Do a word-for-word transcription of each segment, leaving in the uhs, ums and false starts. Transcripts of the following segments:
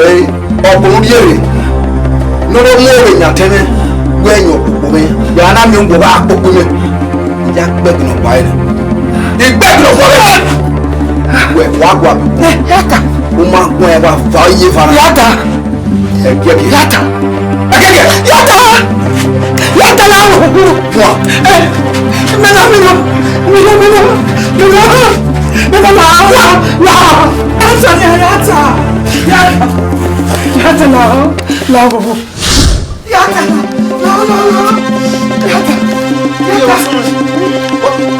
Ee, ọkpọlọ rhiere ne ọ mu ore yan tẹmwẹ, wẹ yan ọkpokpo mwẹ, ya na miẹn ugbọ gha kpokpo mwẹ. Ya gbẹgbẹ nọ gba ẹre. I gbẹgbẹ nọ gba ẹre. Wẹ wa gua. Yata. U ma gua ẹre wa fa iye fara. Yata. Ẹgbẹgbẹ. Yata. Ẹgbẹgbẹ. Yata. Yata la o. Wa. Eh, mẹ na, mẹ na, mẹ na, mẹ na, mẹ na, mẹ na, la, la, la. Yata, yata, yata. Yata, yata la o. La o. Yata, la, la, la. Yata, yata.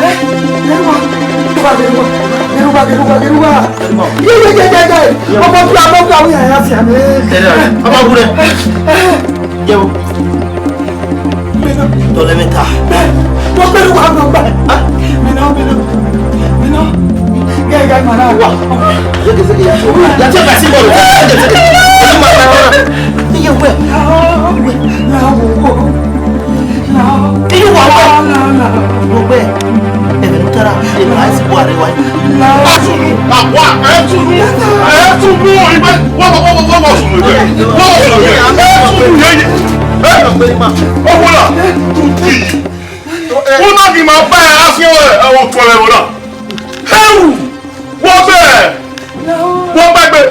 Eh, Gẹruwa. Gẹruwa, Gẹruwa, Gẹruwa, Gẹruwa. Ye, ye, ye, ye, ye. Ọmọ bíi, ọmọ bíi, àwọn yàrá fi àmì. Ẹ dà, ọmọ wúrẹ́. Ẹ, ẹ. Yẹ wo. Tọlẹ mẹ ta. Mo gbẹrù wa, mo gbà. Mẹ na, mẹ na, mẹ na. Gẹgẹ ma na wa. Zeke, zeke, ya. Ya ti ka si bọọlu. Zeke, zeke. Iye wẹ. Iye wẹ. Iye wa wa. Mo gbẹ. Ẹmẹ ló tara. Ẹmẹ láì sí buhari wa. Asunu, àwa, ẹ tunu, ẹ tunu, ìgbẹ́, wọ́n bọ̀, wọ́n bọ̀, wọ́n bọ̀ sunu ìgbẹ́, wọ́n bọ̀ sunu ìgbẹ́, ẹ tunu yẹn yẹn, ẹ, ọwọ́la, tutu yìí, wọ́n náà kì í máa bá ẹ afiẹ́ ẹ, ẹ, wọ́n tún ẹ wọ́n náà, ẹ̀wù, wọ́n bẹ̀, wọ́n bá gbé,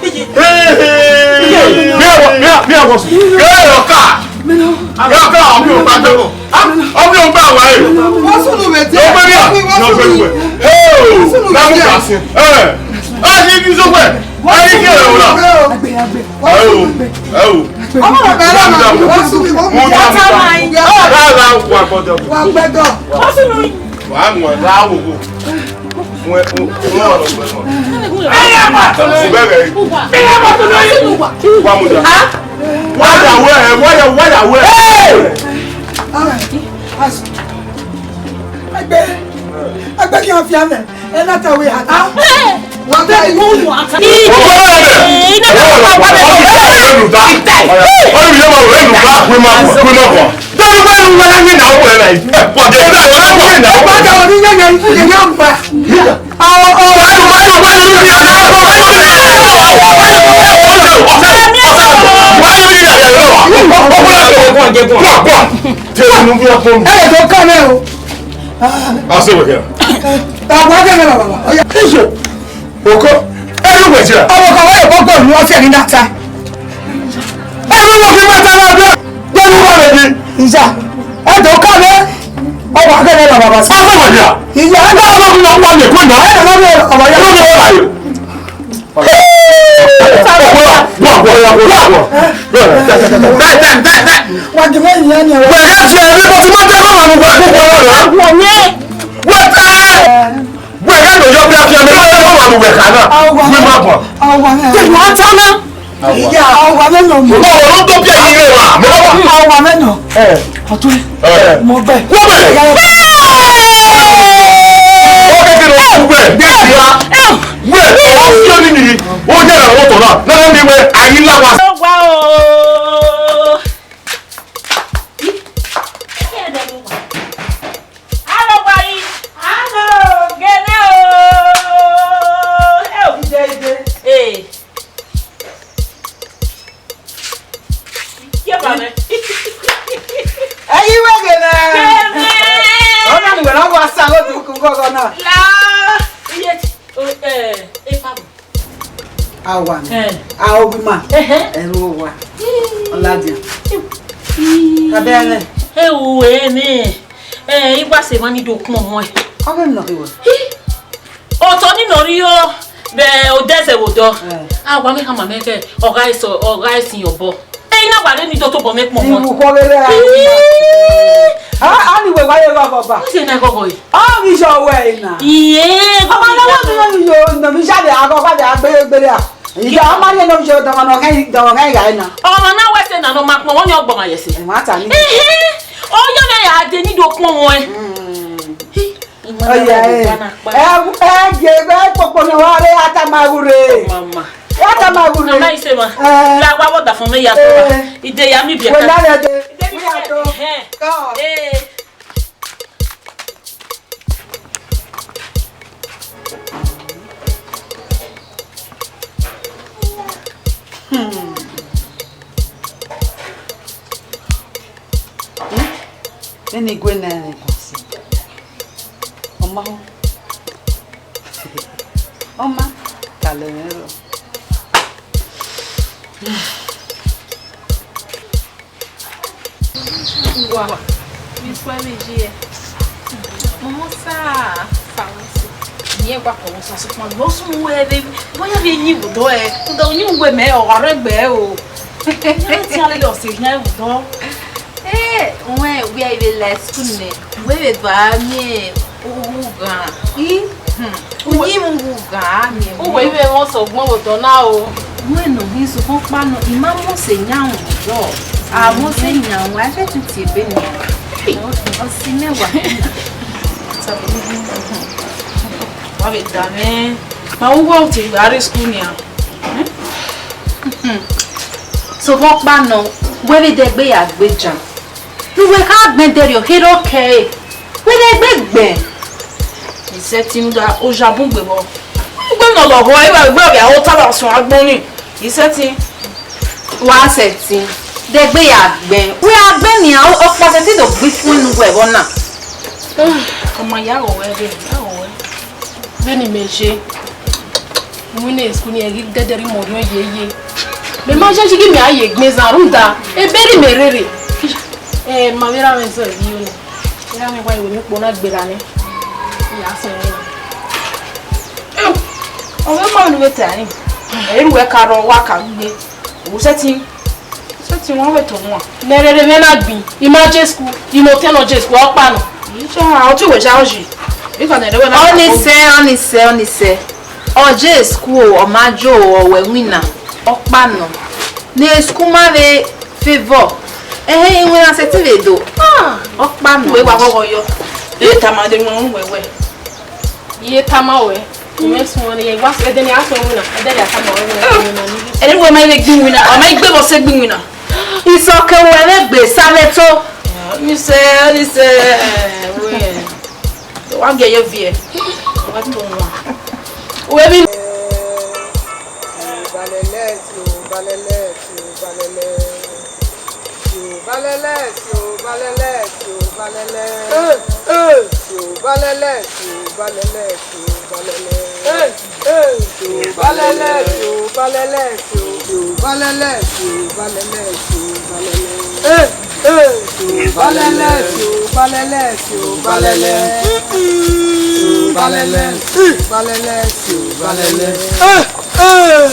bí ẹ wọ, bí ẹ, bí ẹ wọ sùn, ẹ yọ ká, ẹ yọ ká, ọmọ yóò bá gbẹ bọ̀. Ah, ọmọ yóò gbà wá yìí. Wọ́n sùn lù mí tí. Yóò gbé mi à. Wọ́n sùn lù mí. Hey, wọ́n sùn lù mí. Ẹ, a ní ní sọ pé, a ní kí ẹ wò náà. Ẹ wò, ẹ wò. Ọmọ bàbá ẹ lọ́nà, wọ́n sùn lù mí. Mo dá mọ̀. Rárá, wà gbọ́dọ̀. Wà gbẹ́dọ̀. Wọ́n sùn lù mí. Wà á mọ̀, rárá wò wò. Wọ́n, wọ́n, wọ́n wà lọ́gbẹ́ mọ̀. Ẹ yà bá tó lọ. Bẹ́ẹ̀ bẹ́ẹ̀. Ẹ yà bá tó lọ. Wà á mú jà. Wà á yà wẹ̀, wà á yà, wà á yà wẹ̀. Hey! Ẹgbẹ́, ẹgbẹ́ kí wọ́n fi àmì, ẹ náà tẹ̀wé àtà. Wọ́n tẹ̀ mú wọ́n àtà. Wọ́n bá wà lẹ̀. Iná bá wà wà lẹ̀. Wọ́n bí yẹn máa wọ̀ ẹ́ lùkà, pé máa pọ̀, pé máa pọ̀. Tọ́lú bá lu wọn láyé náà wọ̀ ẹ́ láyé. Ẹ pọ̀ jẹ́ ẹ náà wọ̀ ẹ́ náà wọ̀ ẹ́. Ẹ bá jà wọ́n ní yẹn yẹn, yẹn yẹn ń pa. Yíyà. Àwọn ọ̀rọ̀ ẹ̀ ló máa ń wọ̀ ẹ́ lórí ẹ̀. Wọ́n yóò rí ìyá rẹ̀ lọ́wọ́. Wọ́n kúrò àgbẹ̀. Wọ́n pọ̀. Tẹ̀lé inú bí wọ́n pọ̀ mi. Ẹ lè tó ká mẹ́ o. I'll stay with him. Àwọn akẹ́kọ̀ọ́ bàbá wa. Ọ̀yà. Iye. Oko. Ẹrú wẹ̀ jẹ́. Ọmọ kan wọ́n lè kọ́ gbọ́dọ̀ ní wọ́n fi ẹ̀rí náà ta. Ẹrú wọn fi máa ta lọ́dọ̀. Gbẹ́rú wà lè di. Ìyá. Ẹ tó ká mẹ́. Ọmọ akẹ́kọ̀ọ́ bàbá wa. Ọmọ wẹ̀ jẹ́. Ìyá. Ẹ bá ọmọ mi lọ wọlé kó nà. Ẹ lọ́wọ́ ọmọ yẹn. Lọ́wọ́ ọmọ yẹn. Wẹ, ọ fi ọni nìyí, ó yára wọ́n tọ̀ náà, náà ní wẹ, àyín láwa. Ó wá o. Arọgba yi. Aro, gẹnẹ o. Ẹ o. Ide, ide. Ee. Ke ba mẹ. Ẹ yi wẹ gẹnẹ. Gẹnẹ. Ọna ni wẹ na wa sa o du ku gọgọ na. La. Iye ti, o, eh, e fa. Awa ni. Eh. A ogi ma. Ehe. Ẹrọ wa. Ọladian. Ih. Abẹ ẹnẹ. Ẹ o, ẹnẹ. Eh, igba se ma ni do kun ọmọ ẹ. Ọghe nọ iwe. Ih. Otọ ni nọ rhie vbe odẹzẹ vbe odọ. Eh. A wa mẹ khama mẹ khẹ, ọ gha eso, ọ gha esi obọ. Ẹ i na wa re ni do tobọ mẹ kpọnmọ. Iwu kọ vbe rẹ a. Ih. A, a ni wẹ wa ye gha ọba. Ise na gọgọ yi. Ọ ghi yọ wẹ na. Iye. Ọmọ na wa mi yo no mi jade agọ ba de agbe gbere a. Ìyá ọmọ yẹn no mi yo dọmọ no kẹ dọmọ kẹ ya na. Ọmọ na wẹ se na no ma kpọnmọ ni ọgbọmọ yẹ se. Ẹ ma ta ni. Ehe. Ọ yọ na ya de ni do kpọnmọ ẹ. Mm. Ọya ẹ. Ẹ ẹ je ẹ kpokpo ni wa re atama ghure. Mama. Atama ghure. Mama ise ma. Eh. La wa wo da fun me ya to. Eh. Ide ya mi bi. Wẹ la ya de. Ide mi ya to. Eh. Ko. Eh. Hmm. Hmm? Vbene I gue nẹ ẹnrẹn guan sẹ. Ọ ma ho. Ọ ma, ka lẹ mwẹ rrọọ. Wa, mi fue mi ye. Mo sa sa wẹn si. Iyẹn gba kọ wẹn sa sukpọn, ọ sunu wẹ vbe, wẹ ya vbe yin vbe odọ ẹ. Rhunmwuda uyinmwẹ mẹ, ọ gha rre egbe o. Ẹ ti a lele ọse yan vbe odọ. Ẹ, wẹ, wẹ a i vbe la school nẹ, wẹ vbe ba miẹn ughan. I, hmm, uyinmwẹ ughan a miẹn. Uwẹ i vbe mwẹ ọse ọgbọn vbe odọ na o. Wẹ nọ hin sokpan ọkpa nọ, I ma mose yan vbe odọ. A mose yan, wẹ a fẹ tutu ebe nian. Ọse mẹ wa. Wa vbe da mwẹ. Ma wu wẹ ọtẹn gha rre school nian. Sokpan ọkpa nọ, wẹ vbe dẹgbe ya gbe jan. Ne uwẹ kha gbẹn dẹrriọ, kherhe ọ kẹre. Wẹ dẹgbe gbẹn. I sẹtin da oja bun gbe vbọ. Ugbe nọ lọghọ, ẹ gbe ọghe a ho ta vbe asọn agbọn ni. I sẹtin. Wa sẹtin. Dẹgbe ya gbẹn. Wẹ a gbẹn nian, ọkpa sẹtin do gbe ifuẹn ne uwẹ vbọ na. Ọ ma ya ghọ wẹ, ya ghọ wẹ. Vbene imẹ ye, iwinna school ni, ẹ ghi dẹdẹ rhie imẹ orhiọn yeye. Mẹ ma yayi ghi mẹ a ye egbe zan rhunmwuda ebe rre imẹ rere. Ẹ ma vbe ra mwẹ zẹ vbe iyo nẹ. Erha mwẹ wa iwẹ ne ukpo na gberra nẹ. Ya sẹ ẹre na. Ọ vbe ma ne u vbe ta ẹre. Ẹ i ru wẹ ka rrọọ, wa ka gbe. Owu sẹtin. Sẹtin wan vbe to wan. Ne rere mwẹ na gbin, I ma je school, I ma otẹn ne ọ je school, ọkpa nọ. Iye, ọtẹn wẹ ya ọji. Bika ne rere wẹ na. Ọnii sẹ, ọnii sẹ, ọnii sẹ. Ọ je school, ọ ma je o, ọ wẹ winna, ọkpa nọ. Ne school ma vbe favour. Ẹhẹn, iwinna sẹtin vbe do. Ah, ọkpa nọ. Wẹ wa ghọghọ yọ. Ẹ tama de wọn wẹ wẹ. Iye tama wẹ, imẹ suẹn ne wa ẹdẹ ne a suẹn winna, ẹdẹ ya tama wẹ winna, winna ni. Ẹni wẹ ma gbe winna, ọ ma gbe vbọ sẹ gbe winna. Isọkẹn wẹ vbe gbe sa vbe to. Ni sẹ, ni sẹ, wẹ. Wa gẹ ye viẹ. Wa to wa. Wẹ bi. Balẹlẹ, balẹlẹ. Siobalẹlẹ, siobalẹlẹ, siobalẹlẹ. Siobalẹlẹ, siobalẹlẹ, siobalẹlẹ. Siobalẹlẹ, siobalẹlẹ, siobalẹlẹ, siobalẹlẹ. Siobalẹlẹ, siobalẹlẹ, siobalẹlẹ. Siobalẹlẹ, siobalẹlẹ, siobalẹlẹ. Siobalẹlẹ, siobalẹlẹ, siobalẹlẹ.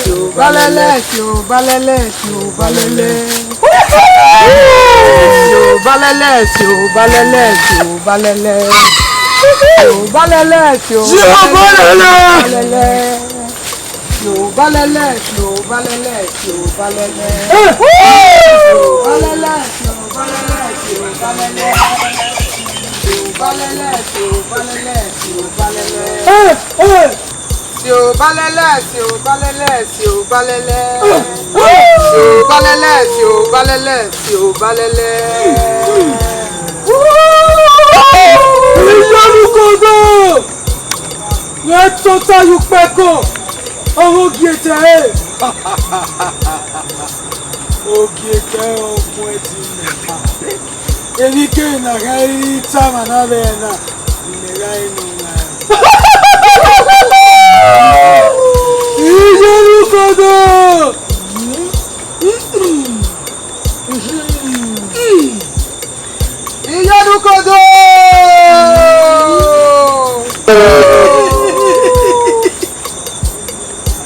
Siobalẹlẹ, siobalẹlẹ, siobalẹlẹ. Siobalẹlẹ, siobalẹlẹ, siobalẹlẹ. Siobalẹlẹ, siobalẹlẹ, siobalẹlẹ. Siobalẹlẹ, siobalẹlẹ, siobalẹlẹ. Siobalẹlẹ, siobalẹlẹ, siobalẹlẹ. Siobalẹlẹ, siobalẹlẹ, siobalẹlẹ. Siobalẹlẹ, siobalẹlẹ, siobalẹlẹ. Iye Olukodo! Wẹ tota ye ukpẹkọ, ọmọ ogietẹ ẹre. Ogietẹ ọkun ẹdin mẹ. Emwi kemwi ne a gha re tama na vbe ẹna, imẹ gha re ne ọ gha. Iye Olukodo! Iye Olukodo!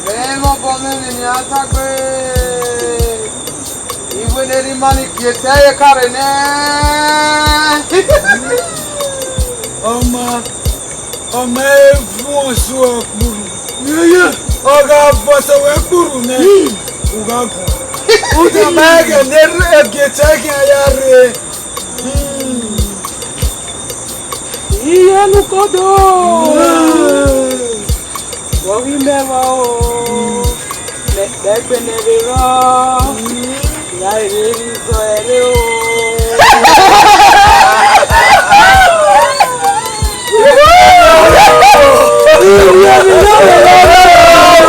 Ẹmwẹ obọ mwẹ emwi ne a dagbe. Iwẹ ne erha ima ni gie ẹtẹ ẹre ka rre nẹ. Ọ ma, ọ ma e vuọn ọsu ọ kpurru. Ọ gha vọsẹ wẹ kpurru nẹ, u gha guan. U tama ẹghẹ ne erha gie ẹtẹ khian ya rre. Iye Olukodo! Vbe ọ ghi mẹ vbọ o, mẹ kpẹ gbe nẹ vbe rrọọ, ya rere izọ ẹre o.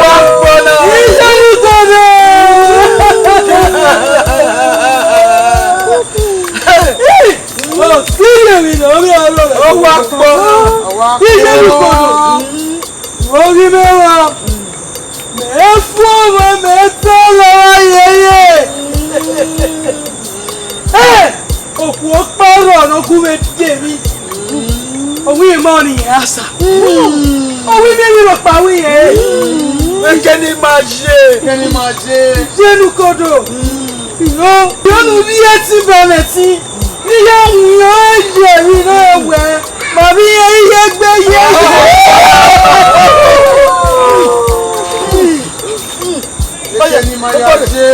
Iye Olukodo! Ọ wa kpọ. Iye ni kpọ. Oghi mẹ wa. Mẹ fu ọmọ mẹ tọ lọ wa yeye. Ẹ, okhuo ọkpa rrọọ ne ọ gu mwẹ de emwi. Ọ wẹ irẹn ma ọnii rẹn asa. Ọ wẹ irẹn emwi rhọkpa wẹ irẹn. Ẹkẹ ne ima ye. Ẹkẹ ne ima ye. Yenu kodo. Iyo, iyo nu rhie ẹtin bọ mwẹ ẹtin. Iye wian ye emwi ne wẹ. Ma vbe irẹn iye gbe ye. Ẹkẹ ne ima ya ye.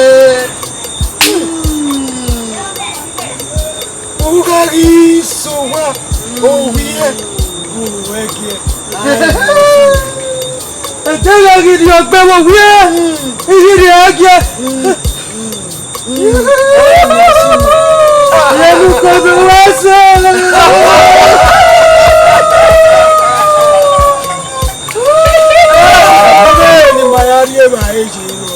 U gha ghi sẹ owa, ovbi ẹre, u ru ẹgiẹ. Ẹdẹ gha ghi rhie ọgbẹn vbe ovbi ẹre, I ghi rhie ẹgiẹ. Ẹmwẹ ukodo wa sẹ. Ọmọ ẹre ne ima ya rhie evbare ye ro.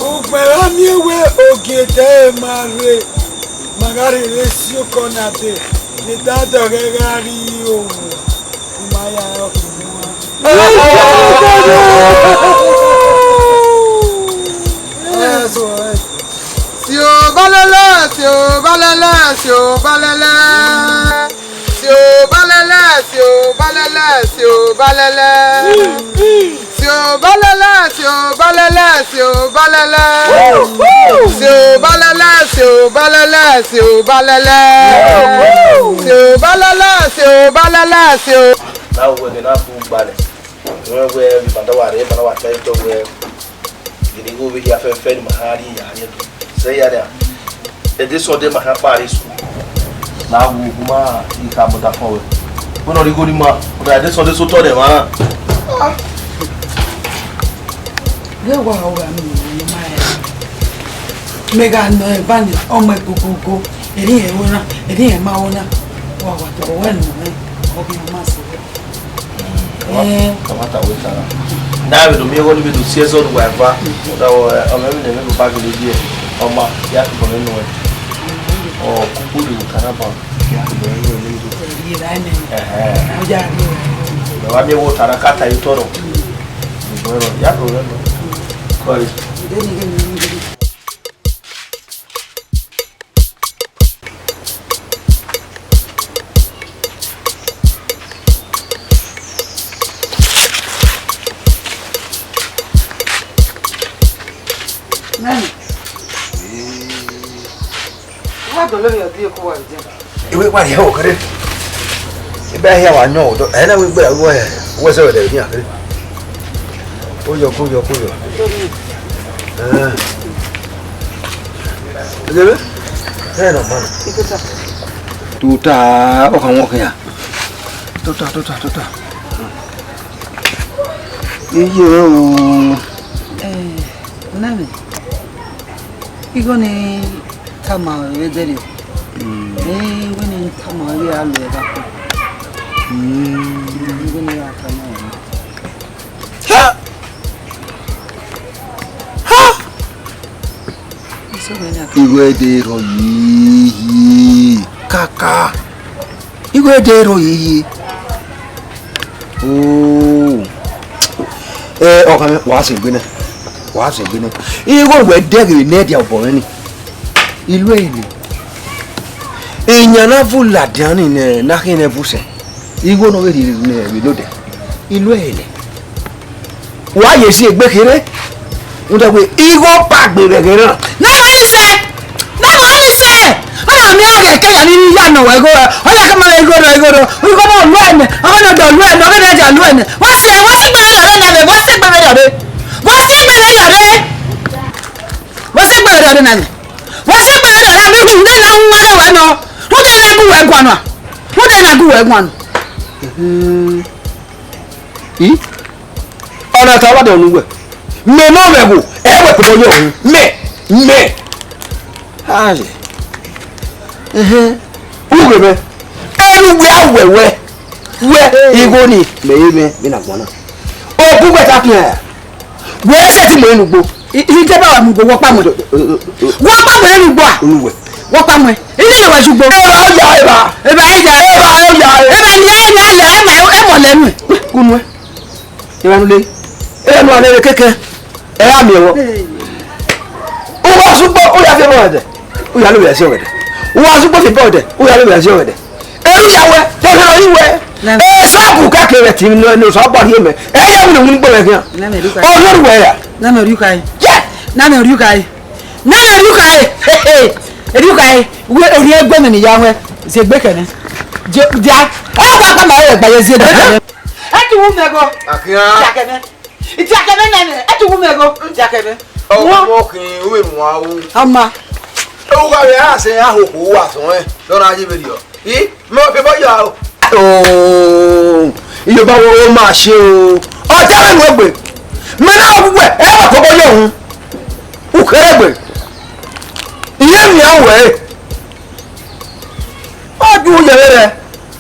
Ugbẹn gha miẹn wẹ ogiẹdẹ ma rre, ma gha rherhe si okọ na dee, ne I da dọghe gha rrie owa, I ma ya rẹn ọkhuo. Si obalẹlẹ, si obalẹlẹ, si obalẹlẹ. Si obalẹlẹ, si obalẹlẹ, si obalẹlẹ. Si obalẹlẹ, si obalẹlẹ, si obalẹlẹ. Si obalẹlẹ, si obalẹlẹ, si obalẹlẹ. Si obalẹlẹ, si obalẹlẹ, si o- Na wẹ ghe na bu gbalẹ. Wẹ wẹ, vbe ima da wa rre, ima da wa ta ẹto wẹ. Gele igho vbe hia fẹfẹ ne ima ha rrie ya rrie do. Sẹ ya nia, ẹdẹ Sunday ma kha kpa rre school. Na wu, u ma i kha bọta fọn wẹ. Wẹ ne ọ rhie igho ne ima, ọ na ẹdẹ Sunday sẹ otọ nẹ mwa. Ghẹ wa ho gha miẹn emwi ne ima ya. Mẹ gha nọ eva ni, ọ mẹ gogogo, erriọ irẹn ho na, erriọ irẹn ma ho na. Wa wa tobọ wẹ nọ mwẹ, ọ ghi ma sẹ. Ọmwa, ọmwa ta wẹ ta na. Na vbe do miẹn ọghọ ni vbe do si ẹzọ ne uwa eva. Ọ da wẹ, ọmọ ẹmwẹ ne ẹmwẹ vbe ba gele viẹ, ọma, ya tobọ mwẹ nuẹn. Ọ, koko de vbe ota na ban, ya tobọ mwẹ nuẹn ne do. Ẹhẹn. Mẹ wa miẹn vbe ota na ka ta ye otọ nọ. Tobọ mwẹ nuẹn, ya tobọ mwẹ nuẹn. Kọe. Nani? Wa dọlọ rhie ọdẹ ku wa jẹ. Iwe wa rhie ho kere. Ibe hia wa yọn odọ, ẹ na we gbe ru ẹ, wẹ sẹ wẹ dẹ ni a kere. Ko yọ, ko yọ, ko yọ. Ẹ. Ẹ jẹ be? Ẹ na ma. Tota, ọ khan wọn khin ya. Tota, tota, tota. Iye o. Eh, nani. Igho ni tama vbe dẹrriọ. Mm. Eh, igho ni tama vbe a lo ẹre. Mm. Igho ni ra tama vbe. Ha! Ha! Igho ẹdẹ rọ yi yi kaka. Igho ẹdẹ rọ yi yi. Oh. Eh, ọkhan mwẹ, wa sẹ egbe nẹ. Wa sẹ egbe nẹ. Igho wẹ dẹghe ne ẹdia obọ mwẹ ni. Ilu ẹre nẹ. Iyan na vu ladian ni nẹ, na khian nẹ vu sẹ. Igho ne ọ vbe rhie ne vbe lodẹ. Ilu ẹre nẹ. Wa ye si egbe kherhe. Rhunmwuda wẹ igho ba gbe vbe ẹghẹ na. Na ma ni sẹ. Na ma ni sẹ. Na ma miẹn ọghẹ ke ya ni ya nọ wẹ igho. Ọ ya ke ma vbe igho rọ, igho rọ. Igho ma lu ẹnẹ. Ọ ghe ne ọ dọ lu ẹnẹ. Ọ ghe ne ọ dia lu ẹnẹ. Wa sẹ, wa sẹ egbe vbe rre na vbe. Wa sẹ egbe vbe rre. Wa sẹ egbe vbe rre. Wa sẹ egbe vbe rre na vbe. Wa sẹ egbe vbe rre na vbe. Rhunmwuda na hu wẹ rre wẹ nọ. Rhunmwuda na gu wẹ guan nọ. Rhunmwuda na gu wẹ guan nọ. I? Ọna ta wa dẹ unu wẹ. Mẹ ne ọ mwẹ ẹvbo, ẹ wẹ kpotọ yọ. Mẹ, mẹ. Aye. Ẹhẹn. Ughe mẹ. Ẹnu wẹ a wẹ wẹ. Wẹ igho ni, mẹ ye mẹ, mẹ na gbọn na. Ogun wẹ ta fian ya. Wẹ sẹ ti mọ enu gbo. I, I te ba wa mu go, wọ kpa mu. Wọ kpa mu ne ugbo a. Unuwe. Wọ kpa mu. Ile ye wa jugbo. Eva ya eva. Eva ya. Eva ya. Eva ni ya le, ema, ema le nu. Unuwe. Eva nu le. Eva nu le keke. Eva mi wo. Uwa sugbo, u ya fi mo de. U ya lo ya si ọghẹdẹ. Uwa sugbo fi bọ de. U ya lo ya si ọghẹdẹ. Eru ya wẹ, te ọghe rọ yi wẹ. Nana. E sọku kẹkẹ rẹ ti nọ ne osọ bọ rhie mẹ. Ẹ ya wẹ ne wẹ ni gbọmọ khian. Nana, eru ka. Ọghe ru wẹ ya. Nana, eru ka. Yes. Nana, eru ka. Nana, eru ka. Eru ka. Wẹ orhiẹn egbe mẹ ne I ya wẹ. Ziegbe kẹnẹ. Je, dia. Ẹ wa kpa ma ẹ gba ye ziegbe kẹnẹ. Ẹ ti wu mẹ go. Akia. Dia kẹnẹ. Dia kẹnẹ nene. Ẹ ti wu mẹ go. Dia kẹnẹ. Ọmọ khin, u vbe mu aro. Ama. U gha vbe a sẹ a hoho uwa sọn ẹn, dọ na ye vberriọ. I, mẹ ọ ke bọ ya o. Oh, Iyobọ wo ma ṣe o. Ọ ta vbe nuẹgbe. Mẹ na wu wẹ, ẹ wa kobọ ye uhun. U kherhe egbe. Iye miẹn wẹ. Ọ ju yẹrẹ rẹ.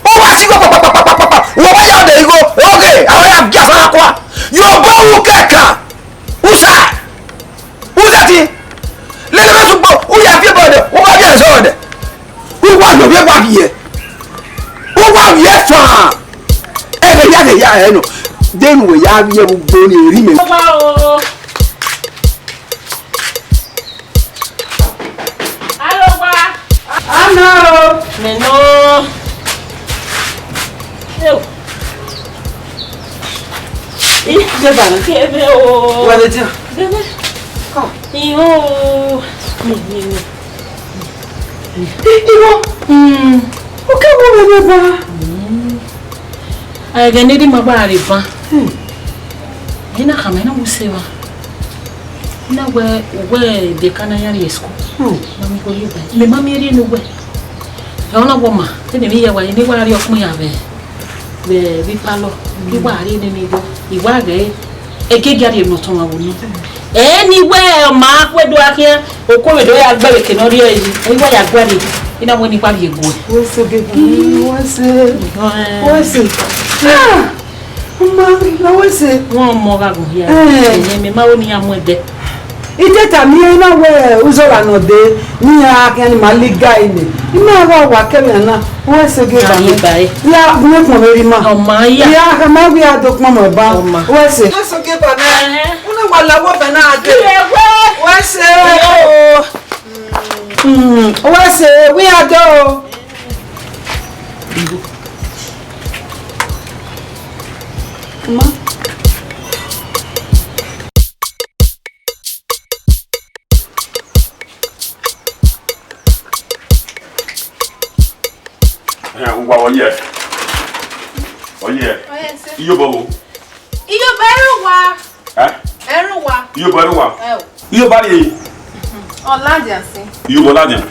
Ọ wa si igho kpakpakpakpakpa. Wọ wa ya ọdẹ igho. Oge, a wa ya gia fara kua. Iyobọ wu kẹkan. Usa. Usa ti. Lele ma sugbo. U ya fi bọ dẹ. U wa ya zọ dẹ. U wa nọ vbe wa viẹ. U wa viẹ fan. Ẹghẹ ya, ẹghẹ ya, ẹ nọ. Denu wẹ ya viẹ vbe ugbo ni eri mẹ. Ọba o. Aro wa. Ana o. Mẹ nọ. Eo. Ih, deba na. Kẹvẹ o. Wa de dia. Kẹvẹ. Ka. Iyo. Mi, mi, mi. Ih, iwọ. Hmm. O ke wo mẹ ne ba. Hmm. Ẹghẹ ne erha ima gba rre ban. Hmm. Ẹ na khama, ẹ na mu sẹ evba. Ẹ na wẹ, wẹ de ka na ya rrie school. Hmm. Ma mi gho ye ba. Mẹ ma miẹn erha ne uwẹ. Ẹ ọ na wọ ma, te mẹ vbe ya wa, ne I wa rrie ọkpẹn ya vbe, vbe, vbe parlour. I wa rrie nene igho. I wa ghẹ, eke gia rrie ne ọtẹn ọmwa vbe unu. Ẹ ni wẹ ọ ma khuẹ do a khian, okhuo vbe do ya gbe vbe eke ne ọ rrie yi. I wa ya guẹ rrie. I na wẹ ne I wa rrie guẹ. Wẹ sẹ gẹ, wẹ sẹ. Wẹ sẹ. Ah! Ọma, na wẹ sẹ. Wọn mọ gha gun hia. Eh. Ẹyẹ mẹ ma wo ne iran mu ẹdẹ. I te tama iran na wẹ uzọla nọ dee, ne iran khian ni ma liga ine. I ma wa wa kẹ emwi na, wẹ sẹ gẹ ba mẹ. Ba e. Ya gun ekpọn vbe rri ima. Ọ ma ya. Ya khama wẹ a do kpọnmwẹ ba. Ọ ma. Wẹ sẹ. Wẹ sẹ gẹ ba mẹ. Ẹhẹn. Una wa la wọ bẹ na de. Iye wẹ. Wẹ sẹ. Iye o. Mm, wẹ sẹ, wẹ a do. Ma. Ẹhẹn, uwa ọyẹ. Ọyẹ. Ọyẹ sẹ. Iyobọ wo? Iyobọ ẹrẹ wa. Ẹ? Ẹrẹ wa. Iyobọ ẹrẹ wa. Ẹ o. Iyobọ rrie. Ọ ladian sẹ. Iyobọ ladian.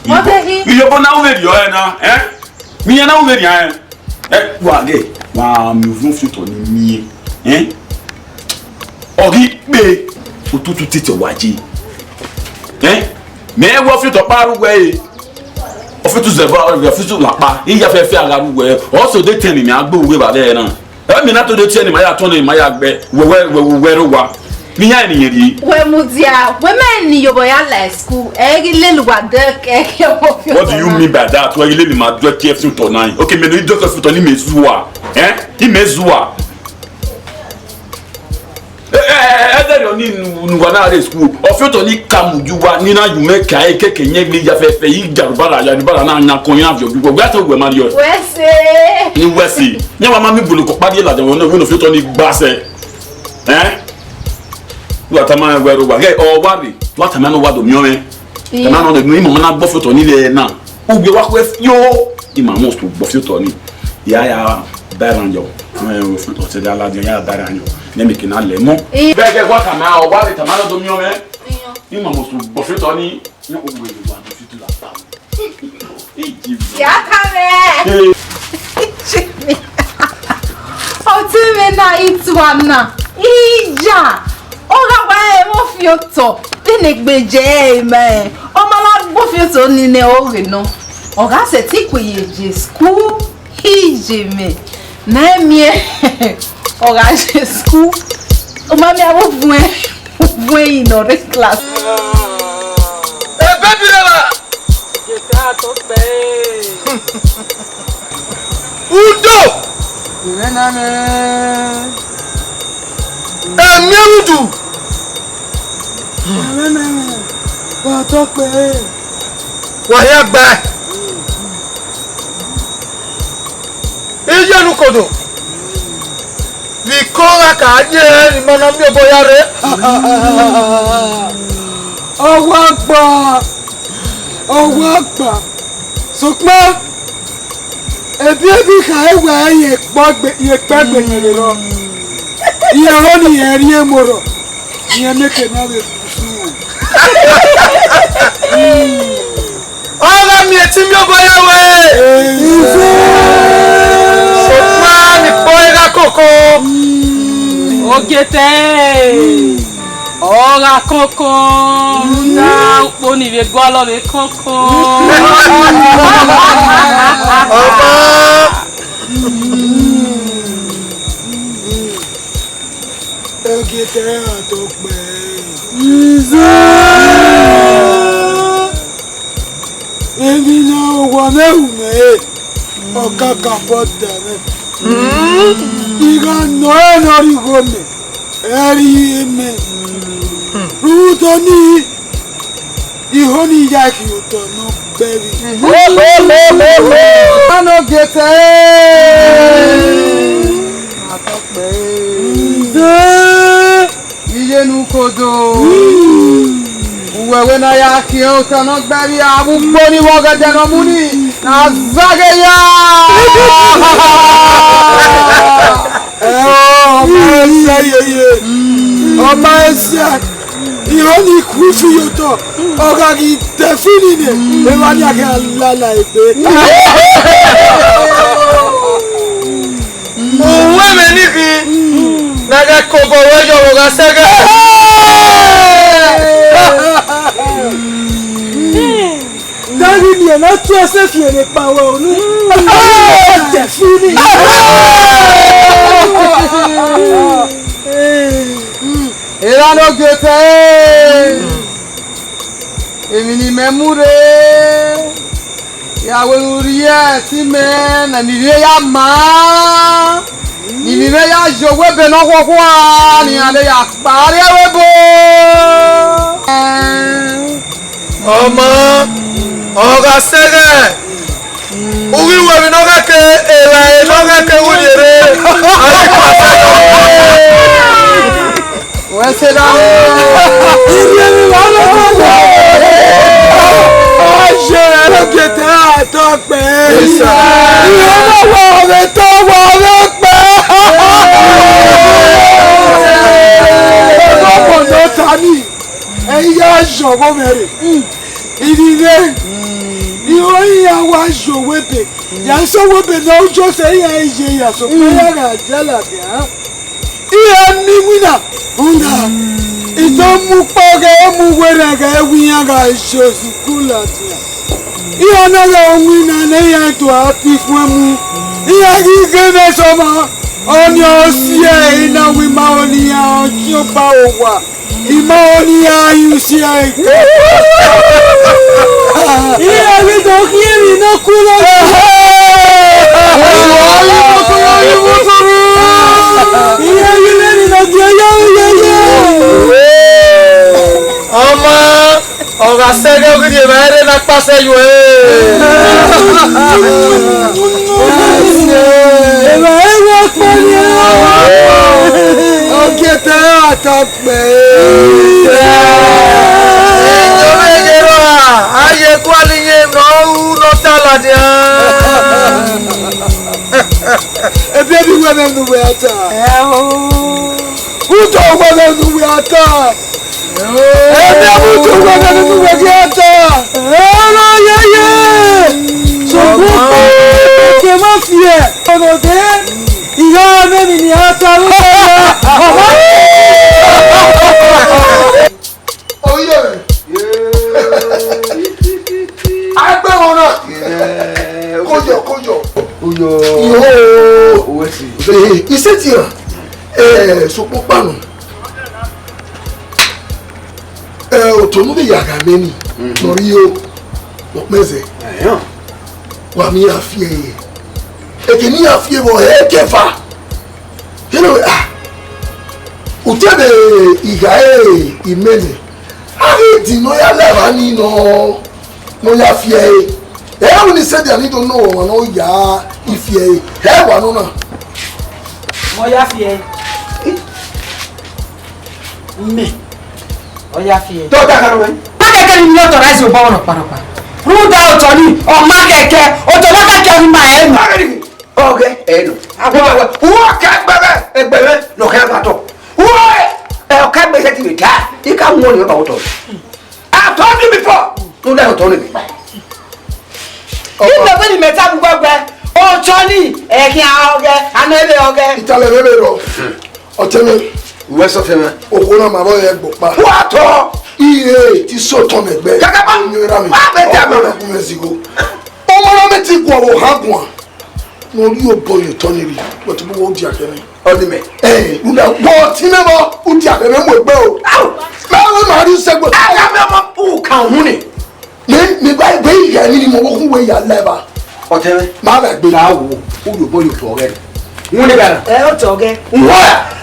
Wọ́n fẹ́ hí. Iyobọ na u vbe rrie ọre na, ẹ? Mi yan na u vbe rrie ẹn. Ẹ, wa ghe, wa miẹn ovbi ọfiotọ ni miẹn, ẹ? Ọ ghi kpe, otutu titi wa je. Ẹ? Mẹ wẹ ọfiotọ kpa ru wẹ e. Ọfiotọ zẹvbe, ọfiotọ lakpa, iya fẹfẹ a gha ru wẹ. Ọ sẹ odẹ etẹn ne mẹ a gbe uwu evba vbe ẹre na. Ẹ mi na to de tie ne ma ya tọn ne ma ya gbe. Wẹ, wẹ, wẹ, wẹ, wẹ rre owa. Ne iran ni yẹn rrie. Wẹ mudia, wẹ mẹ ne Iyobọ ya la school. Ẹ ghi lele uwa dẹ kẹ kẹ wọ fi. What do you mean by that? Wẹ ghi lele ma do ẹki ẹfiotọ na? Okay, mẹ ne I do ẹki ẹfiotọ ni mẹ zua. Ẹ? I mẹ zua. Ẹ, ẹ, ẹ, ẹ, ẹdẹrriọ ni nu, nu wa na rre school. Ọfiotọ ni ka mu ju wa, ni na yu mẹ ka e keke yẹn gbe ya fẹfẹ, I ja rubara, ya rubara na yan kọn yan viọ ju wa. Wẹ to wẹ ma rrie. Wẹ sẹ. Ni wẹ sẹ. Yan wa ma mi gbolo kọ kpa die ladian wẹ ne, wẹ ne ọfiotọ ni gba sẹ. Ẹ? Wa tama wẹ ro wa. Ghẹ, ọ wa rre. Wa tama ne wa do miẹn ọmwẹ. Tama nọ ne imọ ma na gbe ọfiotọ ni lẹ na. Ugbe wa khuẹ fio. Ima must gbe ọfiotọ ni. Ya ya ba ẹran yọ. Ọtẹn da ladian ya ba ẹran yọ. Ne mẹ ke na lẹ mọ. Bẹgẹ wa tama, ọ wa rre tama nọ do miẹn ọmwẹ. Ima must gbe ọfiotọ ni. Ne ugbe wa do fitu la pa. Iji. Ya ka mẹ. Ee. Ọtẹn mwẹ na, I tua na. Iya. Ọ gha wa ẹmwẹ ọfiotọ, vbene egbe je ẹre ma rẹn, ọ ma na gbe ọfiotọ ni nẹ oghe nọ. Ọ gha sẹtin kue ye je school, iye mwẹ, ne ẹ miẹn, ọ gha je school, ọ ma miẹn avbe ovuẹn. Wẹ ẹre nọ rre class. Ebe bi rẹ evba. Jeta to kpẹ. Udo. Ẹmwẹ na mwẹ. Emiẹn udu. Ẹmwẹ na mwẹ. Wa to kpẹ. Wa hia gba. Iye ne ukodo. Vbe ikọ gha ka ye ne ima na miẹn obọ ya rre. Ọ wa gba, ọ wa gba. Sokpan, ebiebi khare wẹ ye ekpọ gbe, ye ekpẹ gbe yẹn vbe rrọọ. Irẹn ọnii rẹn rhie mu orhọ, irẹn mieke na vbe gusu. Ọ gha miẹn ẹtin miẹn obọ ya wẹ. Sokpan ne ikpọ ẹre gha koko. Ogietẹ, ọ gha koko. Na ukpo ni vbe gualọ vbe koko. Ọmọ. Ogietẹ a tọ kpẹ. Emwi ne owa mwẹ ru mwẹ re, ọ kakabọ da mwẹ. I gha nọ ẹre ne ọ rhie igho mẹ, ẹ rhie mẹ. Rhunmwuda ọnii, I ho ni ya khian otọ ne ọ gbe ẹre. Anọ giẹtẹ. Iye ne ukodo. Uwẹ wẹ ne a ya khian otọ ne ọ gbe ẹre, avbe ugbo ni vbe ọgẹdẹ ne ọ mu ni, ne a zaghe ya. Ẹ, ọ ma ẹsẹ yeye, ọ ma ẹsẹ. Iran ni ku ifi ye otọ, ọ gha ghi dẹ fi ni nẹ, emwa ni a khian lala egbe. Uwẹ mwẹ ni khin, ne a ghẹ kobọ ruẹ yọ vbe ọ gha sẹghẹ. Daghi miẹn ne ọ tu ẹse fi ere kpa wẹ unu. Dẹ fi ni. Erha ne ogiotẹ, emwi ne imẹ mu rre, ya wẹ ne u rhie ẹtin mẹ ne emwi vbe ya maa, ne emwi vbe ya ye owa ebe ne ọ khuọkhua, ne iran vbe ya kpa rrie ẹvbo ebo. Ọmọ, ọ gha sẹghẹ, u ghi ru emwi ne ọ ghẹ ke, evbare ne ọ ghẹ ke wu rhie rre, a ghi kpa sẹghẹ. Wẹ se da. Iye mi wa lo ko wo. Oye, ẹlẹgẹdẹ atọ pẹ. Yes, sir. Iye ọmọ wa ọmọ ẹtọ wa ọmọ pẹ. Ọmọ mọ ne ọ ta ni. Ẹ i ya yọ ọmọ mẹ rre. Ivbi vbe, iho iran wa yọ owa ebe. Ya sẹ owa ebe ne ọ jọ sẹ iran ye ya sokpan iran gha ya ladian. Iran ni winna, rhunmwuda, I do mu ukpọghẹ mu werriẹ ghẹ wẹ iran gha ye osuku ladian. Iran na gha winna ne iran do a fi ikhuẹn mu. Iran ghi ghe mwẹ sọmọ, ọnii ọ si ẹre, I na wẹ ima ọnii iran ọtiọnba owa. Ima ọnii iran yu si ẹre. Iran ghi do khian emwi ne ọ ku lọ. Iran ghi do khian emwi ne ọ gie yọ yeye. Ọmọ, ọ gha sẹghẹ, ọ ghi rhie evbare rre ne a kpa sẹ yọ ẹre. Evbare rre wa kpa ni. Ọ gie ẹtẹ ra tọ kpẹ. Iyẹn vbe ghe rua, a ye gualọ iyẹn ne ọ ru ne ọ ta ladian. Ebiebi wẹ mwẹ ne uwẹ a ta. Udo wẹ mwẹ ne uwẹ a ta. Emwi avbe udu wẹ mwẹ ne uwẹ ghi a ta. Ọmọ yeye. Sokpan ke ma fiẹ. Ọmọdé, ìyá mẹ́mi ni a ta ló fẹ́ yá. Ọmọ. Oye. Agbẹ̀wọ̀n náà. Kójọ, kójọ. Oyo. Yo. Owó sí. Ìṣètìyàn. Ẹ, sokpan pànù. Ẹ, otọ ne u vbe ya gha mẹ ni, nọ rhie o, ọkpẹzẹ, wa miẹn iran fi ẹre. Eke ne iran fi ẹre vbe ọhẹ kẹfa. Kene wẹ, ah, u te vbe igha ẹre imẹ nẹ, a ghi di ne ọ ya la evba ni nọ, ne ọ ya fi ẹre. Ẹ ru ni sẹdia ni do nọ ọmwa ne ọ ya ifi ẹre, ẹ wa nọ na. Mẹ ọ ya fi ẹre. Mẹ ọ ya fi ẹre. Dọda kan wẹ. Ma kẹkẹ ni mi authorize obọ rọkpa rọkpa. Rhunmwuda otọ ni, ọ ma kẹkẹ, otọ ma kẹkẹ ọ ghi ma ẹre nọ. Ọghẹ ẹre nọ. Uwẹ kẹ gbẹghẹ, ẹgbẹghẹ ne ọ kẹ gba tọ. Uwẹ, ẹ, ọ kẹ gbẹghẹ ti vbe ta, I ka wọn ni ọba otọ. I told you before, rhunmwuda otọ ni. Igbẹgbẹ ni mẹ ta bu gbẹgbẹ, otọ ni, ẹ khian ọghẹ, a nọ ẹvbe ọghẹ. Italẹ vbe vbe rọ. Ọtẹn mwẹ. Uwẹ sẹ ọtẹn mwẹ. Okhuo na ma vbe ọre ẹgbọkpa. Wa tọ. Iye ti sẹ otọ mwẹ ẹgbẹ. Kakaba. Iyẹn ra mi. Wa bẹ tẹ mẹ. Ọmọ na gun mwẹ zigho. Ọmọ na mẹ ti guan vbe ohan guan. Ne ọ rhie obọ ye otọ ni rri. Wẹ tobọ wẹ u dia kẹ mwẹ. Ọ ni mẹ. Ẹ, u na, wẹ ọtẹn mwẹ vbọ, u dia kẹ mwẹ mu egbe o. Au. Mẹ vbe ma rhie usẹ gbe. A gha mẹ ọmọ, u ka uhunmwu ni. Mẹ, mẹ gba egbe ighe ni, ni mẹ ọvbokhan wẹ ya la evba. Ọtẹn mwẹ. Ma vbe gbe. Ka wo, u ye obọ ye otọ ọghẹ nọ. Wẹ ne gana? Ẹ, otọ ọghẹ. Wẹ.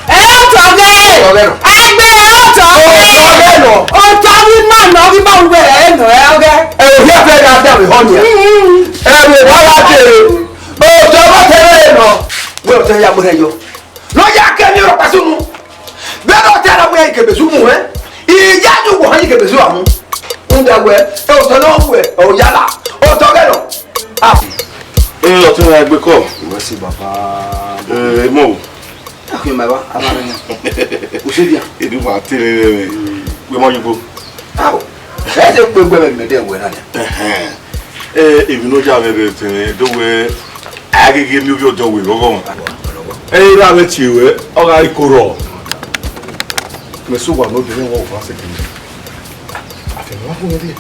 Ẹ, otọ ọghẹ. Otọ ọghẹ nọ. Egbe, ẹ, otọ ọghẹ. Otọ ọghẹ nọ. Otọ ghi ma nọ, ghi ma wẹ ẹ nọ, ẹ, ọghẹ. Ẹ, ovbi ẹfe gha da vbe ehọ nia. Mm. Ẹ, vbe wa gha dee. Otọ ọghẹ ọtẹn mwẹ nọ. Wẹ ọtẹn ya gbe yọ. Ne ọ ya ke emwi rhọkpa sunu. Vbene ọ ta na wẹ ikebe zu mu hẹn, I ya ye uwu hẹn ikebe zu a mu. Rhunmwuda wẹ, e otọ ne ọ wẹ, ọ ya la, otọ ghẹ nọ. A. Ee, ọtẹn mwẹ, egbe kọ. Wẹ si baba. Ee, emọ o. Akhin ma ba, a ma rẹ yan. O se dia. Edu ma te rẹ rẹ. Wẹ ma yugbo. Ao. Ẹ te kpe gbe mẹ, mẹ de wẹ na nia. Ẹhẹn. Ẹ, emwi ne ọ ya mwẹ rẹ tẹn do wẹ, a ghi ghi miẹn ovbi ọdọ wẹ ghọghọ. Ẹ, I ra vbe tie ruẹ, ọ gha re ikorọ. Mẹ sẹ owa ne odẹ mwẹ, wa sẹ kene. Afianma wa gun mwẹ rrie.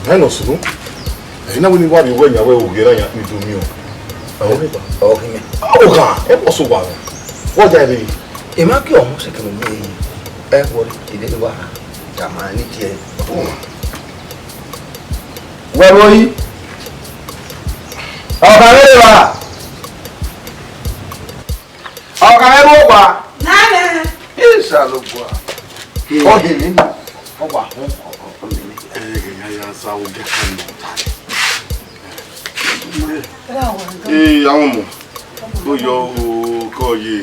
Mẹ nọ sunu. Ẹ, I na wẹ ne I wa rrie uwẹ yan, wẹ u ghi ra yan, I do miẹn o. Ọ ghi mẹ. Ọ gha, ẹ, ọ sẹ owa mwẹ. Wa ya rre. Emwa ke ọmọ sẹ kene miẹn. Ẹ, wọrẹ, I de wa. Tama ni tie. Wẹ vbo yi? Ọkhan vbe eva? Ọkhan vbe eva? Nana. Isalobua. Ọ hin ni. Ọ wa họn ọkọ mi ni. Ẹ ghe ya ya za ogia kan nọ ta. Ee, àwọn ọmọ. Ó yọ o, kọ́ yé.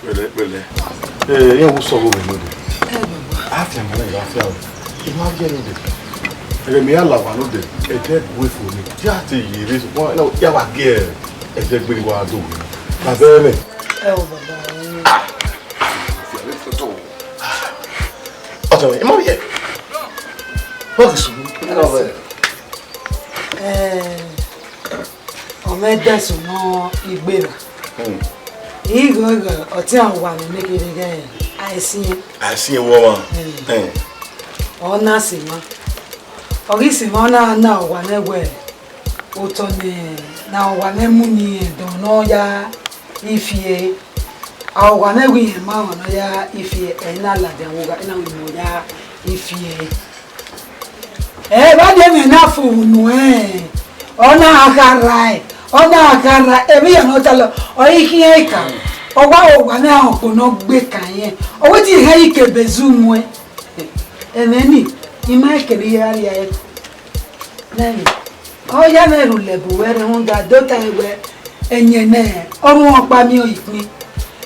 Pẹ̀lẹ́, pẹ̀lẹ́. Ẹ, ẹ wo sọ wo mi lóde. A fi àmọ́ náà, a fi àmọ́. Ìwà jẹ́ lóde. Ẹ, mi á là wà lóde. Ẹ jẹ́ ìwé fún mi. Yá ti yèrè, wọ́n náà, yá wà gé ẹ. Ẹ jẹ́ gbé wa dò. Bàbá ẹ mẹ. Ẹ wo bàbá ẹ. Ọ̀tọ̀, ẹ mọ̀ yẹ. Wọ́n ti sùn. Ẹ lọ bẹ̀rẹ̀. Ẹ, ọ mwẹ dẹsẹ nọ igbe na. Hmm. Igho igho, ọtẹn a wa ne nekere ghẹ aisiẹn. Aisiẹn wọ wa. Hmm. Hmm. Ọ na sẹ emwa. Ọ ghi sẹ emwa, ọ na na owa nẹ wẹ, otọ ne, na owa nẹ mu ni ẹdọn ne ọ ya ifie. A owa nẹ wẹ irẹn ma ọmwa ne ọ ya ifie, ẹ na ladian vbe ogha, ẹ na wẹ imẹ ọ ya ifie. Ẹ, vbe a de mwẹ na fo unu ẹn, ọ na kha rrae, ọ na kha rrae, emwi hia ne ọ talọ, ọ i khian ka, ọ wa owa nẹ ọkpọ ne ọ gbe ka irẹn, ọ wẹ te irẹn ikebe zu muẹn. Ẹmwẹ ni, I ma kevbe ya rria ẹre. Nẹẹn, ọ ya mwẹ rhulẹ bu wẹ rre rhunmwuda do ta wẹ, ẹyẹn nẹ, ọ ru ọkpa miẹn ikpin.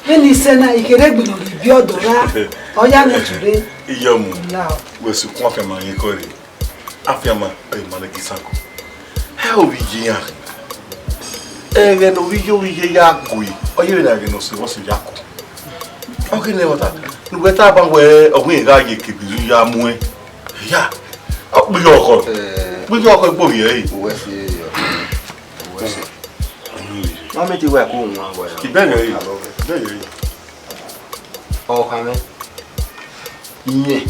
Vbene I sẹ na, I kherhe egbe ne ọ ghi viọ ọdọ ra, ọ ya mwẹ ture. Iye ọmọ, la. Wẹ sukun afianma ye kọ rre. Afianma, ẹ ma nẹ ghi sanko. Ẹ ovbi iye iran. Ẹghẹ ne ovbi iye ovbi iye ya gue, ọ yevbe na ẹghẹ ne ọ sẹ vbọ sẹ ya kọ. Ọ ghi nẹ ẹmwata, ne uwẹ tama wẹ, ọ wẹ irẹn gha ye ekebe izu ya muẹn. Ya, ọ kpirọ ọkọ. Eh. Kpirọ ọkọ egbe ovbi ẹre. Uwẹ si, uwẹ si. Ma mẹ te wẹ ko wan wẹ. Ibẹghe ẹre. Ibẹghe ẹre. Ọ kha mwẹ. Iyẹn.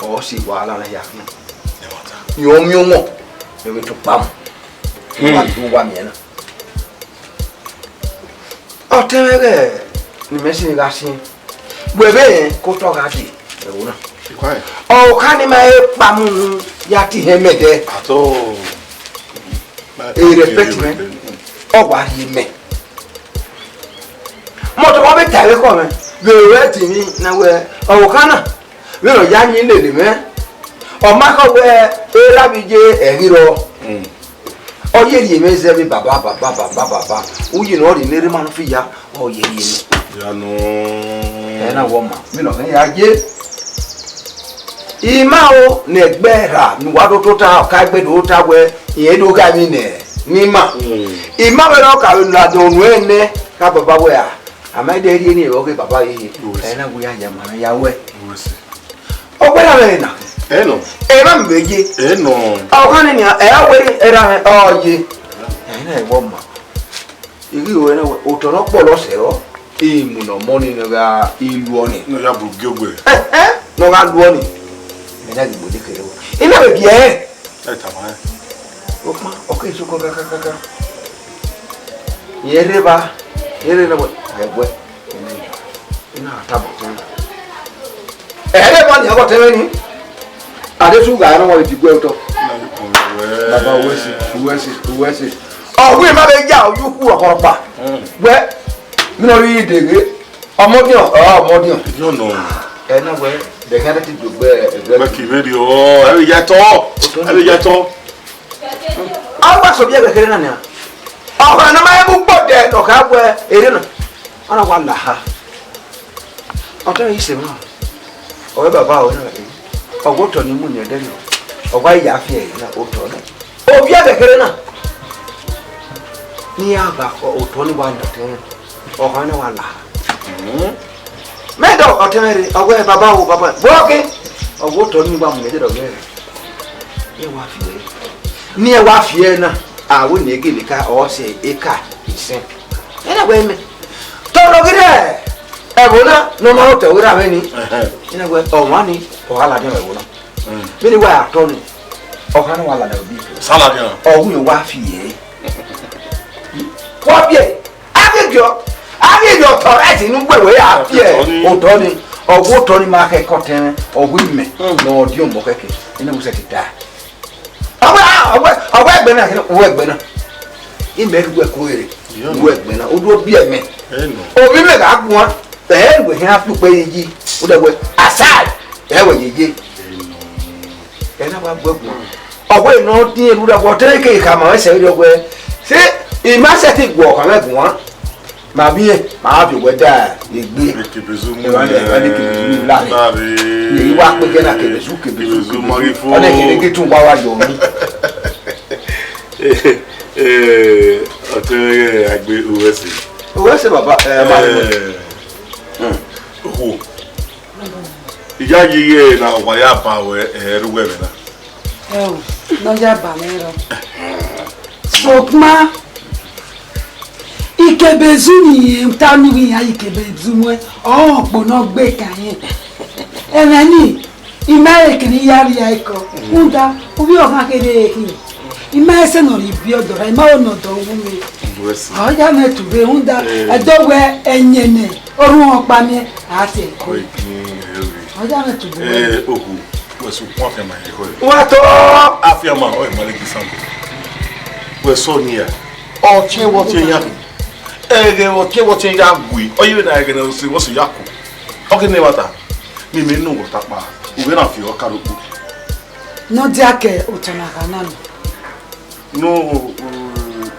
Ọ si wàhálà na ya khin. Ẹ wa ta. Yọ miẹn ọmọ. Ẹ vbe tọ kpam. Hmm. Wa do wa miẹn na. Ọtẹn mwẹ ghẹ ne imẹ sin gha siẹn. Wẹ vbe rẹn ke otọ gha dee ẹvbo na. Fine. Ọ kha ni ma he kpa mu ya ti hẹn mẹ dẹ. At all. E respect mẹ, ọ wa rhie mẹ. Mọtọ wa vbe ta ẹvbo ekhọe mwẹ, vbe ru ẹtin ni na wẹ, ọ kha na, vbene ọ ya yin lele mwẹ, ọ ma khọ wẹ, erha vbe ye ẹghi rrọọ. Mm. Ọ ye rhie mwẹ zẹ vbe baba, baba, baba, baba. Uyi ne ọ rhie ne erha ma nọ fi ya, ọ ye rhie mwẹ. Ya nọ. Ẹ na wọ ma, vbene ọ ya ye. I ma o ne ẹgbẹ erha ne uwa do tota, ọ ka egbe do tota wẹ, irẹn do gha emwi nẹ, ne ima. Mm. I ma vbe ne ọ ka vbe ladian unu ẹnẹ, ka baba wẹ a, a ma de rhie ni vbe ọghe baba ye ye. Yes. Ẹ na wẹ ya ya ma ya wẹ. Yes. Ọ wẹ na vbe na. Ẹ nọ. Ẹ ma vbe ye. Ẹ nọ. Ọ kha ni nia, ẹ a wẹ erha mwẹ, ọ ye. Ẹ na ẹvbo ma. I ghi ru ẹre wẹ, otọ ne ọ kpọlọ sẹ rọ, imu ne ọ mọ ni ne ọ gha luọ ni. Ne ọ ya bu gie ogbe. Ẹhẹn, ne ọ gha luọ ni. Mẹ na ghi gbe odẹ kere wẹ. I na vbe biẹ ẹre. Ẹ tama ẹn. Okpan, ọ ke soko kakakaka. Irẹn rre evba, irẹn rre ne wẹ, ẹgbẹ. I na tama ẹn. Ẹre evba ni ọgọ tẹmwẹ ni. Adesu gha ẹre ọmọ vbe diguẹ otọ. Baba uwẹ ẹse, uwẹ ẹse, uwẹ ẹse. Ọ wẹ ma vbe ya oyu khu ọkpọkpa. Wẹ, mi nọ rhie deghe. Ọmọdiọn, ọ, ọmọdiọn. Idiọn nọ. Ẹ na wẹ, bẹghe a te do gbe ẹgbẹ. Wẹ ke vberriọ, ẹ vbe ya tọ. Ẹ vbe ya tọ. A wa so biẹ vbe kherhe na nia. Ọkhan ne ọ ma mu gbodẹ ne ọ kha wẹ erha na. Ọ na wa la ha. Ọtẹn yi sẹ mwa. Ọ wẹ baba o na. Ọ wẹ otọ ni mu ni ẹdẹ nọ. Ọ wa ya fi ẹre na otọ na. Ovbi ẹghẹ kherhe na, ne iran gha khọ otọ ni wa nọ ọtẹn mwẹ, ọkhan na wa la. Mẹ dọ ọtẹn mwẹ rre, ọ wẹ baba o, baba, vbọ ke? Ọ wẹ otọ ni wa mu ẹdẹ rẹ, ọ wẹ, iran wa fi ẹre. Ne iran wa fi ẹre na, a wẹ ne gele ka, ọ sẹ eka isẹn. Ẹ na wẹ mẹ. Tọrọ ghi rẹ ẹvbo na, ne ọ ma rẹ otọ vbe ra mwẹ ni. Ẹhẹn. Ẹ na wẹ, ọmwa ni, ọ gha ladian vbe ẹvbo na. Vbene wa ya tọ ni, ọkhan ne wa ladian vbe iye. Sa ladian. Ọ wẹ iran wa fi ẹre. Wa biẹ, a ghi viọ, a ghi viọ otọ right ne uwẹ wẹ ya fi otọ ni. Ọ wẹ otọ ni ma khẹ ke ọtẹn mwẹ, ọ wẹ imẹ, ne ọ diọn mọ khẹke, ene wẹ sẹ te ta. Ọ wẹ, ọ wẹ, ọ wẹ ẹgbẹ na, ọ wẹ ẹgbẹ na. Imẹ rhie uwẹ ko rre, uwẹ ẹgbẹ na, u do biẹ mẹ. Ovbi mẹ gha guan, ẹ wẹ hẹn a kpukpe ye yi, u dẹ wẹ, aside, ẹ wẹ ye ye. Ẹ na wa gbe guan. Ọ wẹ ne ọ diẹn rhurhu, ọ te ke khama ẹsẹ rẹ wẹ, se, I ma sẹtin guọ khama guan. Ma miẹn, ma vbe wẹ da egbe. Ekebezu mu Eva ne, eva ne Ekebezu mu la. Dare. Ne I wa kpe gẹ na Ekebezu, Ekebezu, Ekebezu ma ghi fo. Ọ na kere ke tun wa wa yọ mi. Eh, eh, ọtẹn mwẹ agbe uwẹ ẹse. Uwẹ ẹse baba, eh, ma. Eh, okhuo. Iyayi ighẹ na wa ya ba wẹ, eh, ru wẹ vbe na. Ẹo, ne ọ ya ba mwẹ rọ. Sokpan, Ikebezu ne irẹn ta ni vbe iran Ikebezu muẹn, ọ kpo ne ọ gbe kan irẹn. Ẹmwẹ ni, I ma rẹn kene I ya rhie ẹko. Rhunmwuda, ovbi ọkhan kherhe khin. I ma ẹse ne ọ rhie ibiọdọ ra, I ma ho ne ọdọ wu mwẹ. Ọ ya mwẹ ture, rhunmwuda, eh, ẹdẹ wẹ ẹyẹn nẹ, orhunmwu ọkpa miẹn, a sẹ ẹko. Ọ ya mwẹ ture. Eh, okhuo. Wẹ sẹ ukpọn afianma ye khọe. Wa tọ! Afianma ọre Maliki Isango. Wẹ sẹ ọnii ra? Ọtiẹn vbe ọtiẹn ya khin. Ẹghẹ vbe ọtiẹn vbe ọtiẹn ya gui. Ọ yevbe na ẹghẹ ne ọ sẹ vbe ọ sẹ ya ku. Ọ ghi ne ẹmwata. Ne imẹ ne uwẹ ọta kpa, u vbe na fi ọka rokpo. Ne ọ dia ke ota na gha na nọ. No, eh,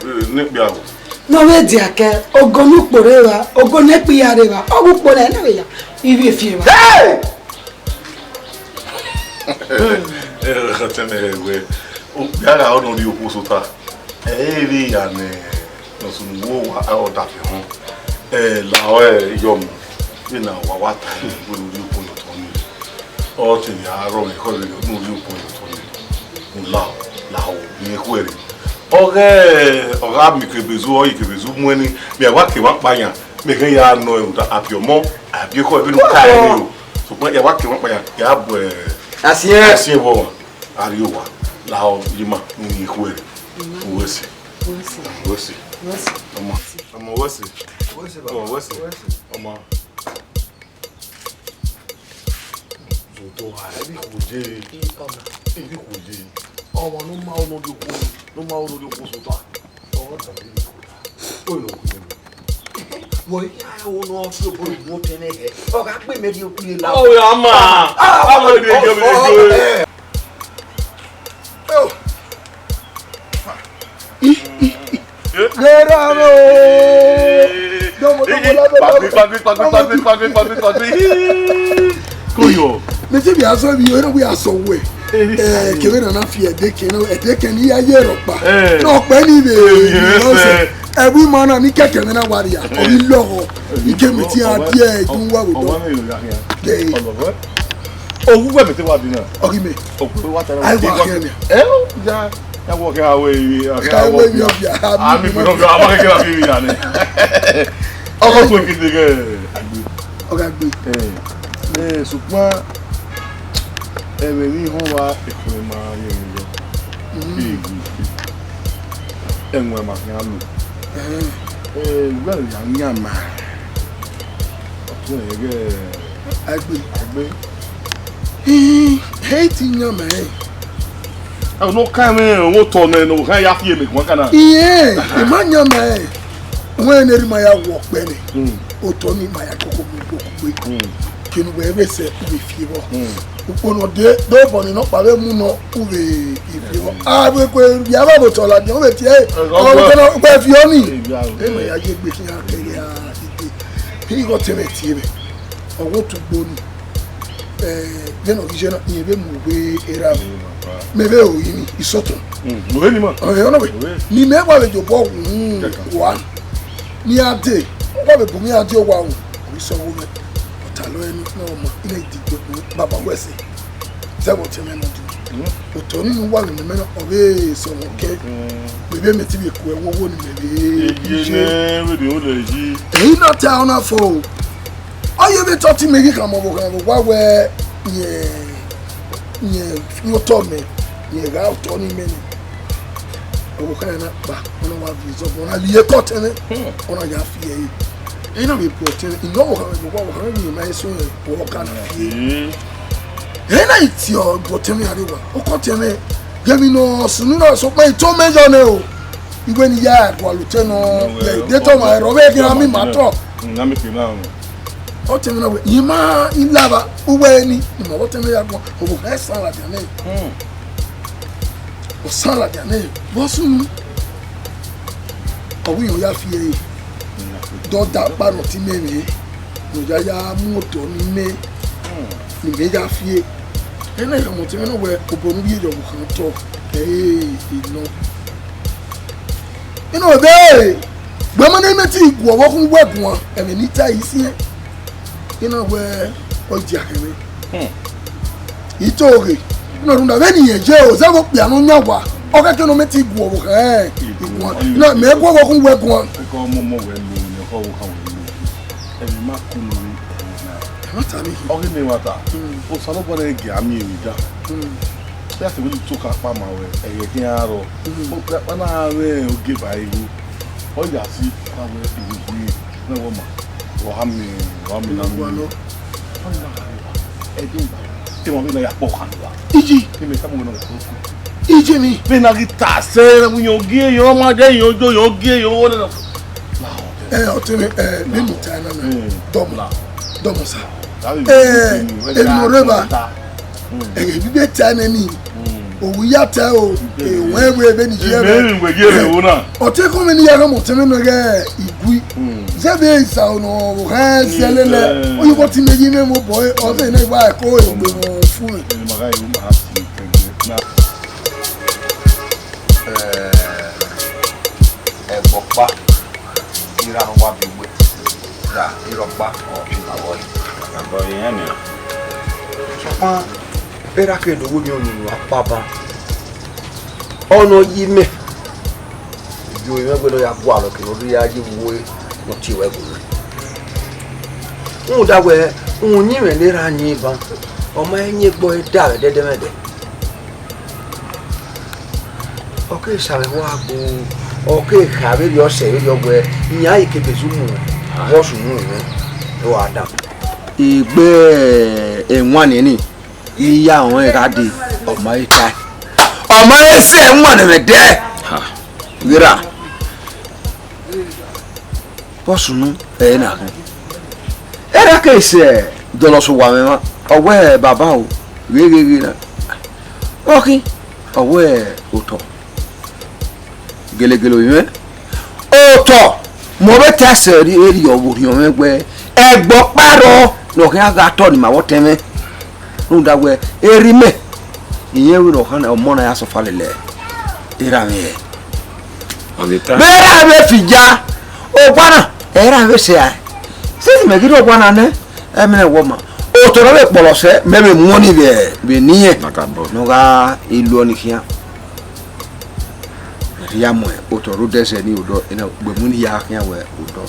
eh, ne kpia vbo? Ne ọ vbe dia ke, ogo ne ukpo rre evba, ogo ne ekpia rre evba, ọ ghe ukpo na, ẹ na vbe ya, ivbi efi evba. Hey! Eh, ọtẹn mwẹ wẹ, okpia gha ọ ne ọ rhie okhuo sẹ ota. Ẹ i vbe ya nẹ, ne ọ sunu wo wa, ẹ, ọ dafe họn. Ẹ, la ọre yọ mu, vbene wa wa ta ẹre, wẹ ne u rhie okhuo ye otọ nii. Ọ te ya rrọọ mwẹ ekhọe vbene u rhie okhuo ye otọ nii. U la, la o, ne khuẹrhẹ. Ọ ghe, ọ gha miẹn Ikebezu, ọ Ikebezu mu ẹn ni, mẹ wa ke emwa kpa yan, mẹ ghẹ ya nọ ẹre rhunmwuda, a biẹ ọmọ, a biẹ ekhọe vbene u ta ẹre o. Sokpan ya wa ke emwa kpa yan, ya bu, ẹ, asiẹn, asiẹn vbe ọmwa, a rrie owa, lahọ, ye ima, ne u yin khuẹrhẹ. Uwẹ ẹse. Uwẹ ẹse. Uwẹ ẹse. Uwẹ ẹse. Ọmọ. Ọmọ uwẹ ẹse. Uwẹ ẹse, baba. Ọmọ uwẹ ẹse. Uwẹ ẹse. Ọmọ. Sotọ, a, ẹvbi khuo ye. Ẹvbi khuo ye. Ọmwa ne u ma ro ne ọ rhie okhuo, ne u ma ro ne ọ rhie okhuo sotọ. Ọ da ẹvbi khuo. Ọ yọ okhuo. Wẹ ya ro ne ọ fi obọ ru otẹn nẹ hẹ. Ọ gha gbe mẹ rhie okhuo la. Ọ ya ma. Ah, ah, ah, ah, ah, ah, ah. Oh. Gheraro. Domo, domo, domo, domo. Pagbe, pagbe, pagbe, pagbe, pagbe, pagbe. Koyo. Mẹ te bia sọ vbe iro, wẹ a sọ wẹ. Eh, kevbe na na fi ẹdẹ kẹ na, ẹdẹ kẹ ne I ya ye rhọkpa. Eh. Ne ọ kpẹ ni vbe. Eh, yes, eh. Ẹvbo ima na ni kẹkẹ mwẹ na wa rria. Eh. Ọ ghi lọghọ. Eh, ike mi ti a ọwa, die ẹdun wa vbe ọwa dọ. Mẹ yo ya khian. Dẹ. Ọlọghọ. Owu wẹ mẹ te wa bi na. Ọ ghi mẹ. Okpẹ wa ta na. Ai, wa khian nẹ. Eh, ya. Ya wọ kẹ a wẹ ivbi, a kẹ a wẹ ivbi ọbia. A mi gbẹdọ ọbia, a ma kẹkẹ na fi ivbi ya nẹ. Ọkọ tó kí ni kẹ. Ọ gha gbe. Eh, eh, sùgbọ́n ẹmwẹ ni họn wa ẹkhuẹn ma yẹ yọ. Mm. Ẹwẹn ma khian lo. Eh. Eh, wẹ ya yan ma. Ọtun ẹghẹ. Agbe. Agbe. Ih, he ti yan mẹ. Ẹ no ka mẹ, wo tọ nẹ, no ka ya fi eme guan kana. Iye, I ma yan mẹ. Wẹ ne erha ima ya wọ ọkpẹ nẹ. Hmm. Otọ ni ima ya koko mu koko gbe. Hmm. Kene wẹ vbe sẹ, u vbe fi vbọ. Hmm. Ukpo nọ de, do bọ ni nọkpa vbe mu nọ, u vbe fi vbọ. Hmm. A vbe kue, ya vbe otọ ladian, u vbe tie, eh, ọ, ọ, ọ, ọ, ọ, ọ, ọ, fi ọ ni. Eh, ya, eh. Ema ya ye egbe khian kẹghe a dede. Ighẹ ọtẹn mwẹ tie mwẹ, ọ wẹ otugbo ni. Eh, vbene ọ ghi ye na, irẹn vbe mu egbe erha mwẹ. Mẹ vbe ro yin isọtọn. Mm, ore ni ma. Ọhẹn, ọ nọ wẹ. Ore. Ne imẹ wa vbe ye obọ wu kua. Ne a dee, ọ wa vbe bu mwẹ a die owa wu. Ọ ghi sẹ ọghe mwẹ. Ọ ta lọ ẹre ne ọ ma, I na di gbe baba wẹ ẹse. Zẹ vbe ọtẹn mwẹ nọ dee. Mm. Otọ ni ne uwa vbe nọ mẹ na, ọ vbe sẹ ọmọ kẹ. Mm. Mẹ vbe mẹ te vbe ku ẹwowo ni mẹ vbe ye. Ye ye nẹ, vbe de o lẹ yi. Ehi na ta ọna fo. Ọ ye vbe tọ te imẹ ghi khama ọvbokhan vbe owa wẹ, yẹn, yẹn, yẹn otọ mẹ, yẹn gha otọ ni mẹ nẹ. Ọvbokhan na kpa, ọ na wa viọ izọbọ, ọ na rhie ke ọtẹn mwẹ, hmm, ọ na ya fi ẹre. Ena vbe bu ọtẹn mwẹ, I nọ ọvbokhan vbe owa, ọvbokhan vbe ima eso rẹn, ọ ka na fi ẹre. Hmm. Ena I tie ọ bu ọtẹn mwẹ gha rrie owa, ọ ke ọtẹn mwẹ, ghe emwi ne ọ sunu na sokpan I to mẹ yọ nẹ o. Iwẹ ne I ya gualọ otẹn nọ, hmm, de tọ ma ẹrọ vbe ghi ra mi ma tọ. Hmm, na mi ke na. Ọtẹn mwẹ na wẹ, I ma I lava, uwẹ ni, I ma vbe ọtẹn mwẹ ya guan, ọvbokhan ẹsan ladian nẹ. Hmm. Ọsan ladian nẹ, vbe ọ sunu? Ọ wẹ irẹn ya fi ẹre, dọda ọkpa ne ọ te imẹ mwẹ, ne ọ ya ya mu otọ ni mẹ, hmm, ne imẹ ya fi ẹre. Ena I khama ọtẹn mwẹ na wẹ, obọ ne u rhie ye ọvbokhan otọ, ẹ i nọ. Ena ọ wẹ, gbe ma ne imẹ te gu ọvbokhan uwẹ guan, ẹmwẹ ne I ta ẹre isiẹn. Ena wẹ, ọ dia khẹ mwẹ. Hmm. I to ghe. Ena rhunmwuda vbene irẹn ye o, zẹ vbe okpia ne ọ yan owa, ọ khẹke ne ọ mẹ te gu ọvbokhan guan. Ena mẹ gu ọvbokhan uwẹ guan. Ẹkọ ọmọ ọmọ wẹ lo, ẹkọ ọvbokhan wẹ lo. Ẹmwẹ ma kunu ni. Ẹ ma ta ni. Ọ ghi ne wa ta. Hmm. Osanobua ne gie a miẹn emwi da. Hmm. Ya te wẹ ne I to ka kpa ma wẹ, ẹghẹ khian rrọọ. Mhm. Okpia ọkpa na mwẹ ogie ba igho. Ọ ya si, a wẹ igho gui, na wẹ ma. Wa ha mi, wa mi na mi. Wa nọ. Ọ na gha rre wa. Ẹ do ba. Te ma vbe na ya kpọ khan wa. Iji. Te mẹ ka mo na ya kpọ. Iji mi. Vbe na ghi ta sẹ, na mu yan ogie, yan ma de, yan ojo, yan ogie, yan wọ na. Ẹ, ọtẹn mwẹ, ẹ, vbene I ta na na. Mm. Dọmọ. Dọmọ sa. Ẹ, emwi ne ọ rre ba. Mm. Ẹ, vbe I ta nẹ ni. Mm. Ovbi ya ta o. Mm. Ẹ, wẹ wẹ vbene I ye. Ẹ, vbe I ye vbe wo na. Ọtẹn khọn mwẹ ne I ya gha mu ọtẹn mwẹ nọ ghe igui. Mm. Zẹ vbe I sa ọnọ, o ha sẹ lele. Mm. Oyi vbọ te imẹ ye imẹ mu obọ, ọ vbe nẹ wa ẹko egbe fu mwẹ. Mm. Ẹ, ma gha ru ma ha si tẹgbẹ na. Ẹ, ẹgbọkpa, ira ne ọ wa biẹ uwẹ, ra irọkpa, ọ, ọ ghi ma vbọ yi. Abọ yi ẹn nia. Sokpan, erha ke do wu emwi ọyunnu akpaba. Ọ nọ yi mẹ. Ivbi orinmwi wẹ ne ọ ya gualọ ke ne ọ rhirhi ya ye vbe uwu ẹre ne ọ tie ruẹ gu mwẹ. Rhunmwuda wẹẹ, uhunmwu uyinmwẹ ne erha yin ban, ọ ma he yin egbe ọre da vbe ẹdẹdẹmwẹdẹ. Ọ keghi sẹ avbe ẹvbo agbo, ọ keghi kha vberriọ sẹ vberriọ wẹẹ, iran ghi ke Bezumu vbe ọ sunu mwẹ, ọ gha dan. Egbe ẹwaẹn nian ni, Iya ọnrẹn gha dee, ọ ma re tae. Ọ ma re zẹ ẹmwẹ ne ẹmwẹ dẹ. Ha. Ghe ra. Vbọ sunu ẹre na khin. Erha ke sẹ dọlọ sẹ owa mwẹ mwa, ọ wẹ baba o, ghe ghe ghe na. Ọ khin, ọ wẹ otọ. Gelegele ovbi mwẹ, otọ, mẹ ọ vbe ta ẹsẹ erriọ vbe orhiọn mwẹ wẹ, ẹgbẹ ọkpa rrọọ ne ọ khian gha tọ ne ima vbe ọtẹn mwẹ. Rhunmwuda wẹ, erha imẹ, irẹn vbe ne ọ khan ọmọ na ya sọfa lele erha mwẹ hẹ. Ọ vbe ta. Vbe erha mwẹ fi ya, ọgua na, erha mwẹ vbe sẹ a. Since mẹ ghi rre ọgua na nẹ, ẹmwẹ ne wọ ma, otọ ne ọ vbe kpọlọ sẹ, mẹ vbe mu ọnii vbe, vbe ne irẹn. Na ka bọ. Ne ọ gha lu ọnii khian. Rhia mu otọ rre odẹ sẹ ni odọ, ena gbe mu ne I ya khian wẹ odọ.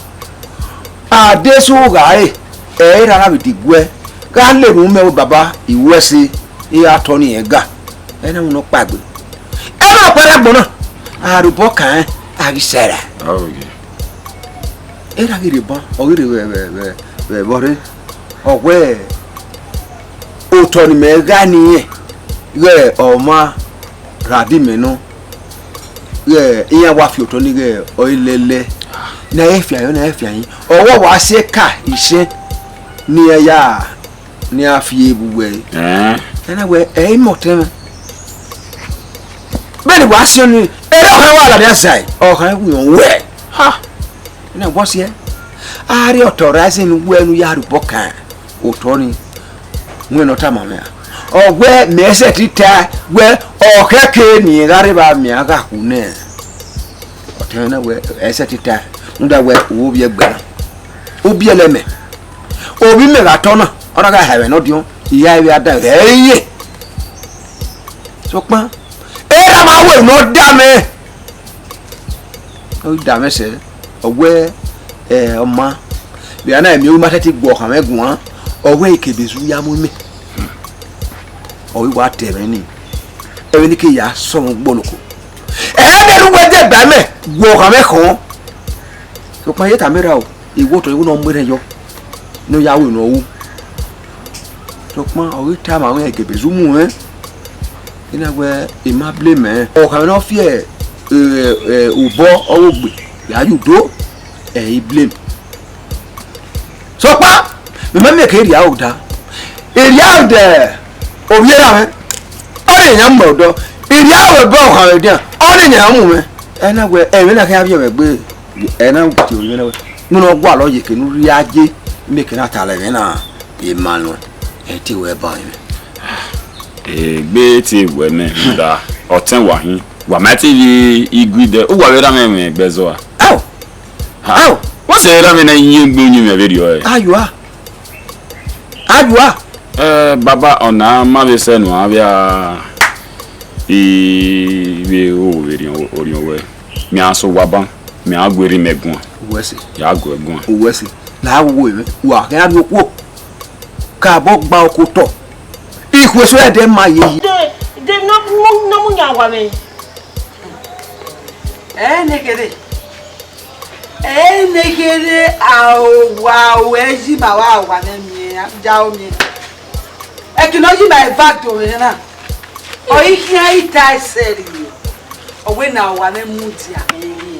Adesu gha re, ẹ i ra na vbe diguẹ, gha lele umẹ wẹ baba, I ru ẹse, I ra tọ ne irẹn ga. Ẹna mu ne ọ kpaegbe. Ẹ na kpẹrẹ agbọn na, a rhie obọ kan rẹn, a ghi sẹrẹ. Erha ghi rhie ban, ọ ghi rhie vbe, vbe, vbe, vbe ẹvbo rre. Ọ wẹ, otọ ne imẹ gha ne irẹn, ighẹ ọ ma rha di mẹ nọ, ighẹ iran wa fi otọ ni ighẹ ọ i lẹlẹ, ne a i fian yọ, ne a i fian yi. Ọ wẹ ọ wa si eka isẹn ne iran ya, ne iran fi evbu wẹ. Ẹn. Ẹna wẹ, ẹ i mẹ ọtẹn mwẹ. Vbene wa si ọnii, erha ọkhan wa ladian zẹ, ọkhan wi rẹn wẹ. Ha! Ẹna wọ siẹ, a rhie authorizing wẹ ne u ya rhie obọ kan otọ ni, wẹ ne ọ tama mwẹ a. Ọ wẹ mẹ sẹtin ta wẹ, ọ khẹke ne irẹn gha rre evba mẹ a gha khu nẹ. Ọtẹn mwẹ na wẹ, ẹ sẹtin ta, rhunmwuda wẹ, u vbe ovbi ẹgbẹ na, u biẹlẹ mẹ, ovbi mẹ gha tọ na, ọ na gha ha ẹmwẹ ne ọ diọn, I ya vbe a dan ghẹ ye. Sokpan, erha ma wẹ ne ọ da mwẹ. Ọ da mwẹ sẹ, ọ wẹ, ẹ, ọ ma. Vbe a na miẹn, u ma sẹtin gu ọkhan mwẹ guan, ọ wẹ I ke be zu ya mu imẹ. Ọ i wa ta ẹmwẹ nii, ẹmwẹ nii ke ya sọmọ gboloko. Ẹ vbe ne uwẹ dẹgba mẹ, gu ọkhan mwẹ khọn. Sokpan, I ye tama erha o, I wẹ otọ, I wẹ ne ọ mu erha yọ, ne ọ ya ru ne ọ ru. Sokpan, ọ ghi tama mwẹ, I ke be zu mu rẹn. I na wẹ, I ma blame ẹn. Ọkhan mwẹ ne ọ fi, ẹ, ẹ, obọ ọghe ogbe ya ye udo, ẹ i blame. Sokpan, mẹ ma miẹn ke erriọ da. Erriọ da, ovbi erha mwẹ, ọnii yan mu mẹ odọ. Erriọ ẹbọ ọkhan mwẹ dian, ọnii yan mu mwẹ. Ẹ na wẹ, ẹmwẹ na khian viọ mwẹ gbe. Ẹ na tie ovbi mwẹ na wẹ, ne ọ gualọ ye eke ne u rhie aye, mẹ ke na talọ ẹmwẹ na, I ma nọ, ẹ te wẹ ba mwẹ. Egbe te wẹ nẹ, rhunmwuda ọtẹn wa hin, wa ma te vbe igue dẹ, uwa vbe erha mwẹ mwẹ ẹgbẹzọ a? Ao! Ao! Wẹ sẹ erha mwẹ na yin egbe uyinmwẹ vberriọ ẹre? Ayua! Ayua! Ẹ, baba, ọna ma vbe sẹ ne uan vbe a, I vbe ro vbe orhiọn wẹ, mẹ a sẹ owa ban, mẹ a gu erha mẹ guan. Uwẹ sẹ. Ya gu ẹre guan. Uwẹ sẹ. La wo mwẹ, wa khian rhie okuo. Kabọ gba oko otọ. Ikhuo eso ẹdẹ ma ye yi. De, de nọ, nọ, nọ mu yan wa mwẹ. Ẹ ne kherhe. Ẹ ne kherhe a owa ẹ yi ma wa owa ne miẹn, a ja o miẹn. Ẹki ne ọ yi ma eva do mwẹ na. Ọ i khian i ta ẹsẹ rhie. Ọ wẹ ne owa mwẹ mudia mwẹ rhie.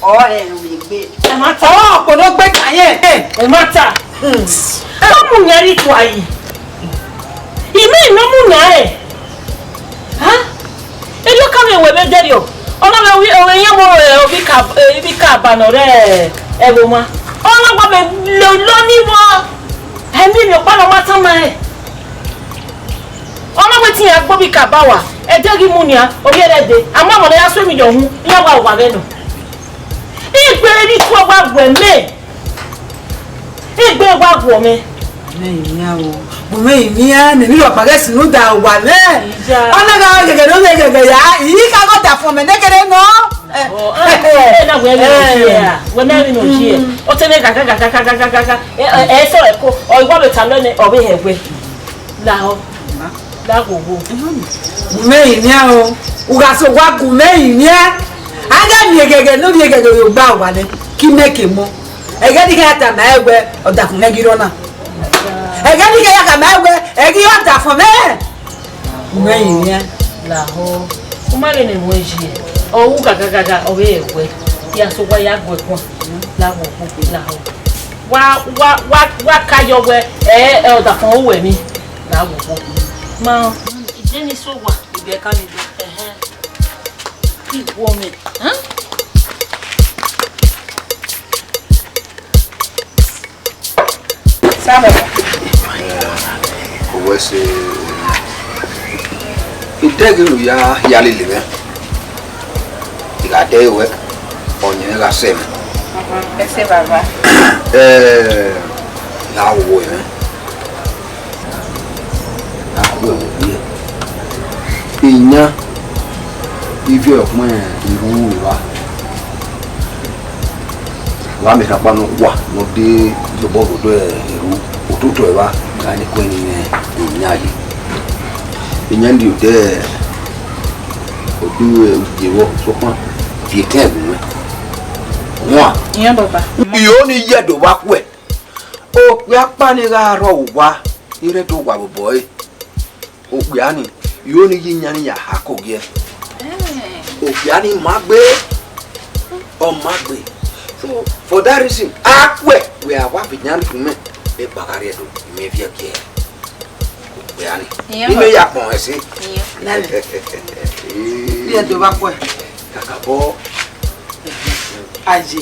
Ọ hẹ mwẹ egbe. Ẹ ma ta. Ọ kpo ne ọ gbe ka yẹn. Ẹ ma ta. Hmm. Ẹ ma mu yẹn rhie tua yi. I miẹn ne ọ mu yan rẹn. Ha? Erriọ ka mwẹ wẹ vbe derriọ. Ọ na mwẹ ovbi, ovbi iran vbe ovbi ka, eh, ivbi ka ba nọ rẹ ẹvbo ma. Ọ na wa vbe lolo ni vbọ. Ẹ miẹn emwi ọkpa ne ọ ma tama rẹn. Ọ na wẹ te iran gbe ovbi ka ba wa. Ẹdẹ ghi mu nian, ovbi ẹre dee. A mu ọmọ ne ya so emwi yọ uhunmwu, iran wa owa vbe nọ. Igbe rhie tua wa gu ẹmwẹ. Egbe wa guọ mwẹ. Mẹ i mian o. Bu mẹ i mian, mẹ ni rhọkpa ghẹ sunu da owa mwẹ. Iya. Ọ na gha ghẹghẹ ne ọ vbe ghẹghẹ ya, I ka gha da fọn mẹ ne kherhe nọ. Ọ, ẹ, ẹ, na wẹ vbe nọ ye a, wẹ mẹ vbe nọ ye. Ọ te mwẹ gagagagagagagaga. Ẹ, ẹ, ẹ, sẹ ẹko, ọ, I wa vbe ta nẹ, ọ vbe hẹ wẹ. Lahọ. Lahọ wo. Gu mẹ i mian o. U gha sẹ owa gu mẹ i mian. A gha miẹn ghẹghẹ ne ovbi ẹghẹghẹ vbe ogba owa nẹ, ke imẹ ke mọ. Ẹghẹ ne I khian tama ẹre wẹ, ọdafẹn mwẹ ghi rrọọ na. Ẹghẹ ne I ya khama ruẹ wẹẹ, ẹ ghi ọdafọn mwẹ. Mwẹ rin wian. Lahọ, u ma vbe ne ẹmwẹ yi, ọ ru gagagaga, ọ vbe wẹ, ya sẹ owa ya gu ẹguan, lahọ, lahọ. Wa, wa, wa, wa ka yọ wẹẹ, ẹ, ẹ, ọdafọn ru wẹ emwi, lahọ. Ma, I de ni sẹ owa. Ibẹ ka mi do. Ẹhẹn. Ki guọ mwẹ. Hẹn? Samuel. Owẹ sẹ, I dẹghe ne u ya hia lele mwẹ. I gha dẹe ruẹ, ọyẹnrẹn gha sẹ mwẹ. Ẹse baba. Ẹ, I gha wo ẹmwẹ. A khuẹ vbe okpia. Iyan, ivie ọkpẹn Iru evba. Wa miẹn ekhakpa nọkhua ne ọ de ye obọ vbe odọ Iru, ototọ evba, a ni kuẹ ni mwẹ iyan ye. Iyan ni odẹ, odẹ uje vbọ, sokpan viẹ etẹn gu mwẹ. Huan. Iyan baba. Iro ni ye ẹdẹ ovba khuẹ. Okpia ọkpa ni gha rrọọ owa, I rre do wa vbe obọ ẹre. Okpia ni, iro ni ye iyan ni ya ha ke ogiẹ. Okpia ni ma gbe, ọ ma gbe. So, for that reason, a khuẹ wẹ a wa vbe iyan gu mwẹ, egba gha rrie do, I mwẹ viẹ gie. Okpia ni. Iyan I mwẹ ya kpọn ẹse. Iyan. Nani. Viẹ do vba khuẹ. Kakabọ. Aye.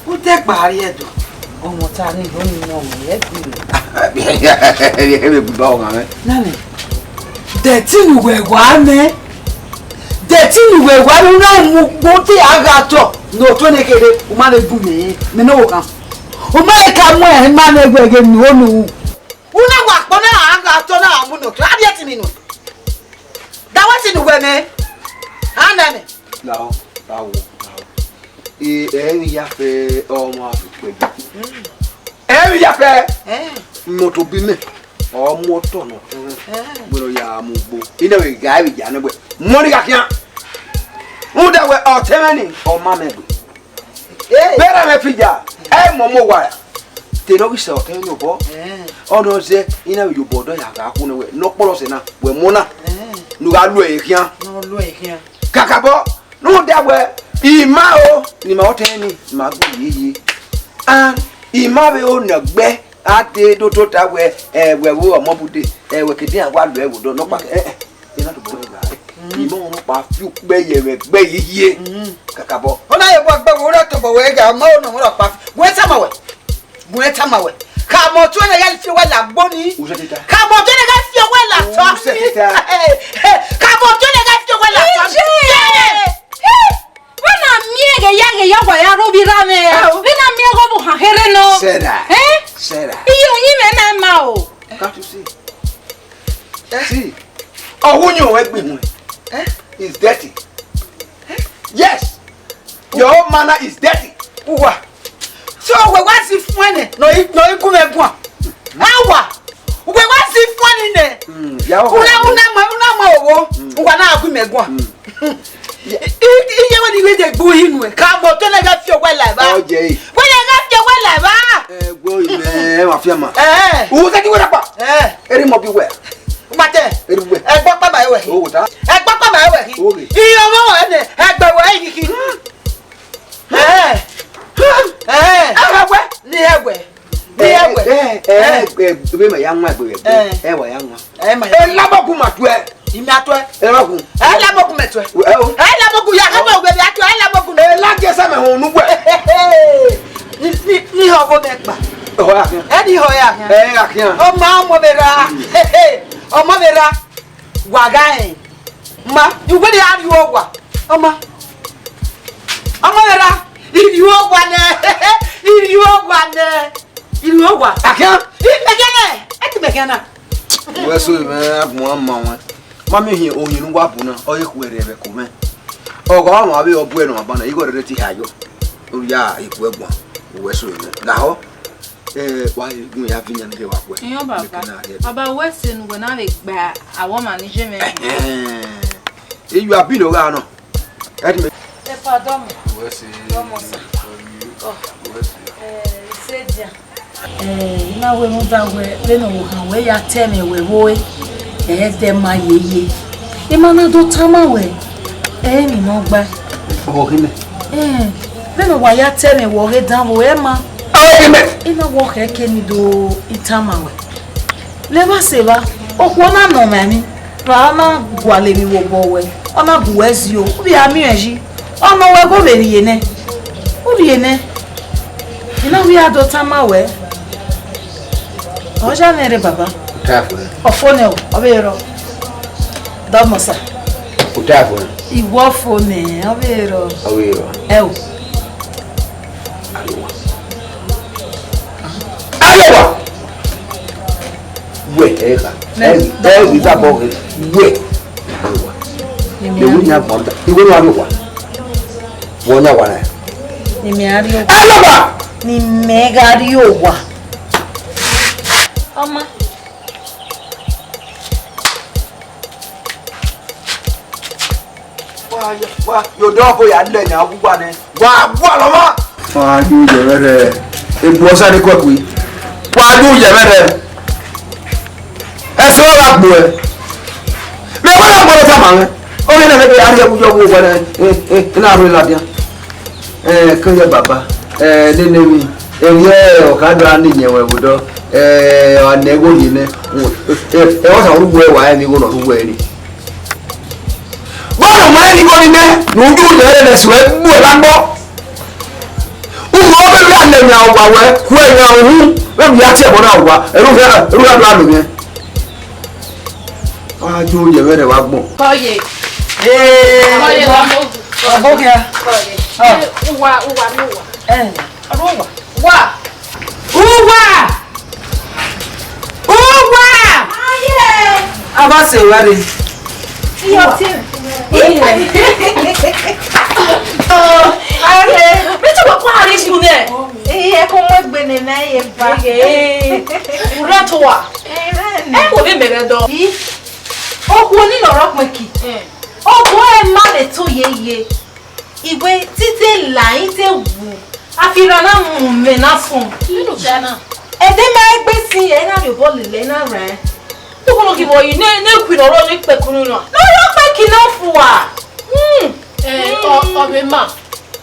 Udẹgba rrie do. Ọmọta ni, ọ ni nọ mwẹ, ẹ gbe. Ẹ vbe gba ọmwa mwẹ. Nani, dẹtin ne uwẹ wa nẹ, dẹtin ne uwẹ wa nẹ, u na mu ugbo te a gha tọ ne ọ tuẹ ne kherhe, u ma vbe bu mẹ, mẹ ne ọ wo kan. U ma he ka mu ẹre ma ne ẹguẹ ghe ne u ho ne u ru. U na wa kpọ na a gha tọ na a mu ne ọ tuẹ, a rhie ẹtin ni nuẹn. Da wẹ ẹtin ne uwẹ mwẹ, a nẹ mẹ. Lahọ, lahọ, lahọ. E, ẹmwẹ iyafẹ ọmwa vbe ukpẹ. Ẹmwẹ iyafẹ. Eh. Imọto bi mẹ, ọ mu otọ nọ. Eh. Wẹ ne ọ ya mu ugbo. I na vbe gha vbe ya nẹ wẹ, mọ ni gha khian. Rhunmwuda wẹ ọtẹn mwẹ ni, ọ ma mẹ gbe. Eh. Vbe erha mwẹ fi ya, ẹ mọ mọ owa ra. Te ne ọ ghi sẹ ọtẹn mwẹ ni obọ. Eh. Ọ nọ zẹ, I na vbe ye obọ dọ ya gha khu nẹ wẹ, ne ọ kpọlọ sẹ na, wẹ mọ na. Eh. Ne u gha lu ẹre khian. Ne ọ lu ẹre khian. Kakabọ, rhunmwuda wẹ, I ma o, ne ima ọtẹn ni, ima gbe yeye. And I ma vbe o ne ọgbẹ, a te do tota wẹ, ẹ, wẹ vbe ọmọ bude, ẹ, wẹ ke dian wa lu ẹvbo dọ nọkpa, ẹ, ẹ, ẹ na tobọ wẹ gha. I ma ọmọ nọkpa fi ukpẹ ye ẹmwẹ gbe yeye. Kakabọ. Ọ na ye vbe ọgbẹ wẹ, u na tobọ wẹ gha, ma o ne ọmọ nọkpa. Wẹ tama wẹ. Gu ẹn tama wẹ. Khama ọtuẹn ne ghẹ fi owẹ la gbo ni. Khama ọtuẹn ne ghẹ fi owẹ la tọ ni. Khama ọtuẹn ne ghẹ fi owẹ la tọ ni. Iye! Wẹ na miẹn ghe ya ghe ya wa ya rre ovbi erha mwẹ. Vbe na miẹn ghe ọvbokhan kherhe nọ. Sarah. Eh? Sarah. Iye, uyinmwẹ na ma o. Can't you see? See, ọghe uyinmwẹ wẹ gbe ihun. Eh? Is dirty. Yes. Your own manner is dirty. Uwa. So, wẹ wa si fuẹn nẹ, nọ i, nọ i gu mwẹ guan. Awa. Wẹ wa si fuẹn ni nẹ. Mm, ya o. Una, una ma, una ma owo. Mm. Uwa na gu mwẹ guan. Mm. I, i, iye wẹ ni wẹ de gbu hinu ẹ. Khama ọtuẹn ne ghẹ fi owẹ la evba. Ọ jẹ e. Wẹ ne ghẹ fi owẹ la evba. Ẹ, gbo imẹ, ẹ ma fi ama. Eh. U se ki wẹ na kpa. Eh. Eri mọ bi wẹ. Matẹ. Eri wẹ. Ẹ gbọ kpa ma ẹ wẹ. O wẹ ta. Ẹ gbọ kpa ma ẹ wẹ hi. O wẹ. Iye ọmọ wẹ nẹ, ẹ gbẹ wẹ yi hi. Eh. Eh. Ẹ wẹ. Ni ẹ wẹ. Ni ẹ wẹ. Eh, eh, eh, eh, be ma ya nwa egbe. Eh. Ẹ wa ya nwa. Ẹ ma ya. E labogun ma tuẹ. Imi a tuẹ. E labogun. Ẹ labogun mẹ tuẹ. Ẹ o. Ẹ labogun ya ka ma wẹ bi a tuẹ, ẹ labogun. E la je sa mẹ hon nu wẹ. Ni, ni, ni họgho mẹ kpa. Họgho ya khian. Ẹ ni họgho ya khian. Ẹ ya khian. Ọmọ, ọmọ vbe ra. Ọmọ vbe ra. Wa gha ẹn. Ma, you go dey have you ogwa. Ọmọ. Ọmọ vbe ra. If you ogwa nẹ. If you ogwa nẹ. If you ogwa. Akia. If me gana. Eti me gana. Wẹ so mẹ agbọn ma wọn. Ma mi hin oyin nu wa bu na, ọ ye khuẹrhẹ vbe ko mẹ. Ọgọ wa wan vbe ọ bu ẹre nọ aba na, igho rere ti ha yo. Oya ikhu ẹguan, uwẹ so mẹ. Lahọ. Eh, wa ye gun ya vinya nige wa khuẹ. Iyan baba. Baba, wẹ sẹ ne uwẹ na vbe gba awọ ma ni je mwẹ. Ẹhẹn. Iyu abi no gha nọ. Ẹ ti mẹ. Ẹ pardon me. Wẹ sẹ. Dọmọ sa. Ọ. Wẹ sẹ. Eh, sẹ dia. Eh, I na wẹ rhunmwuda wẹ vbene ọ han wẹ ya ta ẹmwẹ wẹ vbe ore, ẹ dẹ ma yeye. I ma na do tama wẹ, ẹ i mwẹ ne ọ gbae. Ọvbokhan mẹ. Eh, vbene wa ya ta ẹmwẹ wẹ ọghe danmwẹ, ẹ ma. Ọvbokhan mẹ. I na wẹ ọ khẹke ne I do tama wẹ. Levba sẹ evba, okhuo na nọ mwẹ emwi, ra ọ na gualọ emwi vbe obọ wẹ, ọ na bu wẹ zio, u vbe a miẹn yi, ọ nọ wẹ ghe ọ vbe rhie nẹ, u rhie nẹ. I na wẹ I ya do tama wẹ, ọ ya nẹ rre baba. Uta fo nẹ. Ọ fo nẹ o, ọ vbe rrọọ. Dọmọ sa. Uta fo nẹ. Iwọ fo nẹ, ọ vbe rrọọ. Ọ vbe rrọọ. Ẹ o. Alowa. Alowa. Wẹ, ẹ gha. Ẹ, ẹ, ẹ, ẹ, ẹ, wẹ. Alowa. Mẹ wẹ yan gbọn da. Iwẹ wa alowa. Wọ yan wa na. Ni mẹ gha rrie owa. Alowa. Ni mẹ gha rrie owa. Ọma. Wa, wa, yo dọ ko ya lẹ yan wu wa nẹ. Wa, wa lọ ma. Wa ju yẹ vẹ rẹ. Ebu ọsa ni kọ kui. Wa ju yẹ vẹ rẹ. Ẹsẹ ọgha gbo ẹ. Mẹ wẹ na gbọdọ tama mwẹ. Ọ ghi na mẹ ke a rhie wu yọ wu wẹ nẹ. Ẹ, ẹ, ẹ na rhie ladian. Ẹ, ke yẹ baba. Ẹ, nene mi. Ẹ, yẹ ọkada ni yẹn wẹ vbe odọ. Ẹ, ọ nẹ igho rhie nẹ. Ẹ, ẹ, ọ sa ru wẹ wa ẹ ni igho nọ ru wẹ ni. Vbọzẹ ma rẹn igho ni nẹ, ne u ju yẹ rẹ nẹ suẹ gbe ẹre agbọ. U ru ọghe vbe a nẹ emwi owa wẹ, ku emwi uhunmwu, vbene u ya tie ẹbọ na owa, ẹre u gha, ẹre u gha do alo mwẹ. Wa jo yẹ vbe rẹ wa gbọn. Kọye. Ee, kọye wa mo. Ọbọ kia. Kọye. Ah. Uwa, uwa, uwa. Eh. Ọdọ uwa. Uwa. Uwa. Uwa. Aye. Aba se wa re. Iyo ti. Iye. Oh, are. Me to wa kwa ari su ne. Iye ko mo gbe ne na ye ba. Ure to wa. Ẹ wo vbe mẹ ghẹ dọ. Yi. Okhuo ni nọ rọ kpẹn ki. Eh. Okhuo ẹ ma vbe to yeye. Iwe tite la i te wu. A fi ra na mu mẹ na fun. Nínú ìfẹ́ náà. Ẹdẹ ma egbe si ẹ na rhie obọ lele na rẹ. Tó kọ́ ló kí wọ́n yìí, ní, ní ìpinnu ọ̀rọ̀ ní pẹ̀kúrú náà. Lọ́rọ̀ pé kí ló fún wa? Hmm. Eh, ọ, ọbẹ̀ ma.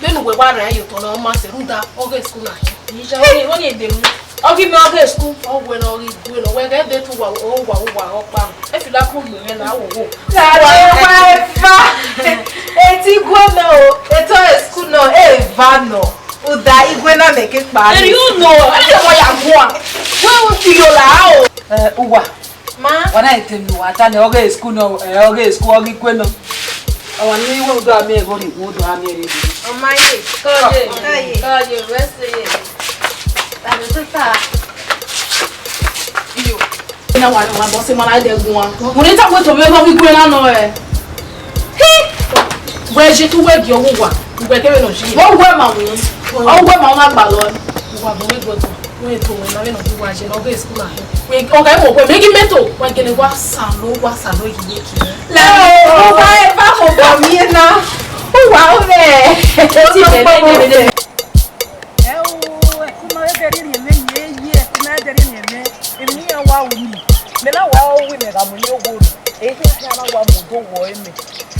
Lẹ́nu wẹ̀ wá rẹ̀ ayò tọ̀nà ọmọ àṣẹrúdà, ọgẹ́ school náà. Ìyíṣẹ́, wọ́n ní, wọ́n ní èdè mú. Ọ ghi mẹ ọghe school. Ọ wẹ ne ọ ghi gue nọ, wẹ ghẹ de te uwa, uwa, uwa ọkpa. E feel like ugbe mwẹ na, wo, wo. Lare wa eva. Eti gue nọ o, eto school nọ, e va nọ. Uda igue na mẹ ke kpa. Eri u nọ, e de wọ ya gua. Wẹ u ti yo la o. Eh, uwa. Ma. Wa na ete mi wa ta ne ọghe school nọ, eh, ọghe school ọghe gue nọ. Awa ni wẹ u do a miẹn ẹghọ rhie, u do a miẹn rhie. Ọ ma ye. Kọye, kọye, kọye, rest ye. Tàbí tó ta. Iyo. Ina wa wa bọ se mara de gun wa. Mo ni ta we to me ko mi ku na no e. Hi! Wẹ je tu wẹ gi ọwu wa. Wẹ kẹrẹ nọ ji. Wẹ wẹ ma wu. Ọ wẹ ma ma gba lọ. Wa bo we go to. Wẹ to we na we no bi wa je no ge school na. Wẹ o ga mo we me gi me to. Wa gele wa sa lo wa sa lo yi ye ki. La o wa e ba mo ba mi na. O wa o re. Ti be be be. Ẹ o, ẹkun ma vbe rhie mwẹ ye, ye ẹkun ma vbe rhie mwẹ, emwi iran wa ru ni. Mẹ na wa ru wẹ mẹ gha mu ye owo ni, ehe khian na wa mu do wọ ẹre mẹ.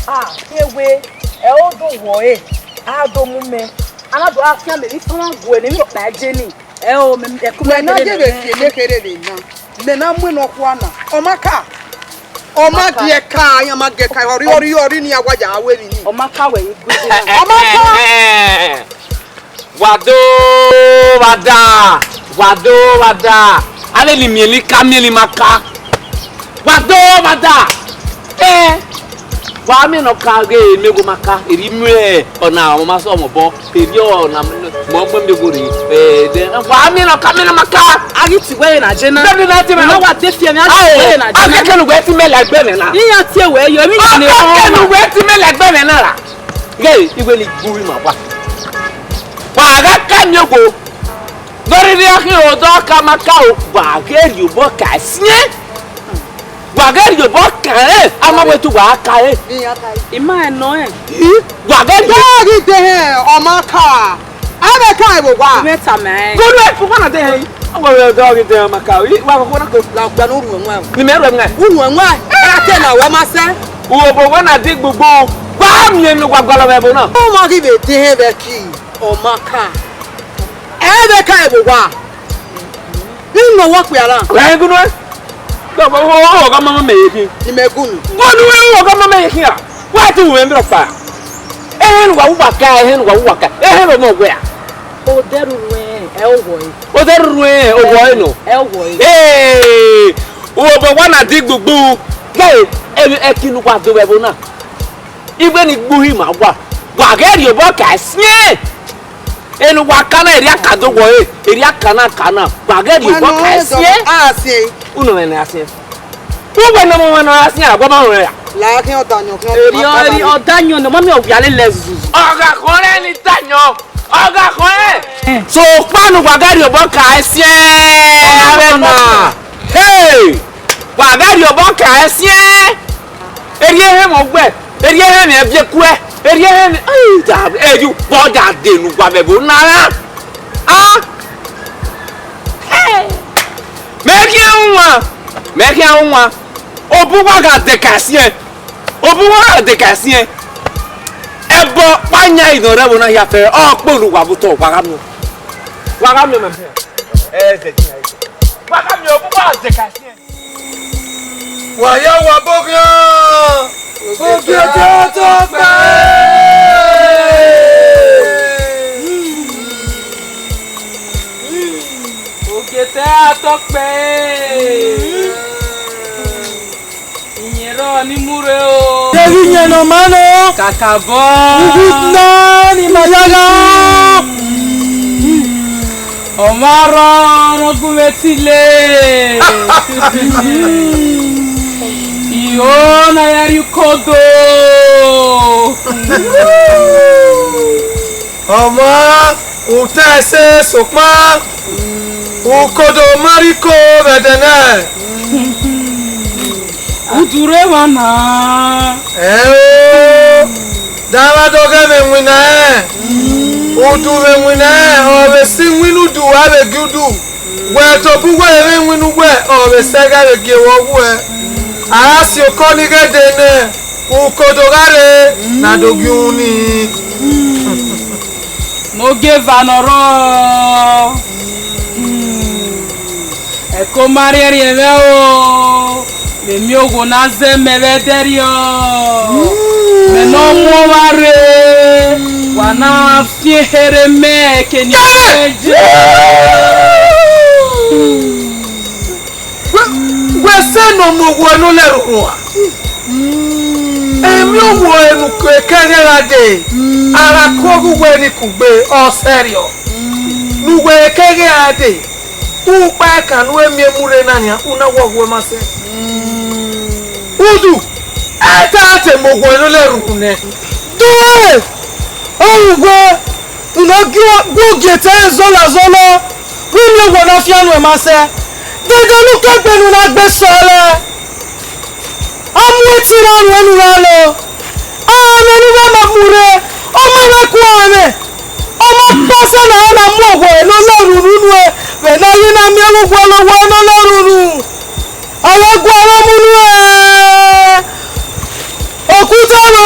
A, ke wẹ, ẹ o do wọ ẹre, a do mu mẹ, a na do a fian mẹ ni tọn guẹ ne emwi ọkpa je ni. Ẹ o, mẹ, ẹkun ma vbe rhie mwẹ. Wẹ na ye vbe fi ene kherhe vbe na. Mẹ na mu nọkhua na, ọ ma ka. Ọ ma gie ka, iran ma gie ka, ọrri, ọrri, ọrri ne iran wa ya ru emwi ni. Ọ ma ka wẹ ye gu na. Ọ ma ka. Wa do, wa da, wa do, wa da. A vbe ne miẹn ne I ka miẹn ne I ma ka. Wa do, wa da. Eh. Wa miẹn ne ọ ka ghe, mẹ gho ma ka, erriọ I mu ọna, ọ ma sẹ ọmọ obọ, erriọ ọna, mẹ ọ gbẹn mẹ gho rre, eh, then, wa miẹn ne ọ ka, miẹn ne ọ ma ka. A ghi tie wẹ na je na. Bẹẹni na ti mẹ. Wa de fi ẹmwẹ, a ghi tie wẹ na je na. A kẹkẹ nu wẹ ti mẹ la ẹgbẹ mẹ na. Iran tie wẹ yo, emwi iran ni. A kẹkẹ nu wẹ ti mẹ la ẹgbẹ mẹ na ra. Ghe, iwe ni gbu ima wa. Wa gha ka miẹn ogho. Gọrịrị ọkhe odọ ka ma ka o, wa ghe rhie obọ ka siẹn. Wa ghe rhie obọ ka rẹn, a ma wẹ te uwa ka rẹn. I ma rẹn nọ rẹn. Wa ghe rhie. Ghe ghi de hẹn, ọ ma ka. A vbe ka ẹvbo wa. Mẹ tama ẹn. Golu ẹfu wa na de hẹn. Ọmọ rẹ ọdọ ghi dẹ ọmaka, wa kọkọ na ko. La ọkpia ne u ruẹn wan. Ni mẹ ruẹn wan. U ruẹn wan. Ẹ te na wẹ ma sẹ. Uwẹ obọ wẹ na di gbugbu. Wa miẹn ne uwa gualọ vbe ẹvbo na. Ọmọ ghi vbe de hẹ vbe ki ọmaka. Ẹ vbe ka ẹvbo wa. Inu wọ kpia ra? Wa gun nuẹ. Ọgọ mama mẹ ye khin. Ni mẹ gun nu. Gun nuẹ, ọgọ mama mẹ ye khin ra? Wa tu wẹ mrọ kpa. Ehẹn ne uwa wu wa ka, ehẹn ne uwa wu wa ka. Ehẹn vbe ọmọ wẹ a? Odẹ ruru ẹnrẹn, ẹ o wọ ẹre. Odẹ ruru ẹnrẹn, o wọ ẹre nọ. Ẹ o wọ ẹre. Ee, uwẹ obọ wa na di gbugbu. Gẹ, ẹ, ẹki ne uwa do vbe ẹvbo na. Ighẹ ne igbuhi ma wa. Wa ghẹ rhie obọ ka siẹn. Enu wa ka na, erriọ aka do wọ ẹre, erriọ aka na ka na. Wa ghẹ rhie obọ ka siẹn. A siẹn. Unu mwẹ ne a siẹn. Uwẹ ne ọmọ mwẹ ne a siẹn, a gua ma rẹn ya. La khian ọdayọn, khian ọdayọn. Erriọ, erriọ ọdayọn ne ọ ma miẹn ọwiale lẹ zuzu. Ọ gha khọn rẹ ni dayọn. Ọ gha khọn rẹ. So, kpanu wa ghẹ rhie obọ ka siẹn. Avbe na. Hey! Wa ghẹ rhie obọ ka siẹn. Erriọ ehẹn mwẹ ọgbẹ, erriọ ehẹn mwẹ ẹviẹkuẹ, erriọ ehẹn mwẹ, ai, da, ẹyu, vbe ọ da de ne uwa vbe ẹvbo na ra? A? Hey! Mẹ khian wan, mẹ khian wan. Obọ uwa gha de ka siẹn, obọ uwa gha de ka siẹn. Ẹbọ ọkpa yan inọ rre ẹvbo na hia fẹ, ọ kpolo uwa vbe otọ, wa gha miẹn. Wa gha miẹn, mẹ. Ẹ, zẹ, zẹ, zẹ. Wa gha miẹn obọ uwa gha de ka siẹn. Wa ya wa boghian. Ogiete tọkpẹ. Ogiete tọkpẹ. Iyẹn rrọọ ni mu rre o. Deghẹ iyẹn ne ọ ma nọ. Kakabọ. Uwu na ni ma ya gha. Ọ ma rrọọ ne ọ gu mwẹ tile. Iro na ya rrie ukodo. Ọmọ, u ta ẹse sokpan ukodo ma rrie iko vbe ẹdẹ na. Udu rre emwa na. Ẹo, da mwa dọghe vbe iwinna rẹn. Udu vbe iwinna rẹn, ọ vbe sẹ iwinna udu, a vbe gie udu. Wẹ tobọ uwẹ vbe iwinna uwẹ, ọ vbe sẹ ẹghẹ vbe gie wẹ ọghuẹ. A gha si okọ ni ghẹ dee nẹ, ukodo gha rre, ne a do gie uhunmwu nii. Ne ogieva ne ọ rrọọ. Ẹko ma rhiẹnrhiẹn mwẹ o, mẹ miẹn owo na zẹ mẹ vbe ẹdẹrriọ. Mẹ ne ọ mu ọmwa rre, wa na fian ehe rre mẹ, eke ne I mwẹ je. Wẹ, wẹ sẹ ne ọ mu owo ne ọ lẹ roro a? Emwi owo ne u ke ẹghẹ gha dee, a gha ku ọghe uwẹ ni kugbe, ọ sẹrriọ. Ne uwẹ ke ẹghẹ gha dee, ukpa ẹkan ne u miẹn mu rre na nian, u na wọ ọghuẹ ma sẹ. Udu, ẹ ta te mu owo ne ọ lẹ ruru nẹ. Dee, ọ ru wẹ, u na gu ogiete ẹre zọla zọla, wẹ miẹn owo ne a fian nuẹn ma sẹ. Dede ne u ke egbe ne u na gbe sọlẹ. A mu ẹtin na ru ẹnu gha lọ. A mwẹ ne uwa ma mu rre, ọ ma ghẹ ku amwẹ. Ọ ma kpọsẹ ne a na mu owo ne ọ lẹ ruru nuẹn, vbe ne a ghi na miẹn vbe uwẹ ne owo ne ọ lẹ ruru. A ghẹ gualọ mu nuẹn. Okuta vbo?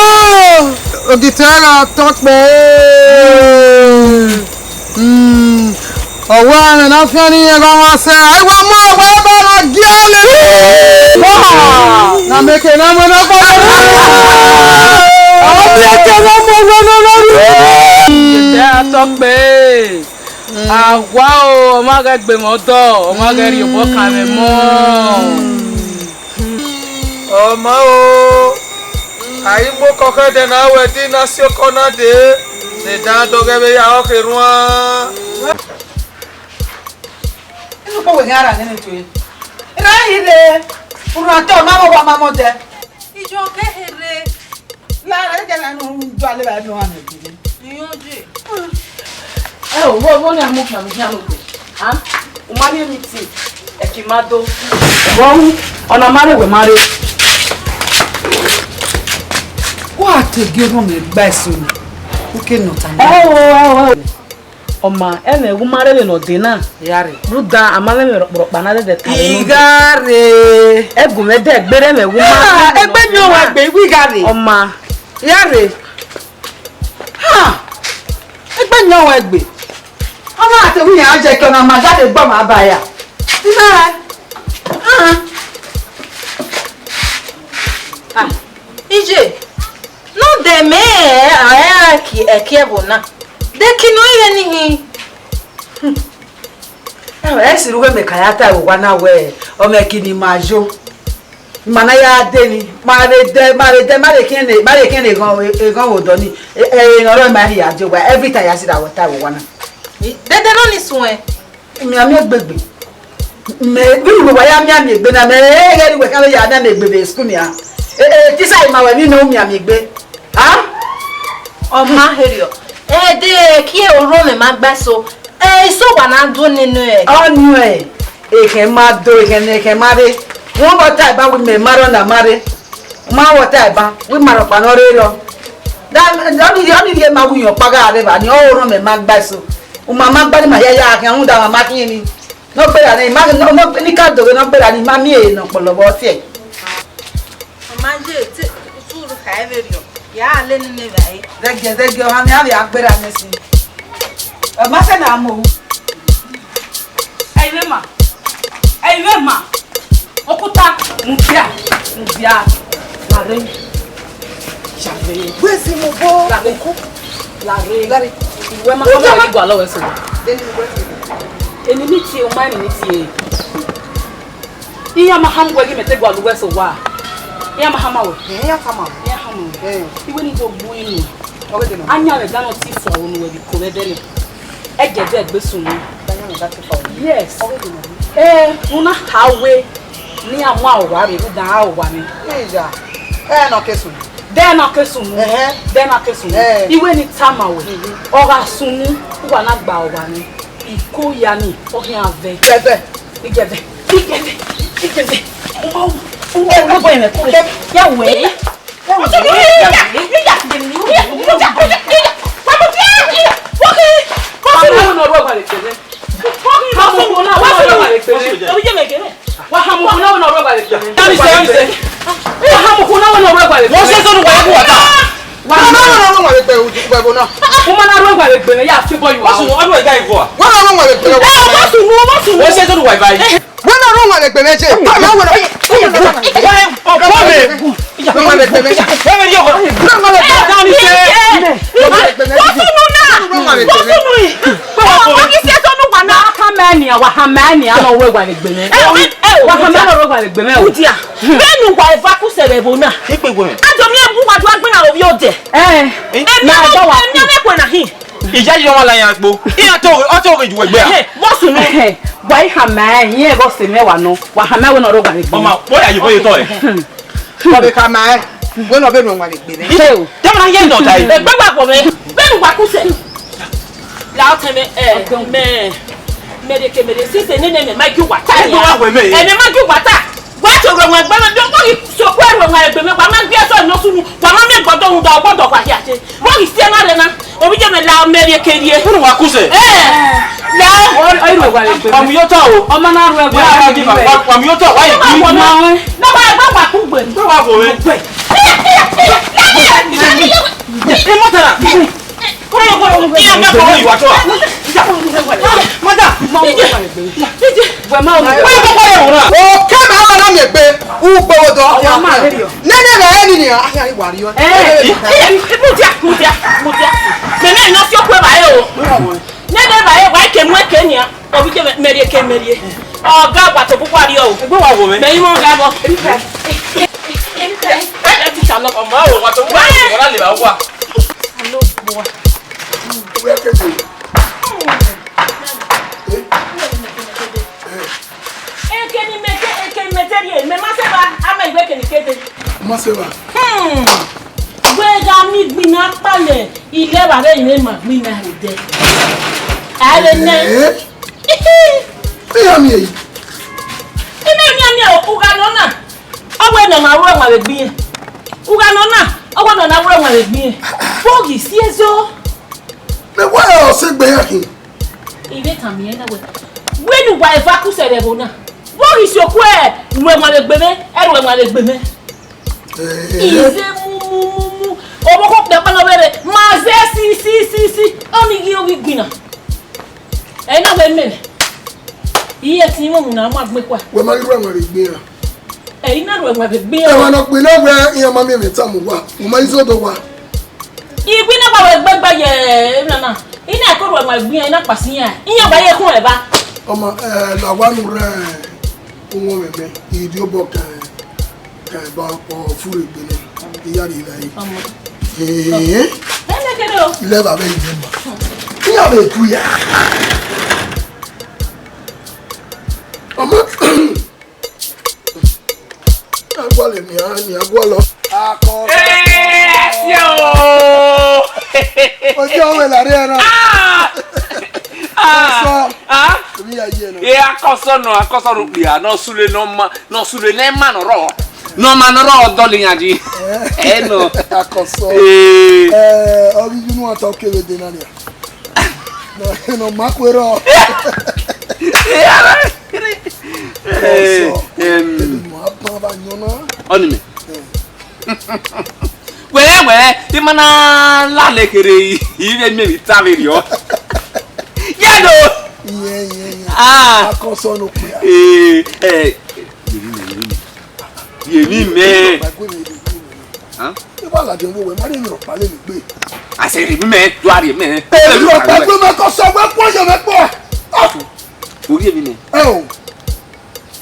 Ogiete gha tọ kpẹẹ. Hmm. Ọ wẹ amwẹ ne a fian ne irẹn gha wan sẹ, a i wa mu ọwẹ ba na gie ọnii. Na mẹ ke na mu ẹn na kpọlọ. Ọ mẹ ke na mu ọwẹ na na ru. Ẹdẹ a tọ kpẹẹ. A wa o, ọ ma ghẹ gbe mwẹ ọdọ, ọ ma ghẹ rhie obọ kan mwẹ mọ. Ọ ma o, a i mu okọ khẹ ẹdẹ na ru ẹdẹ na si okọ na dee, ne dan dọghẹ vbe ya ọkhe ruan. Inu kpo wẹ gha ra nene tue. Ra yi re, urhun atọ ma mọ wa ma mọ dẹ. Ijọ kẹ here. La ra ke la nu do ale ba no ane gidi. Iyan je. Ẹ o, wo, wo ni a mu kan mi yan ogbe. Ha? U ma rhie meeting, ẹ ki ma do. Vbọ ru, ọna ma rre wẹ ma rre. Wa te gie orhọn mwẹ gba eso ni. U ke nọ ta. Ẹ o, ẹ o, ẹ o. Ọ ma, ẹmwẹ wu ma rre vbene ọ dee na. Ya rre. Rhunmwuda a ma mwẹ ẹmwẹ rhọkpọrhọkpa na dẹdẹ ta vbe nọ. I gha rre. Ẹgu mwẹ dẹ gbe rre ẹmwẹ wu ma rre vbene ọ dee na. Egbe miẹn ọmwa egbe, I gha rre. Ọ ma. Ya rre. Ha! Egbe miẹn ọmwa egbe. Ọ ma te wẹ iran jẹ ke ọna ma gha de gbe ọmwa ba ya. Ina. Ah. Ah. Iye. Ne ọ dẹ mẹ ẹki ẹvbo na, de ki nọ ighe ni hin. Ẹ sirri uwẹ mẹ ka ya ta ẹre owa na wẹẹ, ọ mwẹ ẹki ne ima yo. Ima na ya dee ni, ma vbe dẹ, ma vbe dẹ, ma vbe khian ne, ma vbe khian ne eghọn, eghọn vbe odọ ni. Ẹ, ẹ, ne ọ rrọọ ima hia die owa, every time ya sirra wẹ ta ẹre owa na. Dẹdẹ nọ ni suẹn. Mianmian egbe egbe. Mẹ, vbene uwa ya mianmian egbe na, mẹ, ẹ, ghẹ ne uwẹ khian vbe ya mianmian egbe vbe school nia. E, e, teacher ima wẹ vbene u mianmian egbe. A? Ọ ma herriọ. Ẹdẹ kie orhọn mẹ ma gba eso. Ẹ, iso wa na do nene ẹ. Ọ ni ẹ, ekhẹn ma do, ekhẹn ne ekhẹn ma rre. Wọ́n bọ ta ẹban wẹ mẹ ma rọ na ma rre. Ma wọ ta ẹban, wẹ ima rhọkpa ne ọ rre rọ. Da, da, ọ ni, ọ ni rhie ma wẹ uyọnn ọkpa gha rre evba ni, ọ orhọn mẹ ma gba eso. Uma ma gba ni ma hia ya khian, rhunmwuda ma ma khian ni. Ne ọ gberra nẹ, ima, ne, ne, ne I ka do ghe ne ọ gberra nẹ, ima miẹn ehe ne ọ kpọlọ vbe ọtiẹ. Ọ ma ye te, suru kha ẹvbe rriọ, ya le nene evbare. Dẹgiẹ, dẹgiẹ, ọha ni avbe a gberra nẹ sin. Ọ ma sẹ ne a mu ohu. Ẹ i vbe ma, ẹ i vbe ma. Okuta, mudia, mudia. Lare. Jare. Where's him, obo? Lare. Lare. Lare. Iwẹ ma kọ ma gua lọghọ eso. Then you go. Eni ni tie, uma eni ni tie. Iran ma hama wẹ ghi mẹ te gua lọghọ eso wa. Iran ma hama wẹ. Eh, iran tama. Iran hama wẹ. Eh. Iwẹ ni do gbu inu. Ọghe de nọ. Ayan vbe dan nọ ti fo unu wẹ ghi ko vbe dẹnẹ. Ẹgẹdẹ gbe sunu. Yes. Ẹ, una ha we ne iran mu aro wa rre, rhunmwuda aro wa ni. Iya, ẹ na ke sunu. Dẹ na ke sunu. Ẹhẹ. Dẹ na ke sunu. Ẹ. Iwẹ ni tama wẹ, ọ gha sunu, uwa na gba aro wa ni. Iko ya ni, ọ khian vẹ. Gẹvẹ. Igẹvẹ. Igẹvẹ. Igẹvẹ. Ọmọ, ọmọ, ọmọ, ọmọ, ọmọ, ya wẹ. Wọ́n ṣe sọ́dún wà á kú wà tá. Wọ́n máa ń rọ ìwà rẹ̀ gbẹ̀rẹ̀ yà fi bọ́ ìwà. Wọ́n sùn, wọ́n rọ ìwà rẹ̀ gbẹ̀rẹ̀. Wọ́n sùn, wọ́n sùn. Wọ́n ṣe sọ́dún wà á báyìí. Wẹ na rhọnmwa vbe egbe mwẹ je. Wẹ na rhọnmwa vbe egbe mwẹ. Rhọnmwa vbe egbe mwẹ. Wẹ vbe rhọnmwa vbe egbe mwẹ. Rhọnmwa vbe egbe mwẹ. Wosunu na. Wosunu. Wa ghi si ẹsẹ ọnu wa na. Wa hama ẹn nia, wa hama ẹn nia, nọ rhọnmwa vbe egbe mwẹ. Wa hama ẹn nọ rhọnmwa vbe egbe mwẹ o. Udia. Vbene uwa eva ku sẹ vbe ẹvbo na. Ikpe egbe mwẹ. Adomiẹn bu wa do agbọn na ovbi odẹ. Ẹ. Emian na gba wa. Emian na kuẹ na hin. Iya yi ọmwa la iran kpo. Iran te ọ te ọghe ju egbe a. Ehe, vbọ sunu? Ehe, wa i hama ẹn, irẹn ghe ọse mwẹ wa nọ, wa hama ẹn wẹ ne ọ rre owa vbe egbe. Ọma, wẹ ya ye bọ ye tọ ẹ. Wa vbe hama ẹn, wẹ ne ọ vbe rre owa vbe egbe mwẹ. Ise o. Te ma ye nọ ta ẹ. Egbe wa gbọ mwẹ, vbene uwa ku sẹ. La otẹn mwẹ, ẹ, mẹ, mẹ de ke mẹ de sise nene mẹ ma gi uwa ta. Egbe wa wẹ mẹ. Ẹ mẹ ma gi uwa ta. Wa te rre owa egbe mwẹ, do kpọghi sokua rre owa egbe mwẹ, wa ma gbe ẹsọ nọ sunu, wa ma miẹn gbọdọ rhunmwuda ọgbọdọ wa hia te. Vbọ ghi si ẹe na rre na, ovbi iye mwẹ la mẹ rhie ke rhie. Unu wa ku sẹ. Ẹ, la. Ọ, ọ i rre owa egbe mwẹ. Wa mu ye otọ o. Ọ ma na rre owa egbe mwẹ. Wa mu ye otọ, wa ye. Ma wọ mẹ. Na wa gba wa ku gbe. Gbe wa wọ mẹ. Gbe. Imọtara. Iran mẹ kọ wẹ iwa tọ a. Madam. Wẹ ma wẹ. Wẹ kọ wẹ wọ na. Okẹ ma wa na miẹn egbe, ugbo wo dọ. Nene vbe ẹre ni a khian wa rriọ. Mudia, mudia, mudia. Mẹ ne nọ si okue vbe ẹre o. Nene vbe ẹre wa ke mu eke nia. Ovbi iye mwẹ, mẹ rhie ke mẹ rhie. Ọga wa to bu wa rriọ o. Egbe wa wo mwẹ. Mẹ i mwẹ ọga vbọ. Ẹ, ẹ, teacher nọ. Ọmọ aro wa to bu wa rriọ, wa na lele vbe uwa. Alo, boy. Uwẹ kede. Eke ni mẹ ke, eke ni mẹ te rhie, mẹ ma sẹ evba, a ma iwẹ eke ni kede. Ma sẹ evba. Hmm. Wẹ gha miẹn igbinna kpalẹ, ilẹ vbe ẹre ma gbinna rre odẹ. A vbe nẹ. Eh? Iran miẹn yi. Ina miẹn miẹn ugha nọ na. Ọ wẹ ne ọ na ru ẹwaẹn vbe egbe irẹn. Ugha nọ na, ọ wẹ ne ọ na ru ẹwaẹn vbe egbe irẹn. Vbọ ghi si ẹzọ. Mẹ wẹ ọse egbe iran khin. Ivbe tama ẹn na wẹẹ, wẹ ne uwa eva ku sẹ vbe ẹvbo na, vbọ ghi si okhuo ẹ ruẹ wan vbe egbe mwẹ, ẹ ruẹ wan vbe egbe mwẹ. Ize mu mu mu mu, ọvbokhan okpia kpa ne ọ vbe rre, ma zẹ si si si si, ọnii ghi rre ọghe igbinna. Ẹ na wẹ mẹ, iye ẹtin mwẹ mu na ma gbẹn kua. Wẹ ma ghi ruẹ wan vbe egbe iran. Ẹ i na ruẹ wan vbe egbe iran. Ẹmwẹ ne ọ kpẹlẹ wẹ iran ma miẹn mwẹ tama uwa, u ma i zẹ odẹ owa. Igbinna wa wẹ gbẹgba ye emwa na. I na ko ruẹ wan egbe iran, i na kpasi iran. Iran ba ye khun ẹba. Ọmọ, ẹ, la wa nu rẹ. Uwọnmwẹ mẹ, I rhie obọ kan, kan ba ọ furre egbe nẹ, I ya rhie vbe ẹre. Ọmọ. Ee. Ẹ nẹ kẹdẹ o. Lẹ vbe avbe ivbi ma. Iran vbe ku ya. Ọmọ. Agualọ emwi a, emwi agualọ. Akọ. Ee, ẹsiẹ o. Ojú ọwọ́ ẹ̀ làrí ẹran. Ah! Ah! Akọsọ. Ah! Èmi yà yí ẹ nọ. Ee, akọsọ nọ, akọsọ nọ kpia, nọ sule nọ ma, nọ sule nẹ ma nọ rọ. Nọ ma nọ rọ dọlẹ yan ji. Ẹ nọ. Akọsọ. Ee. Ẹ, ọ ghi yunu ata okere de na nia. Nọ, nọ ma kue rọ. Ee, akọsọ. Em. Ebi mu aban ba yọn na. Ọni mẹ. Wẹ, wẹ, I ma na la lẹ kherhe, I vbe miẹn emwi ta vberriọ. Yẹ do. Iyẹn, iyẹn, iyẹn. Ah. Akọsọ ne okpia. Ee, ẹ, yẹ emwi mẹ, yẹ emwi mẹ. Yẹ emwi mẹ. Hàn? I wa ladian vbe wẹ, ma rhie emwi rhọkpa lele egbe. A sẹ rhie emwi mẹ, do a rhie mẹ. Emwi rhọkpa egbe mẹ kọsọ, wẹ kpọ yọ mẹ kpọ. Ah. Ovbi emwi nẹ. Ẹ o.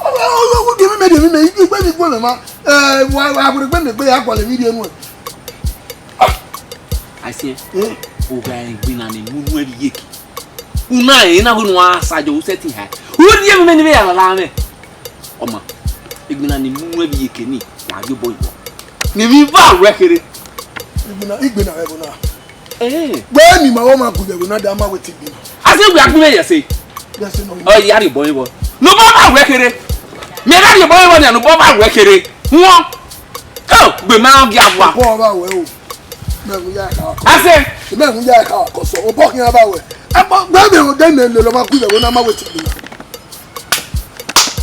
Ọ, ọ, ọ, ọ, rhie emwi mẹ, rhie emwi mẹ, igbe mi gu mẹ ma. Ẹ, wa, wa, wa, egbe mi egbe ya gualọ emwi rhie nuẹn. Asiẹn, eh? Ogha egbe na ni mu nuẹn vbe iyeke. Una rẹn na wẹ ne uwa sa jọ, u sẹtin ha. U rhie emwi mẹ ni vbe ya lala mwẹ. Ọma, egbe na ni mu nuẹn vbe iyeke ni, ya ghe obọ yọ. Ne emwi va ruẹ kherhe. Igbe na, igbe na rẹ ẹvbo na. Eh. Wẹ mi ma wẹ ma gu vbe ẹvbo na da ma wẹ te igbe na. A sẹ wẹ a gu vbe yẹ sẹ. Yẹ sẹ nọ. Ọ ya rhie obọ vbọ. Ne obọ ma ruẹ kherhe. Mẹ gha rhie obọ vbọ nian ne obọ ma ruẹ kherhe. Huọn. Ọ, gbe ma ọ gia vua. Obọ ba wẹ o. Mẹ mu ya ka. A sẹ. Mẹ mu ya ka kọsọ. Obọ khian ba wẹ. Ẹ kpọ gbe mi o de mẹ lele ma gu vbe ẹvbo na ma wẹ te igbe na.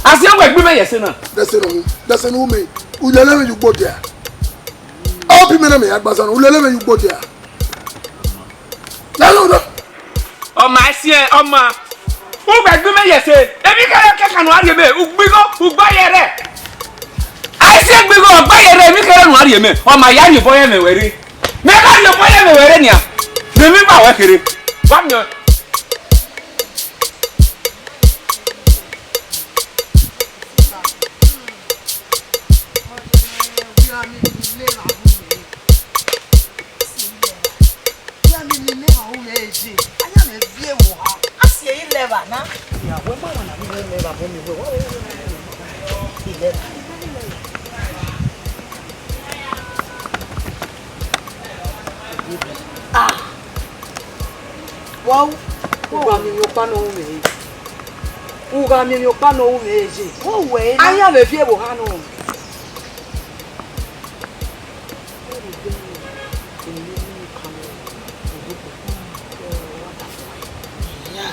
A sẹ wẹ gbe mẹ yẹ sẹ na. Dẹsẹ nọ. Dẹsẹ nu mẹ. U lele mẹ ye ugbo dia. Ọ bi mẹ na mẹ ya gba sa na, u lele mẹ ye ugbo dia. Lalo na. Ọma ẹsiẹn, ọma. U gbe gbe mẹ yẹ sẹ. Emwi kherhe kẹkan ne u a rhie mẹ, u gbe igho, u gba ye rẹ. A i si gbe igho, ọ gba ye rẹ, emwi kherhe ne u a rhie mẹ. Ọma ya rhie obọ ye mwẹ wẹ rre. Mẹ gha rhie obọ ye mwẹ wẹ rre nian. Mẹ emwi ba wẹ kherhe. Wa miẹn. Ya mi ni nẹ evba ru mwẹ ye, a ya mwẹ viẹ vbe oha. A si ẹre lẹ evba na. Ya wẹ ma wa na ni nẹ evba vbe miẹn wẹ, wa wẹ ilẹ evba. Ah. Wa u, u gha miẹn emwi ọkpa ne ọ ru mwẹ ye. U gha miẹn emwi ọkpa ne ọ ru mwẹ ye. Wo wẹ na. A ya mwẹ viẹ vbe oha nọ.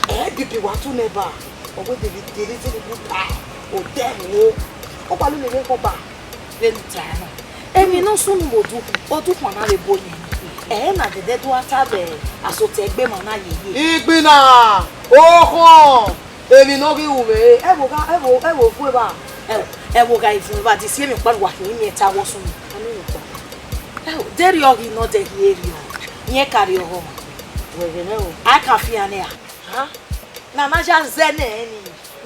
Ẹ, bibi wa tu nẹ ba, ọ wẹ de vbe de re zẹdẹ gu ta, odẹ vbo, ọ gba lu lele ekhọe ba. Vbene u ta na, emwi ne ọ sunu vbe odu, odukhunmwu na vbe bo yẹn, ẹ na dẹdẹ do a ta vbe asotọ egbe ma na yeye. Igbinna, okhọn. Emwi ne ọ ghi ru mwẹ re, ẹvbo gha, ẹvbo, ẹvbo vu evba. Ẹvbo, ẹvbo gha ivun evba, de si emwi ọkpa ne uwa khin miẹn ta vbe ọsunu. A miẹn ọkpa. Ẹvbo, de erriọ ghi nọ, de ghi erriọ. Rẹn ka rriọ ọghọ. Wẹ ghẹ nẹ o. A ka fian nẹ a. Ha? Nana ya zẹ nẹ ni.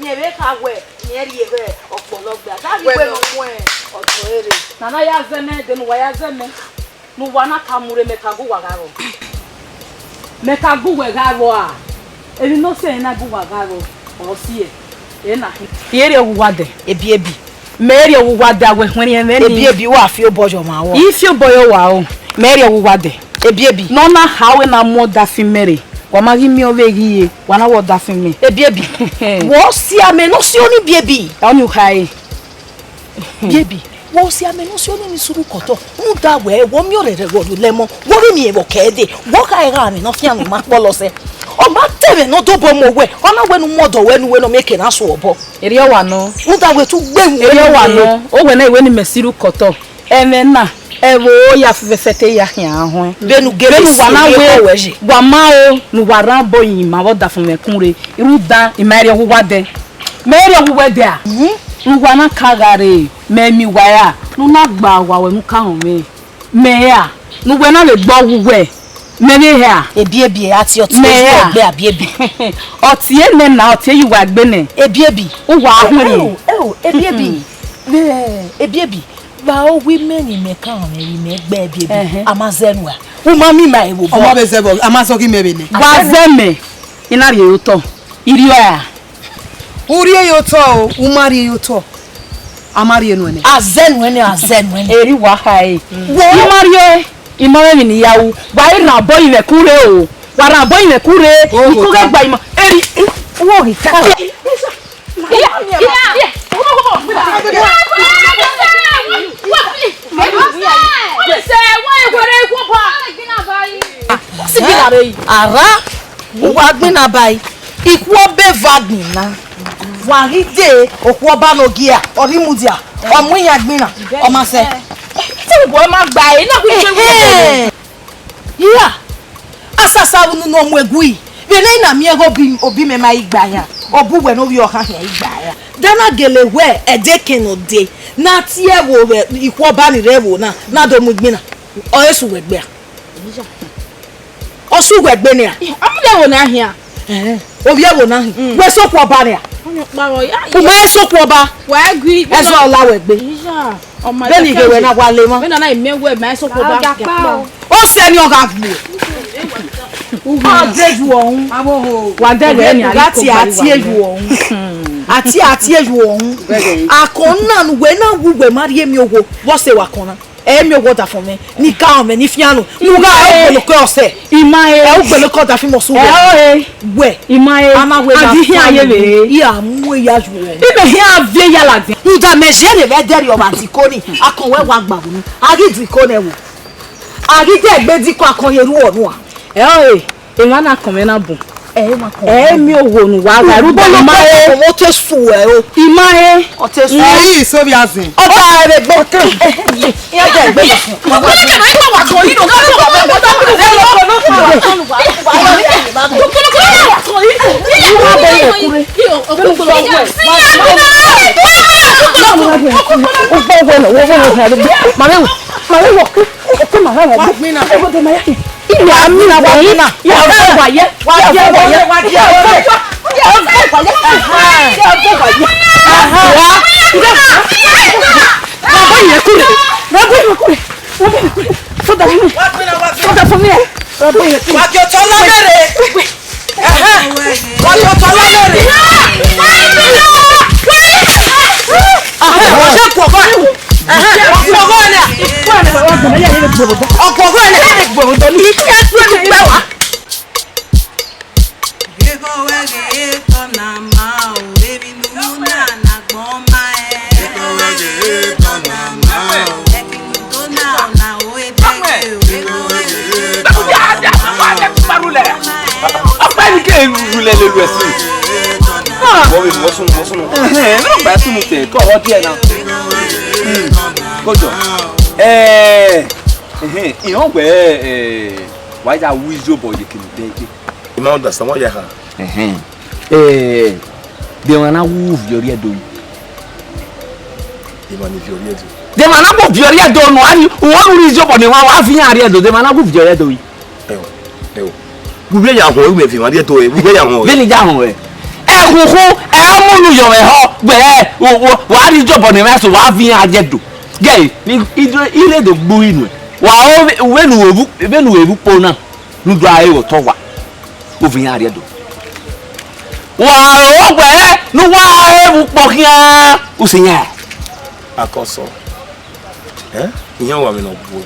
Rẹn vbe kha wẹ, rẹn rhie vbe ọkpọlọ gbe. A da ghi wẹ nọ muẹn ọdọ ere. Nana ya zẹ mẹ, de ne uwa ya zẹ mẹ. Ne uwa na ka mu rre, mẹ ka gu uwa gha rrọọ. Mẹ ka gu uwẹ gha rrọọ a? Emwi ne ọ sẹ ẹre na gu uwa gha rrọọ, ọ si ẹre na khin. I rhie owa uwa dẹ. Ebiebi. Mẹ rhie owa uwa dẹ, a wẹ khuẹnrhiẹn mwẹ ni. Ebiebi, wa fi obọ yọ ọmwa ruẹ. I fi obọ yọ uwa o. Mẹ rhie owa uwa dẹ. Ebiebi. Ne ọ na kha wẹ na mu ọdafẹn mẹ rre, wa ma ghi miẹn ọvbehe, wa na wẹ ọdafẹn mẹ. Ebiebi. Wẹ ọ si amẹ ne ọ si ọnii, Ebiebi. Ọnii u khare. Ebiebi, wẹ ọ si amẹ ne ọ si ọnii ni sunu kọtọ, rhunmwuda wẹ, wẹ ọ miẹn ọrẹrẹ wẹ ọ lẹ mọ, wẹ ọ ghi miẹn vbe ọ kẹ dee, wẹ ọ khare gha amẹ ne ọ fian ne ọ ma kpọlọ sẹ. Ọ ma te mwẹ ne ọ dobọ mu owẹ, ọ na wẹ ne u mu ọdọ wẹ ne uwẹ ne ọ miẹn eke na so obọ. Erriọ wa nọ. Rhunmwuda wẹ te u gbe ewun. Erriọ wa nọ. Owẹ na, iwẹ ne imẹ sirri ukọtọ. Ẹmwẹ na, ẹvbo ya fẹfẹfẹ te ya khian huẹn. Vbene u gele Vbene uwa na sẹ wẹ, wẹ ye. Wa ma o, ne uwa rhan obọ yin ima vbe ọdafẹn mwẹ kun rre. Rhunmwuda, ima i rhie ọghe uwa dẹ. Mẹ i rhie ọghe uwẹ dẹ a? Mhm. Ne uwa na ka gha rre, mẹ miẹn uwa ra, ne u na gba owa ruẹ ne u ka họn mwẹ. Mẹ ra, ne uwẹ na vbe gbe ọghe uwẹ, mẹ vbe hia. Ebiebi, a tie ọtiẹn Mẹ yu ra. Ẹgbẹ Abiebi. Ọtiẹn nẹ na, ọtiẹn yu wa gbe nẹ. Ebiebi. Uwa ahunmwu. Eo, eo, Ebiebi. Vbe, Ebiebi. Vbe a o wi mẹ ne imẹ ka mwẹ vbe imẹ gbe Ebiebi. Ẹhẹn. A ma zẹ nuẹ. U ma miẹn ima ẹvbo obọ. Ọmọ vbe zẹ vbọ, a ma zọ ghi mẹ vbe nẹ. Wa zẹ mẹ, I na rhie ye otọ. I rhie ra. U rhie ye otọ o, u ma rhie ye otọ. A ma rhie nuẹn nẹ. A zẹ nuẹn nẹ, a zẹ nuẹn nẹ. Erriọ wa kha ẹre. Wo. I ma rhie, I ma mwẹ emwi ne I ya ru. Wa i rhan obọ yin mwẹ kun rre o. Wa rhan obọ yin mwẹ kun rre. O, I ko ghẹ gba ima. Eri, wo ghi ta. Iya, iya, iya. Ara, uwa gbinna ba ikhuo be va gbinna. Wa ghi de okhuo ọba ne ogie, ọ rhie mudia, ọ mu iyan gbinna, ọ ma sẹ. Te ugbẹ ma gba ẹre, na khui. Ehe. Hia, asasa vbe unu ne ọ mu egui, vbe ne I na miẹn ghe obi, obi mẹ ma i gba iran, ọ bu uwẹ ne ovbi ọkhan khian i gba iran. Da na gele wẹ ẹdẹ kẹn ne ọ dee, ne a tie ẹvbo vbe ikhuo ọba ni rre ẹvbo na, na do mu igbinna, ọ re sẹ uwẹ egbe a? Ọ sẹ uwẹ egbe nian? Ọ mu ẹvbo na khian. Ẹhẹn, ovbi ẹvbo na hin. Mm. Wẹ sokhuo ọba nian? Ọyọkpa vbe ọ ya. U ma he sokhuo ọba. Wa gui. Ẹzọ ọ la wẹ egbe. Iya, ọ ma Vbene I ghe wẹ na wa le mwa. Vbene a na miẹn wẹ ma he sokhuo ọba. Ọ sẹ ni ọ gha gbe. Ọ de yu ọhun. Wa de wẹ ni a gha tie a tie yu ọhun. A tie a tie yu ọhun. Akọn na ne uwẹ na wu wẹ ma rhie miẹn owo, vbọ sẹ wa kọn na? Ẹ miẹn owo ọdafẹn mwẹ, ni ka mwẹ, ni fian nu. Mu gha ẹ ugbẹnukọ ọsẹ. I ma he. Ẹ ugbẹnukọ ọdafẹn mọ sẹ uwẹ. Ẹ o he. Wẹ. I ma he. A ma wẹ a na di hian ye vbe. I a mu eya yu wẹ. I mẹ hian viẹ ya ladian. Rhunmwuda mẹ zẹ ne vbe ẹdẹrriọ ọmwa dikoni, akọn wẹ wa gba vbunu. A ghi dikoni ẹvbo. A ghi de egbe dikoni akọn ye ru ọnua. Ẹ o he. Emwa na kọn mwẹ na bun. Ẹ, emwa kọn. Ẹ, miẹn owo ne uwa gha ru, I ma he. Ọmọ te su ẹ o. I ma he. Ọ te su. Ẹ, i so vbe azin. Ọ da ẹre gbe. Iran da ẹgbẹ lọ fun. Mama, mama, mama. Wa gbinna. Ilẹ̀ amina wa gbinna. Ya gbogbo ayé. Wa gbogbo ayé. Ya gbogbo ayé. Ya gbogbo ayé. Aha. Wa. Wa bọ yẹn kure. Wa bọ yẹn kure. Wa bọ yẹn kure. Sọdọ fún mi. Wa gbinna, wa gbinna. Sọdọ fún mi. Wa jọ tọ lọ lẹrẹ. Ẹhẹn. Wa jọ tọ lọ lẹrẹ. Aha, wa jẹ kọ ba. Ẹhẹn. Wa kọ ba na. Wa kọ ba na. Wa kọ ba na. Wa kọ ba na. Ego wẹ ghe etọ na ma o, emwi ne u na na agbọn ma ẹ. Ego wẹ ghe etọ na ma o. Ẹki ne u do na, ọ na ho edegbe o. Ego wẹ ghe etọ na ma o. Ọkpa ni ke rulẹ lele ẹse. Wọ́n mi mọ̀ sunu, mọ̀ sunu. Ẹ̀hẹ́n, ẹ náà gba sunu tẹ̀, kọ́ ọ díẹ̀ náà. Hmm, kó jọ. Ẹ, ẹ̀hẹ́n, ìhàn wẹ̀ ẹ̀, wàá ya wú iyó bọ̀ yèkìlì dẹ́ ike. I ma understand what you have. Ẹhẹn. Eh, de emwa na wu viọ rrie Ẹdo yi. Emwa ni viọ rrie Ẹdo. De emwa na wu viọ rrie Ẹdo nọ, ani, uwọ nu rhie iyobọ ne emwa wa viọ iran rrie Ẹdo, de emwa na wu viọ rrie Ẹdo yi. Ẹo, ẹo. Wu vbe ya họn, u mẹ viọ emwa rrie Ẹdo, ẹ, wu vbe ya họn. Vbene I ya họn ẹ? Ẹkhunkhun, ẹ, ọ mu unu yọ mwẹ họ, wẹ, o, o, wa rhie iyobọ ne emwa eso, wa viọ iran rrie Ẹdo. Gẹ, ni, i, i rre do gbe uri nuẹn. Wa o, vbene u vbe, vbene u vbe vbe ukpo na, ne u do a re vbe otọ wa. Ovbi iran rrie Ẹdo. Wa ro wẹ ne uwa re vbe ukpọ khian, u sẹ iran. Akọsọ, eh? Iran wa mwẹ ne ọ gbuẹ.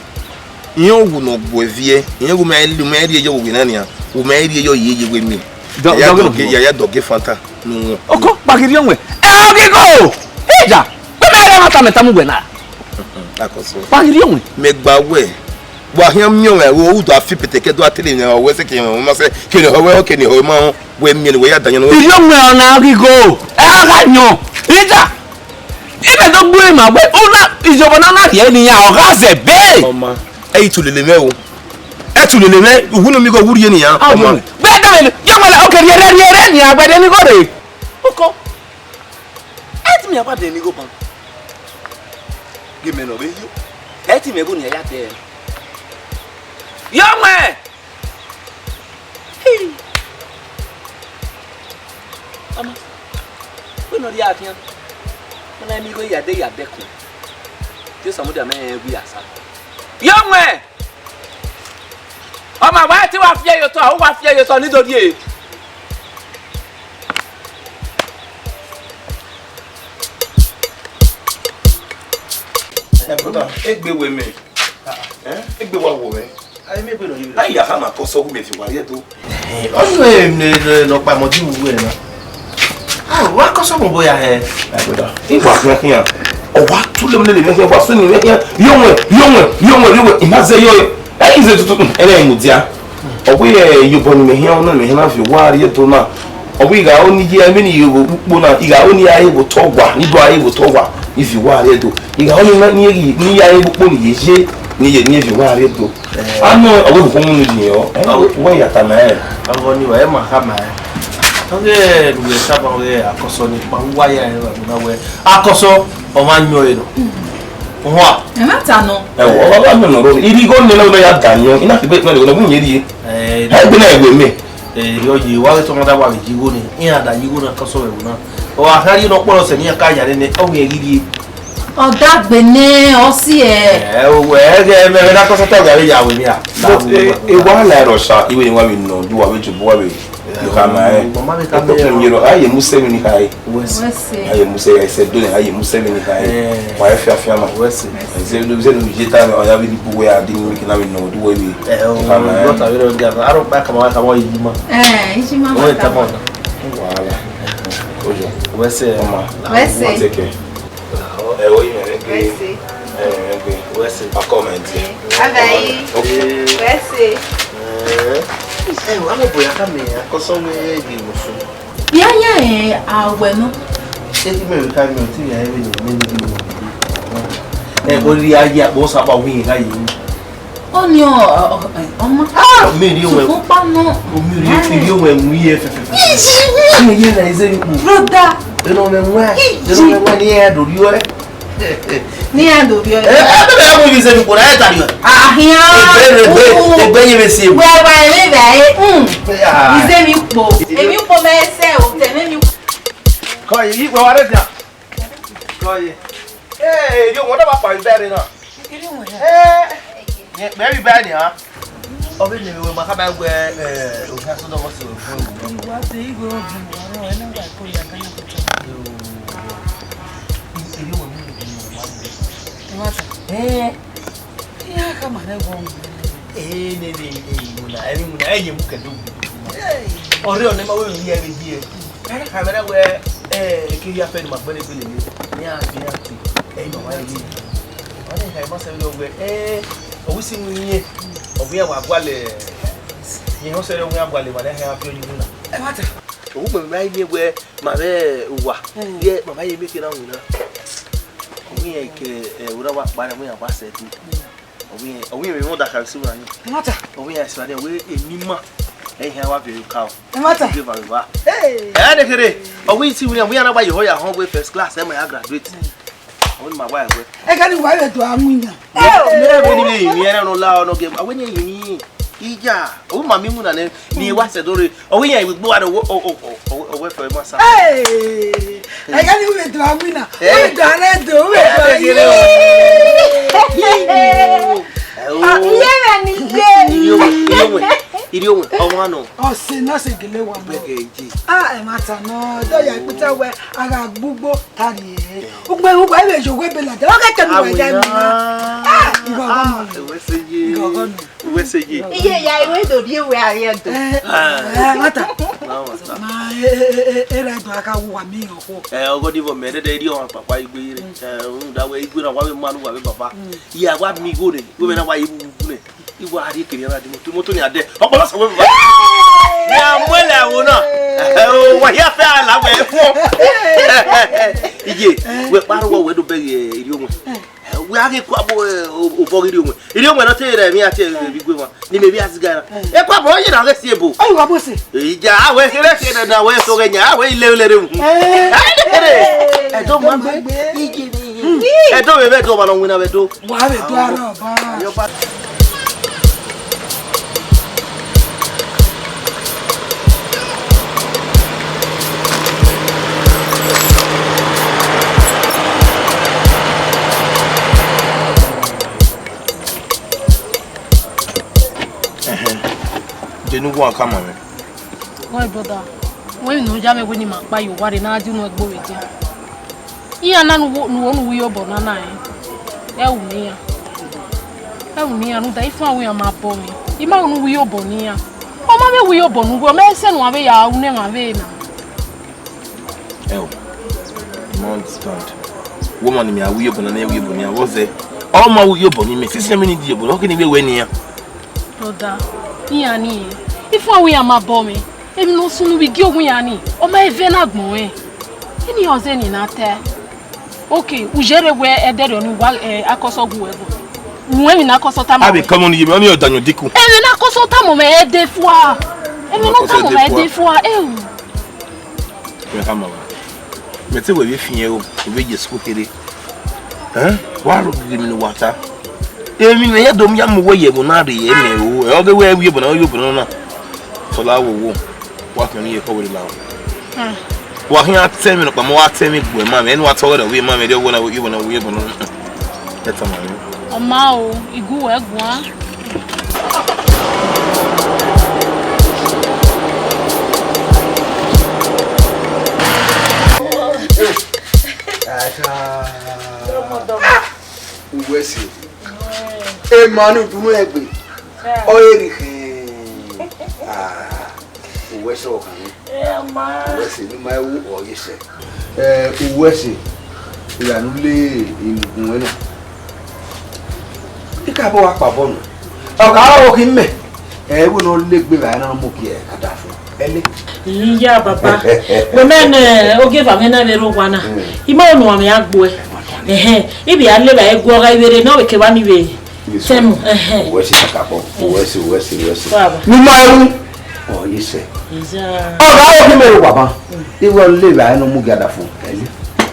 Iran wu ne ọ gbuẹ viẹ. Iran wu mẹ lu mẹ rhie yọ vbe na nian. Wu mẹ rhie yọ ye ye we mi. Dọ-, ya dọghe dọghe, ya, ya dọghe Fanta nu wọn. Oko, kpagirri ọnwẹ. Ẹ, ọ ghi go. Eja. Kpe mẹ rẹ mata mẹ tamu wẹ na. Akọsọ. Kpagirri ọnwẹ. Mẹ gba wẹ. Wa khian miẹn ọmwa ẹvbo, u do a fi pete ke do a tele nẹ, ọ wẹ sẹ ke ọ ma sẹ, ke ne ọ wẹ, ke ne ọ ma họn, wẹ miẹn ne wẹ ya da yan nẹ. Iyọ mwẹ ọna ghi go, ẹ gha yọn, ida, imẹ do gbe ma wẹ, una, iyọbọ na na rhie ne iran, ọ gha zẹ be. Ọma, ẹ i tulele mwẹ o. Ẹ tulele mwẹ, uwu ne mi gọ wu rhie ne iran, ọma. Bẹẹ da, yọ mwẹ la, oke rhie rẹ, rhie rẹ, ne iran gbẹdẹ ni gho rre. Oko, ẹ ti mẹ wa dẹ ni gho ban. Ghe mẹ nọ vbe yo. Ẹ ti mẹ gho ne iran ya dẹ. Yọ mwẹ. Hey! Ọma, wẹ ne ọ rhie khian, ọ na miẹn igho ya de ya dẹkun, te Samudia mẹ rẹn wi asa. Yọ mwẹ! Ọma, wa te wa fiẹ ye otọ, a wa fiẹ ye otọ ni do rhie. Eh, brother, egbe wẹ mẹ. Eh? Egbe wa wọ mẹ. Ai, mi egbe nọ yi. Ai, ya ha ma kọsọ gu mẹ fi wa rhie do. Eh, ọyọ ẹ ne ne nọ kpa mọ di wu ẹ na. Ah, wa kọsọ mọ boya hẹ. My brother, i wa khian khian. Ọ wa tu le mẹ le mẹ khian, wa su ni mẹ khian. Yo wẹ, yo wẹ, yo wẹ, yo wẹ. I ma zẹ yo. Eh, ize tutu. Ẹ na mu dia. Ọ wẹ, eh, yo bọ ni mẹ khian, ọ na mẹ khian na fi wa rhie do na. Ọ wẹ I gha ho ni ye, emwi ni ye vbe ukpo na, I gha ho ni ya he vbe otọ wa, ni do a he vbe otọ wa, I fi wa rhie do. I gha ho ni na, ni ye, ni ya he vbe ukpo ni ye ye, ni ye, ni fi wa rhie do. Eh. A nọ, ọ wẹ vbe ukpo mu ni ye ọ. Eh, ọ wẹ ya ta ma ẹ. Ọghe ni wa, ẹ ma kha ma ẹ. Ọghe ne uwẹ tama ọghe akọsọ ni kpa uwa ya ẹ na wẹ. Akọsọ, ọ ma yọn ẹ nọ. Hua. Ẹ ma ta nọ. Ẹ wọ, ọ ma yọn nọ. I rhie igho nene ọ ya da yọn. I na fi gbe ikpẹn ne ọ mu yẹn rhie. Eh, ẹ gbe na ẹwe mẹ. Erriọ ye, wa ghe tọmọda wa vbe yi igho nẹ, iran da yi igho na kọsọ vbe ẹvbo na. Ọ gha kha rhie ne ọ kpọlọ sẹ ne iran ka ya nene, ọ wiẹn ghi rhie. Ọ dagbe nẹ, ọ si ẹ. Ẹ, owẹ, ẹghẹ mẹ vbe na kọsọ ta wẹ a vbe ya wẹ mia. But, eh, eh, wa na ẹrọ sa, iwe ni wa vbe nọ, du wa vbe jobo wa vbe. Yo kha ma ẹ. Mama vbe kha ma ẹ. Okpotọ mi yero, a ye mu sẹ vbe ni kha ẹ. Wẹ sẹ. Wẹ sẹ. A ye mu sẹ, a ye sẹ do nẹ, a ye mu sẹ vbe ni kha ẹ. Eh. Wa ẹ fiafia ma. Wẹ sẹ. Ẹ, zẹ do, zẹ do ye ta, ọ ya vbe ni bu wẹ a di ni kina vbe nọ, du wẹ vbe. Ẹ, o, kha ma ẹ. Gọta vbe rẹ ga, a rọ kpa kama, kama yi ma. Ẹ, iji ma. Wẹ ta ma. Wàhálà. Ojo. Wẹ sẹ. Ọma. Wẹ sẹ. Ọma take care. Ẹ, o yi mẹ, ẹ, ẹ, ẹ, wẹ sẹ. Akọ mẹ ti. Ẹ, bye. Okay. Wẹ sẹ. Ẹ, wa mẹ boya ka mẹ, akọsọ mẹ, ẹ, gbe mo fun. Ya ya, ẹ, awẹ nọ. Ẹ ti mẹ ka mẹ, o ti ya ẹ, mẹ, mẹ, mẹ. Ẹ, bo ri aye, bo sa ba wi ka yi. Ọni ọ, ọ, ọ, ọma. Ah, mi ri wẹ. Sukun pa nọ. Mi ri, mi ri wẹ mu ye fẹfẹfẹ. Iji. Mi ye na ize mi kpo. Brother. Eno me mu. Iji. Eno me mu ni e do ri o. Ni e do ri o. Eh, eh, be mu ize mi kpo na e ta ri o. Ahian. Egbe, egbe, egbe ye be si. Wẹ wa re ba e. Mm. Ah. Ize mi kpo. Emi kpo me se o, te me mi. Ko yi, wẹ wa re dia. Ko yi. Eh, yo, what about my bed na? Eh, yeah, very bad, yeah. Ọ vbe lele wẹ ma ka ba wẹ, eh, o ka sọ dọmọ si o fun ewu. Ìwà ṣe ìwé ọ̀gbìn wà rọ̀ ẹ́ náà kò yà gánà kò tán. Ìwé ọ̀gbìn wà rọ̀ ẹ́. Ìwà ṣe. Eh. Ìyá ká mà rẹ̀ wọ̀ ọ̀hún. Eh, ne, ne, ne, ìmúna, ẹni ìmúna, ẹ̀yẹ mú kẹ̀dùn. Ọ̀rẹ́ ọ̀nà ẹ̀ máa wẹ̀ ní ẹ̀rẹ̀ yìí ẹ̀. Ẹ na khama wẹ, eh, ekeri afẹ ne ima gbẹn egbe lele, ne iran, ne iran te, ẹ i ma wa ye. Wa na khama sẹ vberriọ wẹ, eh, ọ wẹ isi iwinna irẹn, ọ wẹ iran wa gualọ, irẹn họn sẹrriọ wẹ iran gualọ emwa ne a khian viọ ye unu na. Ẹmwata. Ọ wẹ ugbẹn mẹ ma ye miẹn wẹ ma vbe uwa, mm, ye ma ma ye miẹn ekherha winna. Ọ wẹ iran ke, eh, orre wa kpa rẹ, ọ wẹ iran wa sẹ ẹtin. Ọ wẹ iran, ọ wẹ iran vbe rhunmwuda khama isi iwinna irẹn. Ẹmwata. Ọ wẹ iran sẹ ẹtin, ọ wẹ emwi ima, ẹ i khian wa viọ ye oka o. Ẹmwata. Ẹ dekherhe, ọ wẹ isi iwinna, ọ wẹ iran na wa ye ehọ ya họn wẹ first class, ẹ ma ya graduate. Ọ wẹ ne ima wa ẹwẹ. Ẹghẹ ne uwa vbe do a winna. Ẹ, ọ vbe ni vbe rinmwian, ẹre nọ la ọ nọ gẹ, ọ wẹ ne rinmwian. Iya, ọ wẹ ma miẹn iwinna nẹ, ne wa sẹ do rre. Ọ wẹ iran vbe gbe uwa rre, ọ wẹ, ọ wẹ, ọ wẹ, ọ wẹ fẹ ma sa. Hey! Ẹghẹ ne u vbe do a winna, u vbe do a rẹ do, u vbe do a ye. Ẹ, dekherhe o. Ah, iye mwẹ ni ye. Iriọnwẹ, iriọnwẹ, ọmwa nọ. Ọse nọ, ọse gele wa nọ. Bẹgẹ je. Ah, ẹmwata nọ, do ya ikpita wẹ, a gha gbugbo, ta rrie. Ugbe, ugbe, ẹ vbe ye owẹ ebe ladian, ọ ghẹ kẹ ne uwẹ ya emi na. Ah, ighọghọ nọ. Ẹwẹ sẹ ye. Ighọghọ nọ. Uwẹ sẹ ye. Iye ya, iwẹ do rhie uwẹ ariẹ do. Eh, ah, ẹmwata. Ẹmwata. Ma, e, e, e, e, erha do a gha wu wa mi ọkhuo. Eh, ọgọdivọ mẹ, dẹdẹ, iriọnmwẹ kpakpa igbe ye rre. Mm. Eh, rhunmwuda wẹ igbe na wa vbe ma ne uwa vbe baba. Mm. Iye, a wa miẹn igho rre, igho mwẹ na wa ye vbe uwu nẹ. Iwa a rhie kere na di moto, moto ni a dẹ. Ọkpọlọ sẹ wẹ vba. Ni a mu ẹlẹ ẹvbo na. Wa hia fẹ a la wẹ fo. Iye, wẹ kpa rọ wẹ do bẹghe iriọnwẹ. Wẹ a ghi kua bo obọ ghi iriọnwẹ. Iriọnwẹ nọ te rẹ emwi a te vbe igue mwa. Ni mẹ vbe a zigara. E kua bo ye na ghe si ebo. Ayi wa bo se. Ija a wẹ kere kere na wẹ so ghe nya a wẹ ile ile re mu. Ai de kere. Ẹdo ma gbe. Ije ni. Ẹdo vbe vbe do ma nọ wina vbe do. Wa vbe do arọ ba. Yo ba. Ẹhẹn. Jẹ ne uwa ka ma mwẹ. My brother, wẹ emwi ne ọ ya mwẹ wẹ ne ima kpa ye owa rre ne a di unu ẹgbo vbe edian. Iran na ne uwo ne uwo ne uwu iyobọ na na rẹn. Ẹ ru ne iran. Ẹ ru ne iran rhunmwuda ifuanru iran ma bọ mwẹ. I ma ru ne uwu iyobọ ne iran. Ọ ma vbe wu iyobọ ne uwu, ọ ma sẹ ne uwa vbe ya ru ne emwa vbe na. Ẹ o, I ma understand. Wo ma ni mẹ a wu iyobọ na, ne ẹ wu iyobọ ne iran vbọ zẹ. Ọ ma wu iyobọ ne imẹ, sisi ne mi ni di iyobọ, ọ kene vbe wẹ ne iran. Brother, iran ni, ifuanru iran ma bọ mwẹ. Emwi ne ọ sunu vbe igie owa iran ni, ọ ma vbe na agbọn rẹn. Eni ọ zẹ ni na ta. Okay, u yere wẹ ẹdẹrriọ ni wa, eh, akọsọ gu wẹ gu. Wẹ emwi ne akọsọ tama. A vbe kọmọ ni ye, ọ ni ọ da yan dikun. Emwi ne akọsọ tama mwẹ ẹdẹ fua. Emwi ne ọ tama mwẹ ẹdẹ fua. Eh. Mẹ khama wa. Mẹ te wẹ vbe fiẹn o, vbe ye school kherhe. Ẹn? Wa rhọ ghi emwi ne uwa ta. Emwi ne ya do mu ya mu wẹ ye ẹvbo na rre ye mẹ o. Ẹ, ọ ghe wẹ wi ebo na, wi ebo na. Sọla wo wo. Wa fian ni ye kọ wẹ la o. Hmm. Wa khian tẹ emwi nọkpa, ma wa tẹ emwi gbe ma mẹ, enu wa tọ wẹ da wi ma mẹ, de wẹ na wi ebo na, wi ebo na. Ẹ tama ni. Ọ ma o, igu wẹ guan. Uwẹ sẹ. Emwa ne udu mwẹ egbe. Ọ re rhie khẹn. Ah, uwẹ sẹ ọkhan nẹ. Uwẹ sẹ ne ima ru ọ ye sẹ. Eh, uwẹ sẹ. Iran ne u le imugun ẹnẹ. I ka bọ wa kpa bọ nọ. Ọ gha rọ khin mẹ. Ẹ, wẹ ne ọ le egbe vbe a na mu gie ka da fo. Ẹle. Iya, baba. Wẹ mẹ ne ogieva mwẹ na vbe rre owa na. Mm. I ma unu mwẹ a gbuẹ. Ẹhẹn. I vbe a le vbe a gu ọgha ivbe rre ne ọ vbe kevba ni vbe. Yes, sir. Tẹmu. Ẹhẹn. Uwẹ sẹ kakabọ. Uwẹ sẹ, uwẹ sẹ, uwẹ sẹ. Baba. Ne ima ru. Ọ ye sẹ. Iya. Ọ gha rọ khin mẹ rre owa ba. Mm. I wẹ ọ le vbe a na mu gie da fo. Ẹle.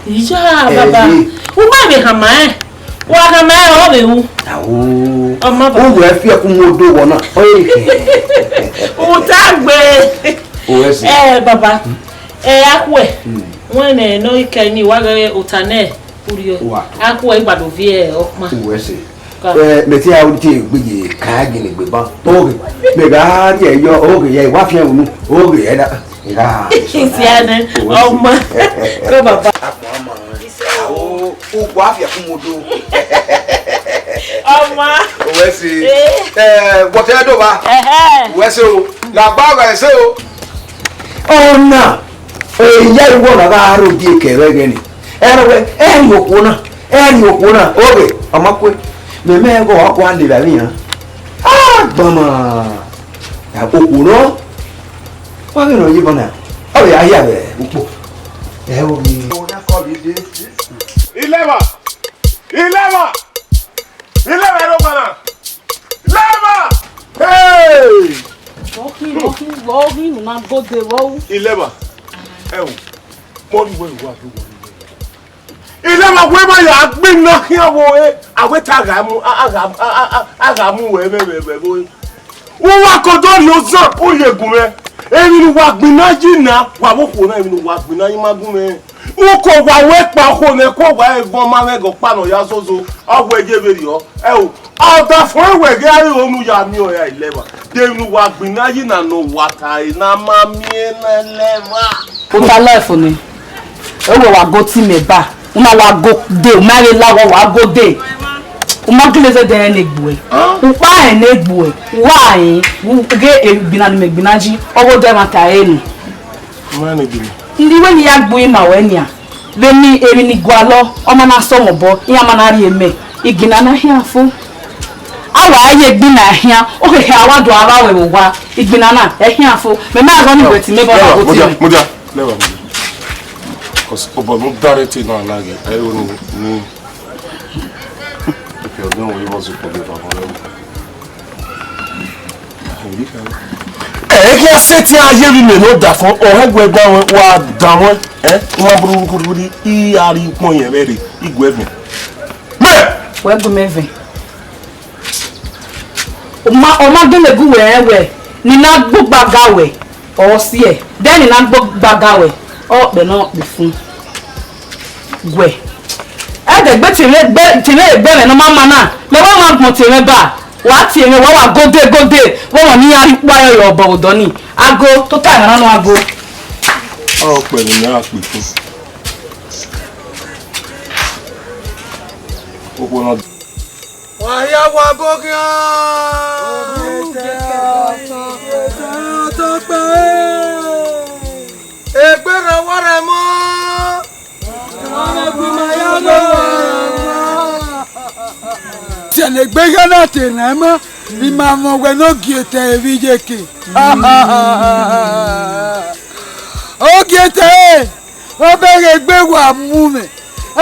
Iya, baba. Ẹle. U ma vbe khama ẹn. Wa khama ẹn, ọ vbe ru. Awo. Ọ ma ba. U wẹ fi ẹkun mu odo wọ na. Ọ ye. U ta gbe. Uwẹ sẹ. Eh, baba. Hmm. Eh, akhuẹ. Hmm. Wẹ nẹ, nọ i kẹ ni, wa ghẹ ota nẹ, urriọ. Wa. Akhuẹ igbado viẹ ọkpan. Uwẹ sẹ. Ka. Eh, mẹ te a ru te egbe ye ka gele egbe ban. Oghe. Mẹ gha rhie yọ, oghe, ye, wa fian unu. Oghe, ẹ da. Isi ẹnẹ, ọma. Kọ baba. Akpọ ama. Awo, ugbo afia kumudo. Ọma. Uwẹ sẹ. Eh. Eh, wọtẹ do ba. Ẹhẹ. Uwẹ sẹ o. La gba uwẹ sẹ o. Ọna, eya iwọ na gha ro die kẹ vbe ẹghẹ ni. Ẹ rọ wẹ, ẹ rhie okhuo na, ẹ rhie okhuo na, oghe, ọ ma kue. Mẹ mẹ ẹghẹ ọ wa levba emwi iran. Ah, gbama. Ya okhuo nọ. Wa ghe nọ ye bọ na. Ọ vbe ya hia vbe ukpo. Ẹ o mi. Ilẹba! Ilẹba! Ilẹba ẹre owa na! Ilẹba! Hey! Vbọ khin, vbọ khin, vbọ khin, unu na gode vbọ ru. Ilẹba! Ẹ o, mọ ni wẹ wa do wọ. Ilẹba wẹ ma ya gbinna khian vbe ore, a wẹ te a gha mu, a, a gha, a, a, a, a gha mu wẹ vbe, vbe, vbe, vbe ore. Uwa ke odọ rhie ozan, u rhie gun mwẹ. Emwi ne uwa gbinna yi na, wa vbe okhuo na, emwi ne uwa gbinna yi ma gun mwẹ. Uko wa wẹ kpa okhuo nẹ, ko wa ẹvọn ma mwẹ ghe ọkpa ne ọ ya zozo, ọ wẹ ye vberriọ. Ẹ o, ọdafẹn wẹ ghe a riro nu ya miẹn ọre Ilẹba. De emwi ne uwa gbinna yi na ne uwa ta ẹre ne a ma miẹn na Ilẹba. Ota life ni. Ewẹ wa go team eba. Una wa go de, u ma vbe la wa, wa go de. U ma gele zẹdẹ rẹn ne egbuẹ. U kpa rẹn ne egbuẹ. Wa rẹn, u ghe egbinna ne imẹ gbinna yi, ọghe odẹ ẹmwata ẹre nọ. Ma ne egbinna. Ndị iwe ne ya gbu ima wẹ nian. Vbene emwi ni gualọ, ọ ma na sẹ ọmọ obọ, iran ma na rhie mẹ. Igbinna na khian fo. A wa ye egbinna khian, okiekie a wa do ava wẹ vbe owa. Igbinna na, ẹ khian fo. Mẹ ma gọ ni wẹ ti mẹ bọ na go tie mẹ. Mudia, mudia, lẹwa mudia. Cause obọ mu dare te na na ghe, ẹ ro ni, ni. If you don't worry, what's the problem? Ẹ ghi a sẹ te a ye vbe imẹ ne ọ da fọn, ọ hẹ gu ẹgba ruẹn, wa da ruẹn, ẹ, u ma bururu bururu, I a rhie ukpọn yẹn vbe rre, I gu ẹvẹn. Mẹ! Wẹ gu mẹ vẹn. Ọ ma, ọ ma gele gu wẹ rẹn wẹ, ne I na gbe ugbaga wẹ, ọ siẹ, de ne I na gbe ugbaga wẹ, ọ kpẹ nọ kpe fun. Wẹ. Ẹdẹ gbe tie mwẹ egbe, tie mwẹ egbe mwẹ ne ọ ma ma na, mẹ wa ma gbọn tie mwẹ ba. Wa tie mwẹ, wa wa gode gode, vbe ọmọ ne iran rhie ukpa yọ yọ obọ vbe odọ ni. Ago, tota ẹmwẹ na nọ ago. Ọ kpẹvbe ne a kpe fun. Okhuo na. Wa hia wa go khian. Egbe rhan wa rẹn mọ. Tiẹn egbe gha na te rẹn ma, I ma mwẹ wẹ ne Ogiete ẹre vbe iyeke. Ogiete ẹre, ọ bẹghe egbe wa mu mwẹ,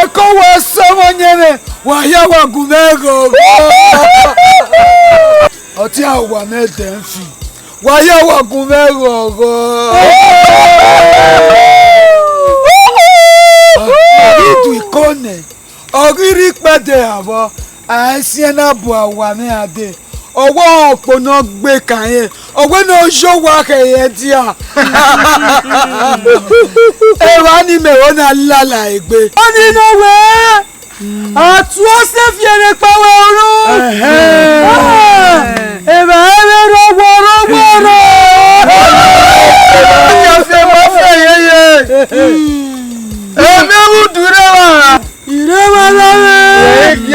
ẹko wa sẹ ọmọ yẹn mwẹ, wa hia wa gu mwẹ ghọghọ. Ọtiẹn owa mwẹ dẹ fi. Wa ya wa gun mwẹ ghọghọ. Ọ ghi du iko nẹ, ọ ghi rre ikpẹdẹ avọ, a i siẹn na bu awa mwẹ a dee. Ọ wẹ ọkpọ ne ọ gbe kan rẹn, ọ wẹ ne ọ yọ owa khẹ ye dia. Evba ni mẹ ho na lala egbe. Ọni ne ọ wẹ, a tu ọse fi ẹre kpa wẹ unu. Ẹhẹn. Ah, evba ẹre rọwọ, rọwọ, rọ. Ọni a fi ẹmọ fẹ yeye. Emẹ vbe udu rre evba. Ire evba la mwẹ.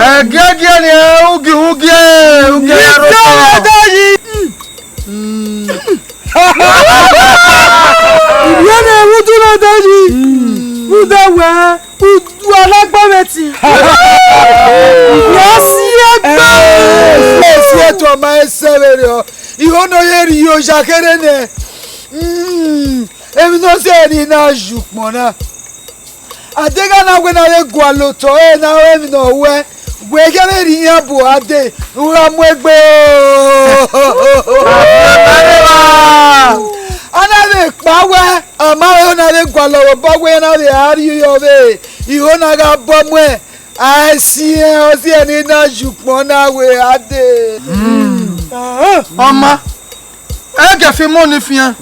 Ẹgiẹgiẹ ni ẹ, ugie, ugie, ugie ya rọ. Ire evba da yi. Ivie ne ẹmwẹ udu na da yi, uda wẹ, udu a na gba mwẹ ẹtin. Ya si ẹgbẹ. Esi ẹto ma ẹsẹ vberriọ, ihọ ne ọ ye rhie oya kherhe nẹ. Mm, emwi ne ọ sẹ ne I na ye ukpọn na. Adegha na wẹ na vbe gualọ otọ ẹre na ru emwi ne ọ ruẹ, wẹ ghẹ vbe rhie iran bu a dee, u gha mu egbe o. A na vbe kpa wẹ, ọ ma rẹn na vbe gualọ vbe obọ wẹ iran na vbe a rhie yọ vbe iho na gha bọ muẹn, a i siẹn, ọ siẹn ne I na ye ukpọn na wẹ a dee. Ọ ma. Ẹ gẹ fi mu ni fian.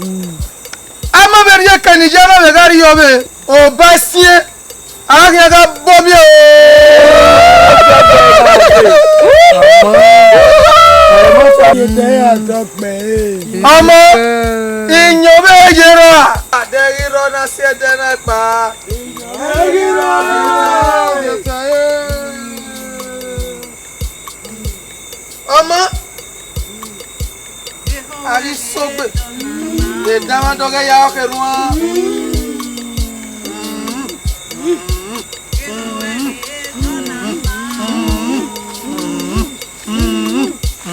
A ma vbe rhie kẹ ne iye na vbe gha rhie ọvbe, obọ siẹn, a khian gha bọ miẹn o. Ọmọ, iyẹn vbe ye rrọọ. Adẹghi rrọọ na si ẹdẹ na kpa. Ọmọ, a ghi sogbe, edanmwa dọghẹ ya ọkhe ruan.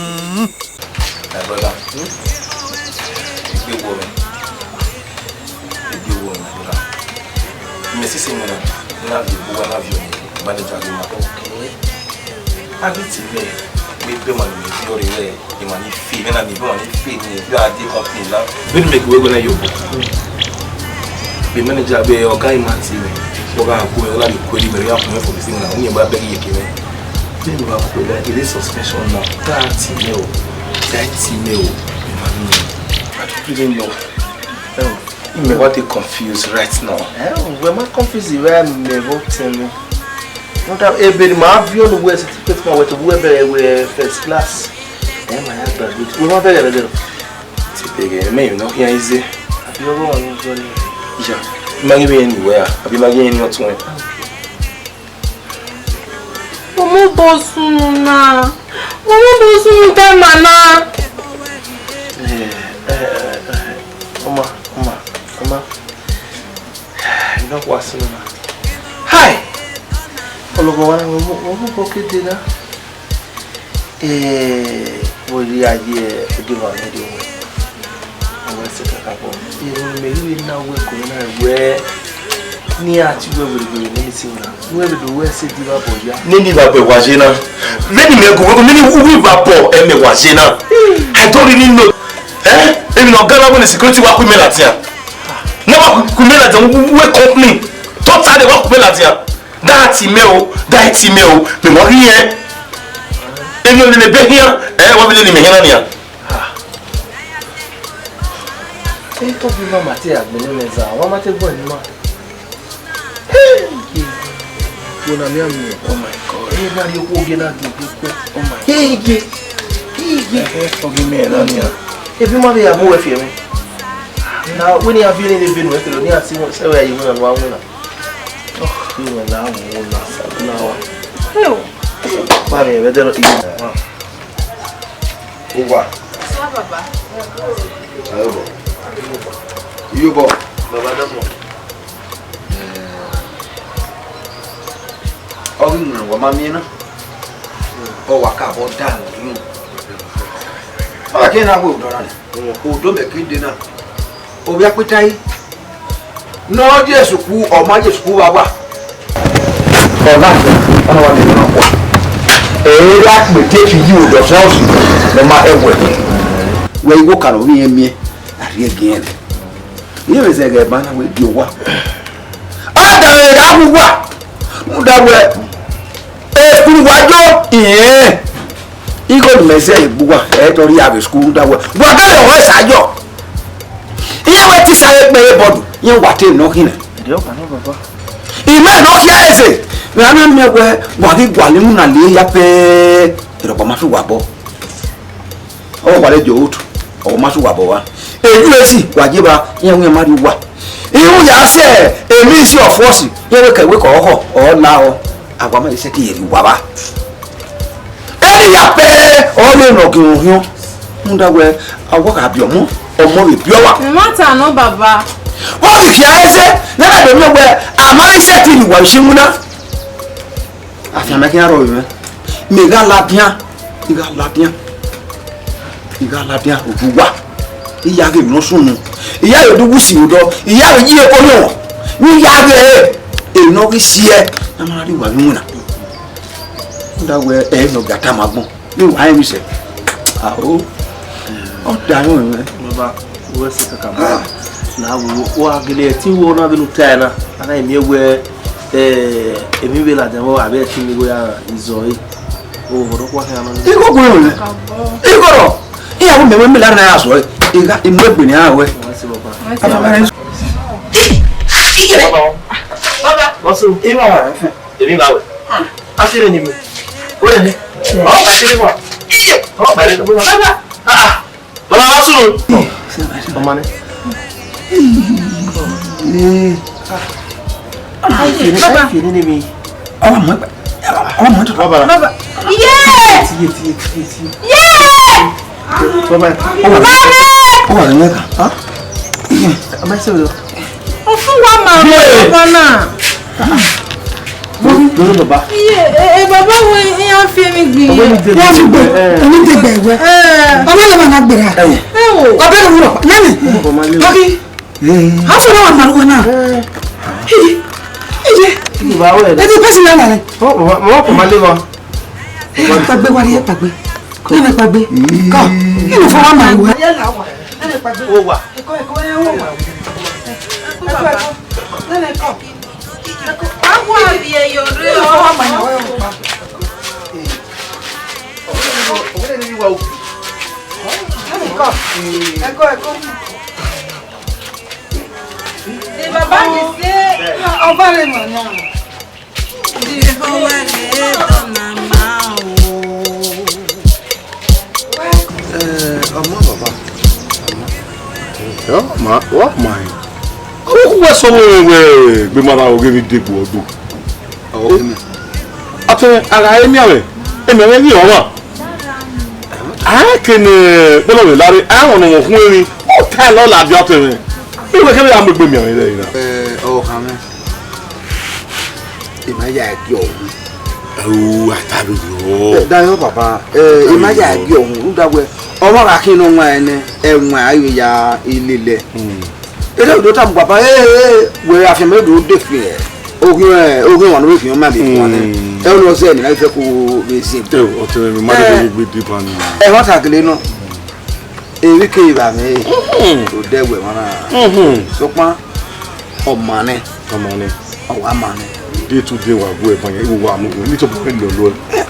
My brother, hmm? Igbe wo mwẹ. Igbe wo mwẹ, my brother. Mẹ sisi mwẹ na, na viọ owa na viọ manager gbe ma. Okay. A ghi te mwẹ, wẹ ebe ma ne mẹ viọ rre wẹ, ema ni fe, mẹ na miẹn ebe ma ni fe ni, vbe a de company na. Vbene mẹ gu wẹ na yo. Vbe manager vbe ọga ima te mwẹ, ọ gha gu mwẹ, ọ na vbe ku ẹre, mẹ ya ku mwẹ for the thing na, uyen ba bẹghe iyeke mwẹ. Vbene mẹ gha ku ẹre, ẹ de suspension na, ta ti mwẹ o, ta ti mwẹ o, ema ni. I don't really know. Em, Imẹ wa dey confused right now. Eh, wẹ ma confuse vbe mẹ vbe otẹn mwẹ. Rhunmwuda ebe ne ima viọ ne uwẹ certificate ma wẹ te uwẹ bẹrẹ wẹ first class. Ẹ ma ya graduate. Wẹ ma bẹghe ẹdẹdẹ. Te bẹghe, mẹ emwi ne ọ khian ize. Abi ọghe ọmwa ne ọ jọ nẹ. Iya, I ma ghi vbe rẹn ne uwẹ ra, abi I ma ghi rẹn ne ọtuẹn. Ọmọ bọ sunu na. Ọmọ bọ sunu ta ma na. Eh, eh, eh, eh, ọma, ọma, ọma. Enough wa sunu na. Hai! Ọlọghọ wa na, ọmọ, ọmọ bọ ke de na. Eh, vbe ọ ya ye odeva mwẹ rrie ruẹ, ọ wẹ sẹ kakabọ. Erhunmwu mẹ ghi vbe na wẹ ẹko mwẹ na wẹ, ne iran tie uwẹ werriegbe ne emwi si na, ne uwẹ vbe do wẹ sẹ diba bọ ya. Nene ivbabọ wa ye na. Vbene imẹ gu, nene uwu ivbabọ ẹmwẹ wa ye na. I don't really know. Eh? Emwi ne ọ ga na wẹ ne security wa ku imẹ ladian. Ne wa ku imẹ ladian, uwu company. Totally wa ku imẹ ladian. Da ti mẹ o, da ti mẹ o, mẹ wa ghi yẹn. Emwi ne ọ lele ebe hian, eh, wa vbe lele imẹ hian na nian. Te tọbi ma ma te agbọn ne zẹ, wa ma te gbẹn ne ima. Hey, wo na mi a miẹn. Oh my God. Ẹ ma rhie okhuo gie na gie gie kpẹ. Oh my God. Hey, ye. Hey, ye. Ẹhẹ, forgive me, na nia. Ebi ma vbe ya mu wẹ fiẹ mwẹ. Na, wẹ ne a viọ ne vbe nu, ẹ kere ne a si sẹ wẹ a ye wẹ na, wa wẹ na. Oh, wẹ na, wo na, sa na wa. Hey, o. Ba mi, vbe dẹ rọ, iye. Uwa. Sa baba. Ayo bọ. Iyo bọ. Baba dọmọ. Ọ ghi wẹ wa ma miẹn na, ọ wa ka vbe ọ da nọ. Ọ wa ke na wẹ odọ na nẹ, odọ mẹ ke de na, ovbi akpeta yi ne ọ ye sukuru, ọ ma ye sukuru vbe awa. Ọ na fẹ, ọ na wa de na kua. Ẹ ra kpe te fi yi odọ sẹ ọsẹ ne ọ ma ẹwẹ. Wẹ igho ka rọ vbe irẹn miẹn, a rhie ẹgiẹn rẹ. Iye vbe zẹghẹ ba na wẹ gie owa. Ọ da vbe gha wu uwa, rhunmwuda wẹ, skul wa yo, irẹn igho ne imẹ zẹ egbe uwa, ẹ i tọ rhie avbe skul rhunmwuda wẹ, wa gha rẹn ọmwa esa yọ. Iran wẹ te isa ẹre kpẹre bọdu, iran wa te nọ khin nẹ. Imẹ ne ọ khia ẹse, mẹ a na miẹn wẹ wa ghi gualọ iwinna lie ya pẹẹ, erọkpa ma fi uwa bọ. Ọ wa lẹ Jout, ọ ma sẹ uwa bọ vba. Eju esi wa ye vba, iran wẹ iran ma rrie uwa. Iran ya sẹ emwi isi ọfọsi, iran wẹ kẹwẹ kẹ ọhọ, ọ la ọ, a wa ma sẹ ke rrie uwa vba. Eni ya pẹrẹ, ọ rre ne ọ ginmwẹ orhiọn. Rhunmwuda wẹ, a wa gha biẹ ọmọ, ọmọ vbe biẹ ọmwa. Mẹ ma ta nọ, baba. Vbọ ghi khia ẹse, ne a na do miẹn wẹ, a ma i sẹtin rrie uwa vbe isi iwinna. Afianma khian rrọọ vbe mwẹ, mẹ gha ladian, I gha ladian, I gha ladian rhunmwuda uwa, I ya ghe emwi ne ọ sunu, I ya ghe do wu si odọ, I ya ghe ye eko yọnrọn, ne I ya ghe emwi ne ọ ghi siẹ, ne a ma na rrie uwa vbe iwinna. Rhunmwuda wẹ, ẹ i nọ gia tama agbọn, ne uwa rẹn emwi sẹ. Ao, ọ da rẹn mwẹ. Baba, wẹ sẹ kakabọ. Na wo, wa gele ẹtin wo na vbene u tae na, a na miẹn wẹ, eh, emwi vbe ladian vbe avbe ẹtin ni wẹ a izọ ẹre. O, vbe ọdọ kua khian nọ. Igho gu rẹ. Igho rọ. Iran vbe mẹ wẹ mẹ la na ya sọ ẹre. I gha, I mu egbe ne iran wẹ. Wa sẹ baba. Baba. Baba. Bọsu. Iran wa. Emwi vbe a wẹ. A sẹ vbene I miẹn. Wẹ nẹ. Ọ ka sẹ vbene wa. Iye. Ọ ka sẹ vbene wa. Baba. Ah, ah. Baba, wa sunu. Ọmọ nẹ. Baba. Ọmọ nẹ. Baba. Baba. Iye. Tiye, tiye, tiye, tiye. Iye. Baba. Baba. Ó wà nínú ẹ̀ka. Ọmọ ẹsẹ̀ rẹ̀. Ọ fún wa ma ọmọ ọmọ náà. Lórí bàbá. Iye, e, e, bàbá wo iyan fi emi gbin. Ọgbẹ́ni Dègbè. Wọ́n fi gbé, ẹni Dègbè wẹ́. Ẹ. Ọmọ lè máa gbèrà. Ẹ wò. Ọbẹ̀ ló wúrọ̀. Lẹ́nu. Ọkì. A fọwọ́ wà màlúwọ̀ náà. Iye. Iye. Bàbá wẹ̀. Ẹni pẹ́sì náà nà rẹ̀. Wọ́n kò máa lé wọn. Ẹ pàgbé wa rí ẹ pàgbé. Nene pàgbé. Kọ. Kí ló fọwọ́ màlúwọ̀? Ó wà. Ẹ̀kọ́, ẹ̀kọ́, ẹ wò wá. Ẹ̀kọ́, ẹ̀kọ́. Nene kọ. Ẹ̀kọ́. Àwọn àbí ẹ̀yọ̀ rẹ̀. Kí ló fọwọ́ màlúwọ̀? Ẹ wò pa. Ọ̀gbẹ́ni ni wà òkè. Nene kọ. Ẹ̀kọ́, ẹ̀kọ́. Ni bàbá mi ṣe. Ọba rẹ̀ mọ̀ náà. Eh, ọmọ bàbá. Yọ, ma, wọ́n ma yín. Ọmọ kúkú wẹ́ sọ wọ́n wẹ́ gbé mara ògè ní dègbò ọdún. Ọwọ́ kí ni? Ọtẹ ara ẹ̀mí àwẹ̀, ẹ̀mí àwẹ̀ ní ọ̀wà. A kene bọ́lọ̀ rẹ̀ láre, a wọn nọ wọn fún erin, ó ta ẹ̀ lọ́la bí ọtẹ rẹ̀. Bí wọ́n kẹ́lẹ́ ya mú egbe mi àwọn ilẹ̀ yìí náà. Ẹ, ọwọ́ kan mẹ́. Ẹ má yà ẹ kí ọ̀hún. Au, a ta vbe yọ. Dayọ papa, eh, ima ya gie ọhun, rhunmwuda wẹ, ọmwa gha khin ne ọ wan ẹnẹ, ẹwaẹn a i vbe ya lele. Ere do tama papa, eh, eh, wẹ afianma do de fi, eh, oghian, eh, oghian ọmwa ne ọ vbe khian ma vbe fua nẹ. Ẹ, ọ nọ zẹ ni, na vbe fẹ ko vbe zin. Ẹ, ọtẹn mwẹ, ma de vbe gbe deba ni. Ẹmwata gele nọ. Emwi kevbe amẹ re, odẹ wẹ mwa na. Sokpan, ọ ma nẹ. Ọ ma nẹ. Ọ wa ma nẹ. Day to day wa gu ẹban yan, iwu wa mu gun, ni tobọ lọlọ ẹ.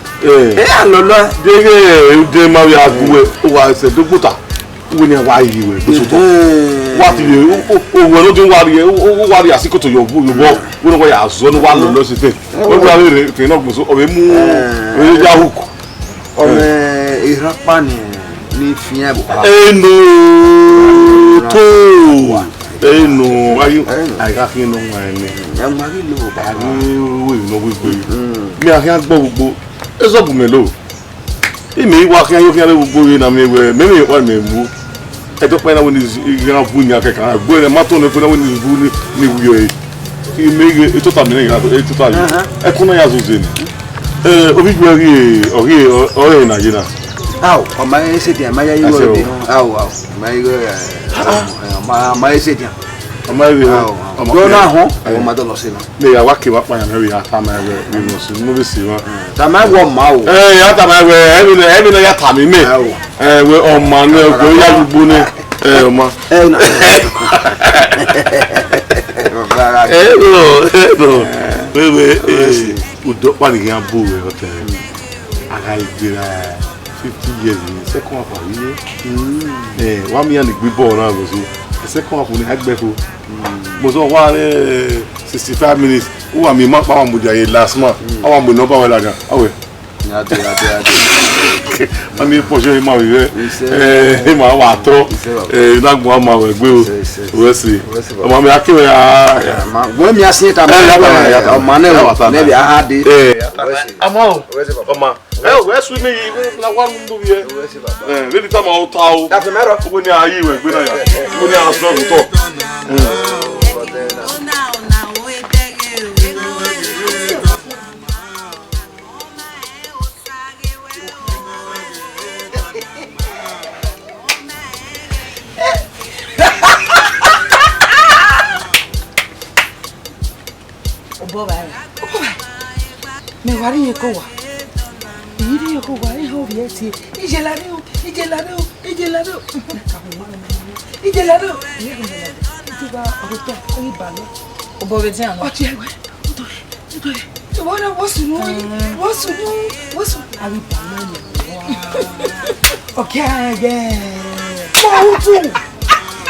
Ẹ, a lọlọ ẹ. Deghẹ ude ma vbe a gu ẹ, wa sẹ do gbota. Uwẹ ni wa yi wẹ, do sotọ. Wa ti ye, o, o, owẹ no din wa rhie, o, o, wa rhie asikoto yọ, yọ bọ. Wẹ no wa ya zọ, no wa lọlọ sitẹ. Wẹ wa rhie, ke no gbọsọ, ọ vbe mu, ọ vbe ya hook. Ọmọ Erhakpa ni, ni fian ẹvbo kha. Eno to. Eno, ayo, a gha khian nọ wan ẹmwẹ. Ẹ ma ghi lo ba. Ayo, we no we gbe. Mi a khian gbọ gbogbo. Eso bu mẹ lo. Ime i wa khian yo khian re gbogbo ye na mi wẹ, mẹ mi wa mẹ mu. Ẹdẹ ọkpa na wẹ ne I gha bu yan kẹkan, ẹgbẹ ne ma tọn ne fo na wẹ ne I bu ni, ni wi ẹre. Ime ghe, etota mi na gha, etota mi. Ẹkun na ya zuze ni. Eh, ovbi gue ghi, ọ ghi, ọ, ọ rẹ na ye na. Ao, ọ ma he sẹtin, a ma ya igho ẹre. Ao, ao, ọ ma he igho, eh, ọ ma, ọ ma he sẹtin. Ọ ma he igho. Ao, ao. Ọ ma, ọ na họn, ọ ma dọlọ sẹ na. Ne ya wa ke wa kpa yan, mẹ vbe ya tama ẹre vbe no si, no vbe si wa. Tama wọ ma o. Eh, ya tama ẹre, ẹre ne, ẹre ne ya tama mẹ. Ao. Eh, wẹ ọ ma nẹ, wẹ ya lugbo nẹ. Eh, ọ ma. Eh, na. Eh, no, eh, no. Wẹ, wẹ, eh, odọ ọkpa ni khian bu wẹ ọtẹn. A gha gbe ra fifty years ni, second half a ye. Eh, wa mi yan ni gbe ball na go so. Second half ni a gbe ko. Mo so wa re sixty-five minutes. U wa mi ma pa wa mu dia ye last man. A wa mu number wa la dia. Awe. Ya de, ya de, ya de. Ami pọsẹ ima vbe. Ise. Eh, ima wa tọ. Ise, baba. Eh, na gbọn ama wẹ gbe o. Ise, ise, ise. Wẹ si. Wẹ si, baba. Ọmọ mi a ke wẹ a. Ya, ma, wẹ mi a si ta. Eh, ya ta, ya ta. Ọmọ nẹ, ya ta, nẹ bi a ha de. Eh, ya ta. Wẹ si. Ama o. Wẹ si, baba. Ọmọ. Eh, wẹ su mi yi, wẹ na wa nu bi e. Wẹ si, baba. Eh, vbe ta ma o ta o. Ya fi mẹ rọ. Wẹ ni a yi wẹ gbe na ya. Wẹ ni a sọ gutọ. Obọ vba rẹ. Obọ vba. Mẹ wa rhie ko wa. I rhie ko wa, I ho vbiẹ tie. Ijela rre o, ijela rre o, ijela rre o. Ijela rre o. Ijela rre o. Ijela rre o. Obọ vbe dian nọ. Ọtiẹ wẹ. Wọ́n sùn ní, wọ́n sùn ní, wọ́n sùn. Àbí bàbá mi wá. Ọ̀kẹ́ ààrẹ. Mọ ojú.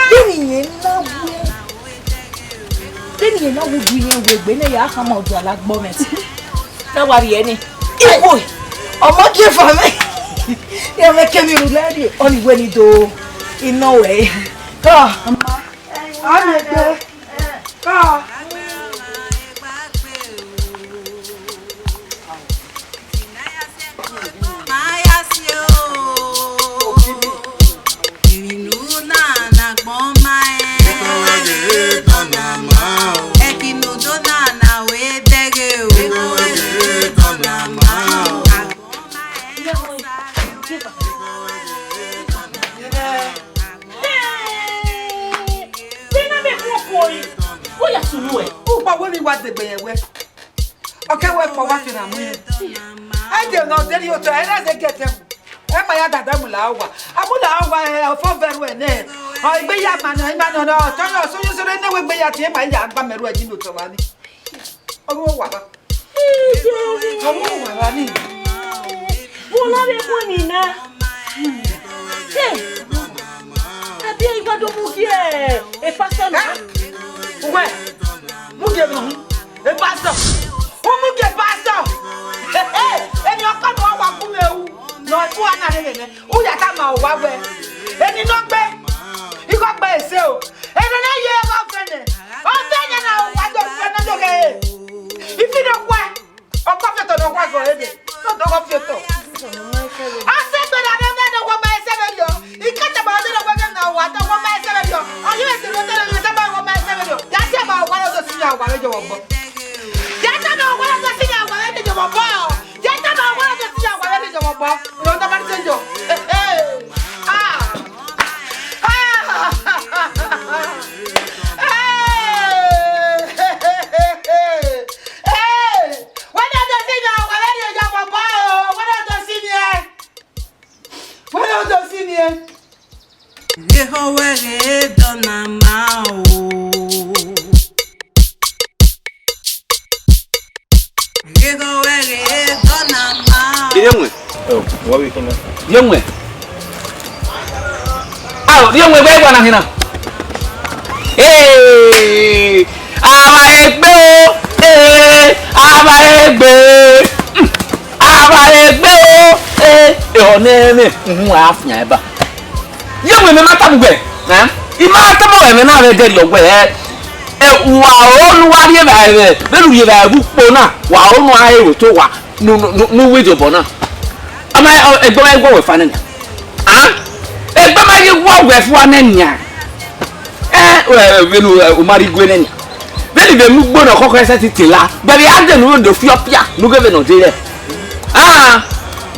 Bẹ́ẹ̀ni yẹn ńlá wú. Bẹ́ẹ̀ni yẹn ńlá wú ju yẹn wọ ẹgbẹ́ náà yà á kàn máa ọdún alágbọ́ mẹ́. Náà wà rí ẹni. Ìwọ ọmọ kí ẹ fà mẹ́. Ẹ mẹ́ kẹ́mi rú lẹ́rìí. Ọ ní wẹ́ni do iná wẹ̀. Kọ́ ọmọ. Amẹgbẹ. Ka. Ẹ, de na mẹ khuọnfon ri, u ya sunu ẹe. Ukpa wẹ vbe I wa degbe yẹn wẹ, ọ kẹ wẹ kpọ wa fierhan mu irẹn. Ẹ de ne ọ deghẹ otọ, ẹ na zẹ giẹtẹ mu. Ẹ ma ya dada mu la owa. A mu la owa, ẹ, ọfọ vẹ ruẹ nẹ. Ọ egbe ya ma nọ, ima nọ, nọ, ọtọ nọ, sunu sunu ne wẹ egbe ya tie, ma ya gba mẹ ruẹ yi ne otọ wa ni. Ọghe owa ba. Ọmọ wa gha ni. Vbọ na vbe khuẹn ni na? Hey! Ẹbí ẹ i gba do mu gie e pastor na. Uwẹ, mu gie emwi hu. E pastor. U mu gie pastor. Emwi ọkọ ne uwa wa gu mwẹ ru. Ne ọ fu a na rre vbe nẹ. U ya tama owa wẹ, eni ne ọ gbe, igho gbe ẹse o. Ene ne ye ọghe ọfẹnẹ, ọfẹnẹ na wa do fẹnẹ do ghe. Ifi ne ọ khuẹ, ọkọ fiotọ ne ọ khuẹ gọ ene, ne ọ dọghọ fiotọ. Ọ sẹ gbe na ne ọ mwẹ ne ọ wọ ma ẹsẹ vbe rriọ. Ikẹtẹ ma ọdẹ ne ọ wẹ na wa ta wọ ma ẹsẹ vbe rriọ. Ọ ye vbe sẹ ne ọ ta ne ọ ta ma wọ ma ẹsẹ vbe rriọ. Ya ta ma owa ne ọ do si ya owa vbe jọ vbọ. Ya ta ma owa ne ọ do si ya owa vbe jọ vbọ. Papa, you don't have to change your. Hey, hey. Ah. Ah. Hey. Hey. Wẹ ne ọ do si mẹ, wẹ vbe rhie oya, papa o. Wẹ ne ọ do si mẹ. Wẹ ne ọ do si mẹ. Ghe wẹ ghe dọ na ma o. Ghe wẹ ghe dọ na ma o. Iriẹ wẹ. Ọ, wẹ vbe khin na? Iriẹ wẹ. Ao, iriẹ wẹ, wẹ wa na khin na. Ee, avba egbe o. Ee, avba egbe. Hmm. Avba egbe o. Ee, ehọ ne ẹmwẹ, uhun, a fian ẹba. Ye wẹ mẹ ma tama uwẹ, ẹ? I ma tama uwẹ, ẹmwẹ na vbe dẹrriọ wẹ, ẹ, ẹ, wa ro ne uwa rhie vbe ẹvbo, vbene u rhie vbe ẹvbo ukpo na, wa ro ne uwa he vbe otọ owa ne, ne, ne, ne u wi dobọ na. Ama, ọ, egbe ma ghi wọ wẹ fa nẹ nian. A? Egbe ma ghi wọ wẹ fua nẹ nian. Ẹ, ẹ, vbene u, ẹ, u ma rhie igue nẹ nian. Vbene I vbe mu ugbo ne ọ khọkhọ ẹsẹ titila, gbẹvbe a dẹ ne u do fi ọpia, ne u ghe vbene ọ de rẹ. A.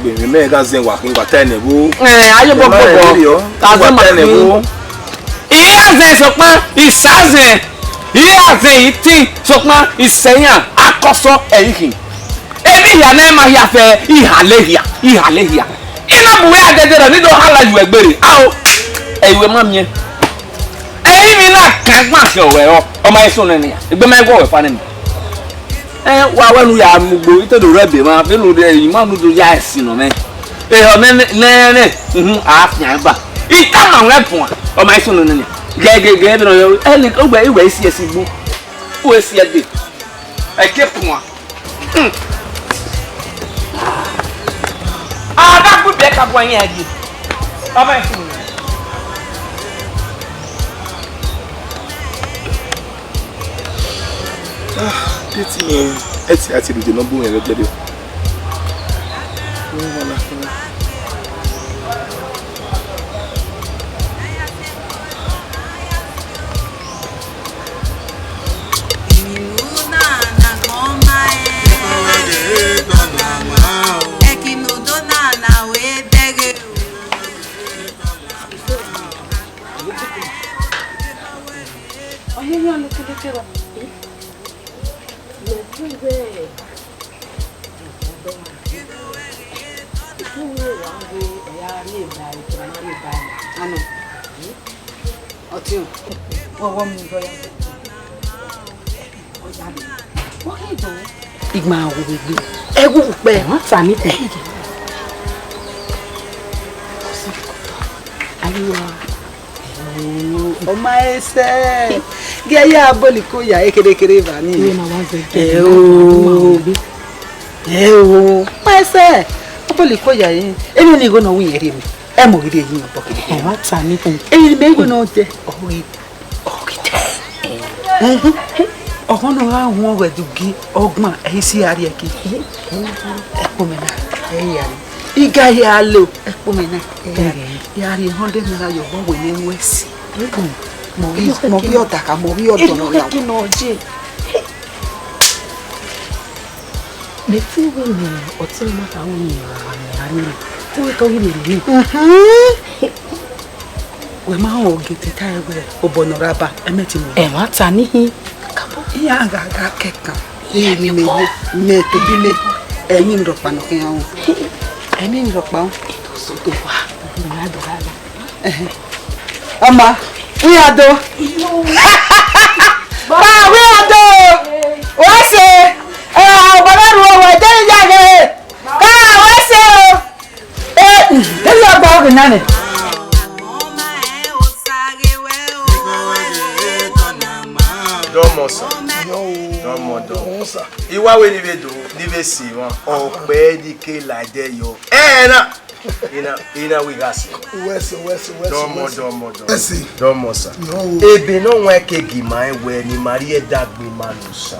Gbẹmwẹ mẹ gha zẹ wa khin, wa ta ẹnẹ vbo. Ẹ, aye bọ bọ bọ. Wa ta ẹnẹ vbo. I ra zẹ sokpan, I sa zẹ. I ra zẹ, I tin sokpan, I sẹ iran, akọsọ ẹ i khin. Emwi hia ne ma hia fẹ, I hale hia, I hale hia. I na bu wẹ adẹdẹrẹ, ne I do hala yu ẹgbẹre. Ao, ẹ i wẹ ma miẹn. Ẹ i emwi na kan gban khian ruẹ rọ, ọ ma i sunu nẹ nian. Egbe ma i wọ wẹ fa nẹ nian. Ẹ, wa wẹ ne u ya mu ugbo, I te do rre ebe mwa, vbene u rre ima ne u do ya ẹse nọ mwẹ. Ehọ nẹ, nẹ, nẹ, uhun, a fian ba. I tama ruẹ buan, ọ ma i sunu nẹ nian. Gẹgẹgẹ, vbene ọ yọ, ẹ ni, uwẹ, uwẹ i si ẹse igbo. Uwẹ i si ẹde. Ẹ ke puan. Hmm. A da gbe ibiẹka guan yan ẹre. Ọ ma i sunu nẹ nian. Ah, eti mwẹ, eti a ti rhie nọ bu mwẹ vbe ẹdẹdẹ. Ọ ye yan lekeleke ra. Mẹ gu wẹ, gu wẹ wa wẹ, ọ ya rhie ba, ọ ma rhie ba. Ano. Ọtiọnrẹn, wẹ wọ mu dọ ya. Ọ ya rhie. Wọ ghi dọ. Igba wo gbe. Ẹ gu kpẹ. Ọ ta ni kpẹ. Ayiwa. Ọ ma ẹsẹ. Gẹ ya bọlọ iko ya ekerekere va ni. Iye na wa zẹ. Ẹ o. Ẹ o. Ma ẹsẹ. Ọ bọlọ iko ya yi. Emwi ni igho nọ wi yẹn rhie mi. Ẹ mọ ghi rhie yi mi ọbọ kede. Ẹ wa ta ni kpẹ. Emwi ni mẹ igho nọ dẹ. Ọ ghi Ọghe. Ọghọ ne ọ gha huẹn ọghẹdẹ ugie ọgban, ẹ i si a rhie ẹki. Ẹkpo mẹ na, ẹ i ya rhie. I ga hia lo, ẹkpo mẹ na, ẹ i ya rhie. Ya rhie hundred naira ye obọ wẹ ne ẹ ru ẹse. Mọ ghi, mọ ghi ọdaka, mọ ghi ọdọ nọ ya. Mẹ te wẹ ne ọtẹn ma kha ru ne a mẹ a rre, te wẹ tọ ghi rre. Wẹ ma họn oge te ta ẹre wẹ obọ ne ọ ra ba, ẹ mẹ te mu. Ẹ wa ta nihin. Iran gha gha kẹkan. Iran ni mẹ ye, mẹ tobile, ẹmwẹ rhọkpa nọ khian ru. Ẹmwẹ rhọkpa ru. Ito so do wa. Ito so do wa. Ẹhẹn. Ọma, wẹ ya do. Ba, wẹ ya do. Wẹ se. Ẹ, ọbọ na ru owa, de ya ghe. Ka, wẹ se o. Eh, de ya gba oge na nẹ. Dọmọ sa. Dọmọ, dọmọ. Iwa wẹ ni vbe do, ni vbe se emwa. Ọkpẹ ni ke la ẹdẹ yọ. Ẹ na. Ina, ina wi gha sẹ. Wẹ sẹ, wẹ sẹ, wẹ sẹ, dọmọ, wẹ sẹ. Dọmọ, dọmọ. Wẹ sẹ. Dọmọ sa. Yo. Ebe ne ọ wan ke gi ma wẹ ne ima rhie ẹdẹ gbe ima ne Osa.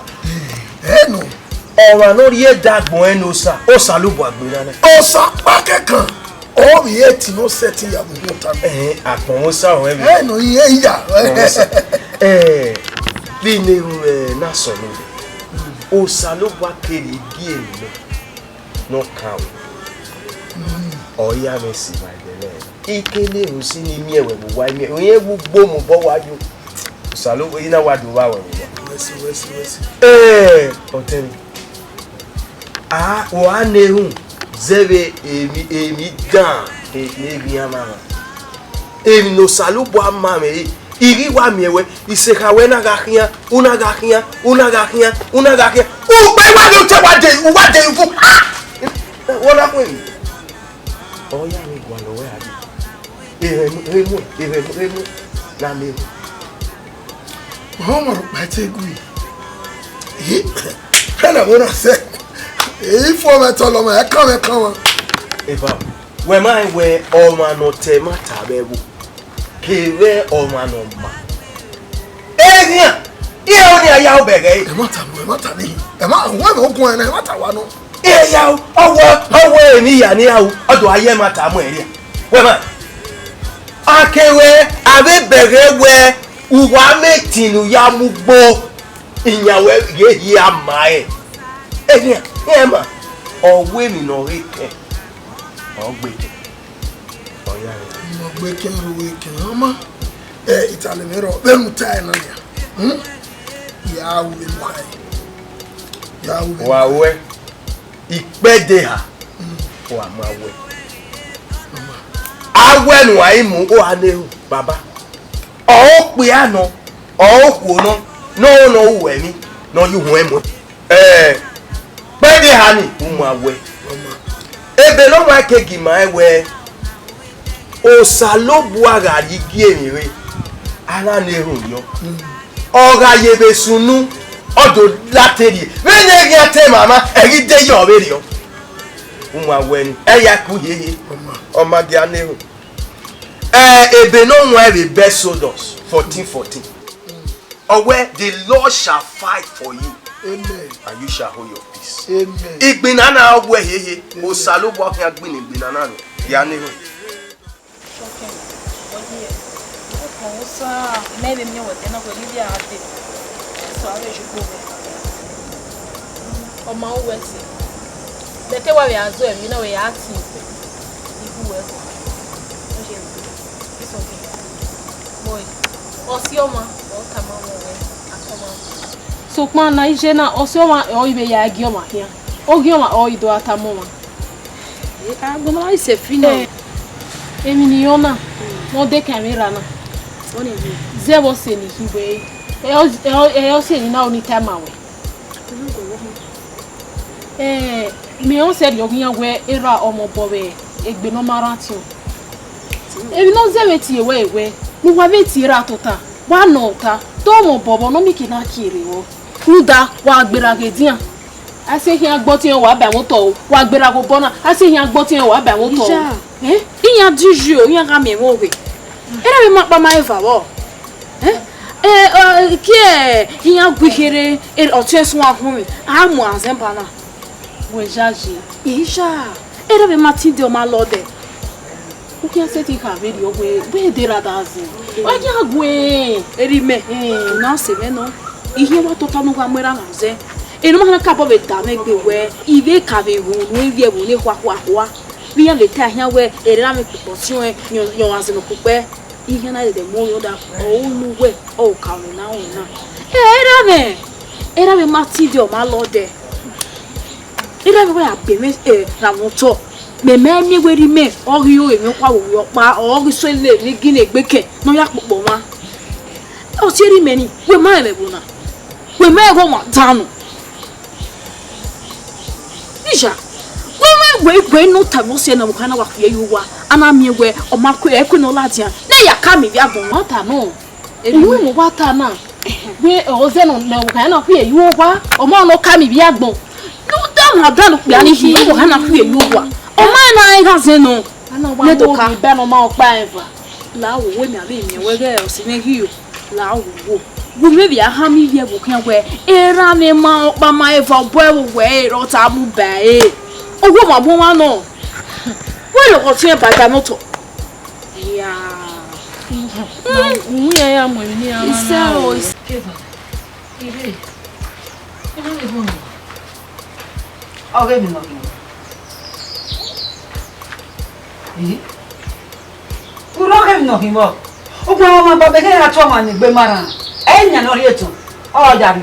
Ẹ nọ. Ọmwa ne ọ rhie ẹdẹ agbọn ẹn ne Osa, Osanobua gbe na nẹ. Osa ọkpa kẹkan, ọ vbe eti ne ọ sẹtin ya vbe uhunmwu ọta. Ẹhẹn, agbọn Osa ọnrẹn vbe. Ẹ nọ, iye iya. Agbọn Osa. Ẹ, vbe ne erhunmwu na sọ nẹ, Osanobua keghi gie emwi nọ. Ne ọ kan ruẹ. Ọ ya mwẹ si ma ẹdẹ nẹ. Ikele ru si ni miẹn wẹ vbe uwa miẹn. Oyin vbe ugbo mu obọ wa yo. Osalu, ina wa do vba wẹ vbe uwa. Wẹ si, wẹ si, wẹ si. Ee, ọtẹn. A, wa na erhunmwu zẹvbe emwi, emwi dan, e, ne ghian mama. Emwi ne Osanobua ma mwẹ re, I ghi wa miẹn wẹ, isekha wẹ na gha khian, u na gha khian, u na gha khian, u na gha khian. Ukpẹ wa ghe otọ wa de, u wa de ufu. Ah! Wẹ na khu emwi. Ọ ya vbe gualọ wẹ a dee. Erhẹn mu, erhẹn mu, erhẹn mu, erhẹn mu, na miẹn. Ọmwa rhọkpa te gui. Ẹ na wẹ na sẹ. Ifo mwẹ tọlọ mwẹ, ẹkan mwẹ kan mwẹ. Eva, wẹ ma rẹn wẹ ọmwa ne ọ ta ẹmwata vbe ẹvbo, kevbe ọmwa ne ọ ma. Eghian, iran ọnii a ya obọ ẹghẹ ẹre. Ẹmwata nọ, ẹmwata nii. Ẹmwa, wẹ mẹ ogun ẹnẹ, ẹmwata wa nọ. Iran ya, ọ wẹ, ọ wẹ emwi ya ne iran ru, ọ do a ya ẹmwata mu ẹre. Wẹ ma, a kevbe avbe bẹghe wẹ uwa mẹ etin ne u ya mu ugbo, iyan wẹ ghe hia ma ẹre. Eghian, iran ma, ọ wẹ emwi ne ọ ghe kẹ, ọ gbe kẹ. Ọ ya rẹ. Ọ gbe kẹ ro wẹ kẹ, ọ ma. Ẹ, Itali mẹ rọ, vbene u ta ẹre na nia. Hmm? Ya ru vbene u kha ẹre. Ya ru vbene u kha ẹre. Wa wẹ, ikpẹdẹ eha, wa ma wẹ. A wẹ ne uan i mu, u a na erhunmwu, baba. Ọ okpia nọ, ọ okhuo nọ, ne ọ nọ ru ẹmwẹ, ne ọ ye uhunmwu ẹmuẹn. Ẹ, kpẹdẹ eha ni, u ma wẹ. Ebe ne ọmwa ke gi ma rẹn wẹ, Osanobua gha rhie igie emwi rre, a na na erhunmwu yọ. Ọ gha ye vbe sunu, ọ do la te rrie. Vbene eghian te mama, ẹ ghi de yọ vberriọ. U ma wẹ ni, ẹ ya ku hiehie. Ọ ma gia na erhunmwu. Ẹ, ebe ne ọ wan vbe Exodus fourteen fourteen. Ọ wẹ, "The Lord shall fight for you, Amen. And you shall hold your peace." Amen. Igbinna na ọ wẹ hiehie, Osanobua khian gbinna igbinna na nọ, ya na erhunmwu. Ọ ma wẹ ẹse. Mẹ te wa vbe a zọ emwi na wẹ ya tie ibu wẹ. Ọ ye, ọ si ọmwa, ọ tama mwẹ wẹ, a tama. Sokpan na iye na, ọ si ọmwa ọ i vbe ya gie ọmwa khian. Ọ gie ọmwa ọ i do a tama ọmwa. Agbọn na i sẹ fi nọ. Eh, emwi ne I rẹn na, ne ọ dekan mwẹ erha na. Zẹ vbe ọse ne I khin wẹ, ẹ, ọ, ẹ, ọ, ẹ, ọse ne I na ru ne I tama wẹ. Eh, mẹ rẹn sẹrriọ ghi yan wẹ erha ọmọ obọ vbe egbe ne ọ ma rhan tiọn. Emwi ne ọ zẹ vbe tie wẹ wẹ, ne uwa vbe tie erha tota, wa nọ ota, te ọmọ obọ vbọ ne ọ mieke na kie rre vbọ. Rhunmwuda wa gberra ghe edian. A si khian gbe ọtiẹn wa ba ẹmwẹ otọ o, wa gberra ghe obọ na, a si khian gbe ọtiẹn wa ba ẹmwẹ otọ o. Iya. Eh? Iran di uyi o, iran gha miẹn mwẹ oghe. Erha vbe ma ọkpa ma eva vbọ. Eh? Eh, eh, kie iran gui kherhe, eh, ọtiẹn suẹn ahunmwu, a mu azẹn ba na. Wẹ yayi. Iya, erha vbe ma tide ọ ma lọdẹ. U khian sẹtin kha vberriọ wẹ, wẹ de erha da zẹ. Wa khian gue. Erha imẹ, eh, u na sẹ mwẹ nọ. I khian wa tota ne u gha mu erha na zẹ. Eno ma khian kabọ vbe da mwẹ egbe wẹ, I vbe ka vbe ru unu ivbi ẹvbo ne khua khua khua. Vbe iran vbe ta khian wẹ, erha mwẹ kpokpọ si ọnrẹn, yọ, yọ azẹn nọ kpokpẹ. I khian na dede mu ọre ọda, ọ unu wẹ, ọ ka mwẹ na, ọ na. Eh, erha mwẹ, erha mwẹ ma tide ọ ma lọdẹ. Erha mwẹ wẹ a gbe mwẹ, eh, ra mwẹ otọ. Mẹ ma miẹn wẹ erha imẹ, ọ ghi ru emwi ọkpa vbe ovbi ọkpa, ọ ghi sẹ lele emwi gine egbe kẹ, ne ọ ya kpokpọ mwa. Ọ tie erha imẹ ni, wẹ ma rẹn mwẹ ẹvbo na. Wẹ ma rẹn ẹghẹ ọmwa danu. Iya, wẹ ma wẹ, wẹ ne ọ ta vbe ọse na, wẹ ka na wa khuẹ ye uwa, a na miẹn wẹ, ọ ma kue, ẹ kue ne ọ ladian, ne ya ka miẹn ivbi agbọn. Ọ ta nọ. Emwi ne uwa ta na, wẹ ọzẹ nọ, ne uwa na khuẹ ye uwa, ọ ma nọ ka miẹn ivbi agbọn. Ne u da mwa danu kpia ni, wẹ uwa na khuẹ ye uwa. Ọ ma na gha zẹ nọ. A na wa Ne do ka. Iba nọ ma ọkpa eva. La wo, wẹ mẹ avbe miẹn wẹ ghẹ ọse mwẹ ghi yo. La wo wo. Gu mwẹ vbe a ha mi ye vbe khian wẹ, erha mwẹ ma ọkpa ma eva obọ ẹvbo wẹ, erha ọta mu ba ẹre. Owo ma bu ọmwa nọ. Wẹ lọghọ fian ba da mọtọ. Ya. Uwu ya ya mu emwi ni a ma Isẹ na o, o. Isẹ. Eva. Ire. Eva le bo. Ọghe emwi nọ ghi. Urho khe emwi ne ọ khin vbọ? Ugbẹn ọmwa baba khe ya tu ọmwa ni egbe ma rran, ẹ i yan ne ọ rhie tọn, ọ ya rri.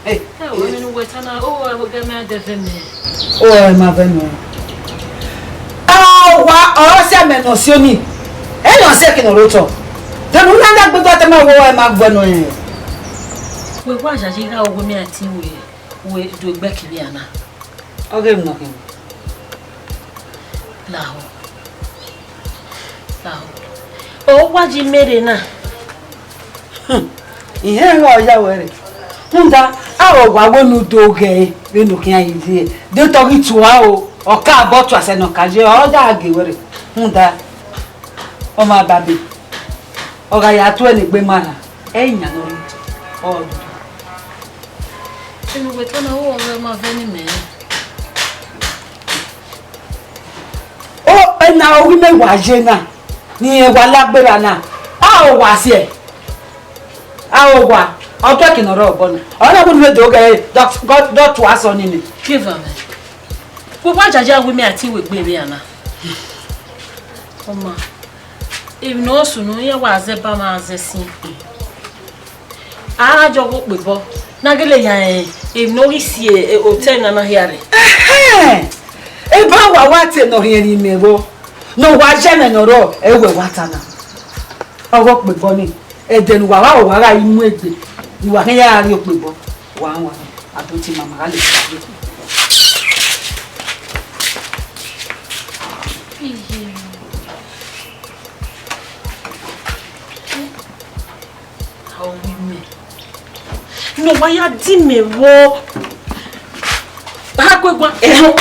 Ẹ, ẹ, wẹ ne uwẹ ta na, o, ẹ, gẹ mẹ dẹ vẹ mẹ. O, ẹ ma vẹ mẹ. A, wa ọ sẹ mẹ ne ọ si oni, ẹ ne ọ sẹ ke ne ọ rre otọ. Dẹmwẹ u na na gbe gua tama wo ẹ ma vẹ nọ ẹ. Wẹ wa yayi gha wẹ mẹ a ti wẹ, wẹ do egbe kevbe a na. Ọ ghe emwi ne ọ khin. Lahọ. Lahọ. Ọ wa ji mẹ rre na. Hmm. Ihe gha ọ ya wẹ rre. Rhunmwuda, aro wa wẹ ne u do ghẹ ẹre vbene u khian ye, de otọ ghi tua o, ọ ka bọ tua sẹ ne ọ ka ye, ọ ya ghe wẹ rre. Rhunmwuda, ọmwa babe, ọ gha ya tuẹ ne egbe ma rran, ẹ i yan ne ọ rhie otọ, ọ do. Enu wẹ ta na, ọ ma vẹ ne imẹ. O, ena ovbi mẹ wa ye na, ne irẹn wa la gberra na, a o wa siẹ, a o wa, ọ dọke ne ọ rre obọ na, ọ na wẹ ne u do ghẹ ẹre, dọ, dọ tua sẹ ọnii nẹ. Give am. Wẹ wa yayi wẹ mẹ a ti wẹ egbe vbe a na. Ọma, emwi ne ọ sunu, iran wa zẹ ba ma zẹ sin. A gha jọ ghe okpebọ, ne a gele ya rẹn emwi ne ọ ghi si, e, otọ na na hia rre. Ẹhẹn! Eba wa wa te ne ọ rhiẹnrhiẹn imẹ vbọ, ne ọ wa ye ẹmwẹ ne ọ rrọọ, ẹ wẹ wa ta na. Ọghe okpebọ nii, ẹdẹ ne uwa wa, uwa gha mu egbe, ne uwa khian ya rrie okpebọ, wa wan, a do tie ima, ma gha le ta. Ovbi mẹ. Ne ọ wa ya di mẹ vbọ. Ha kue guan, ẹhọn.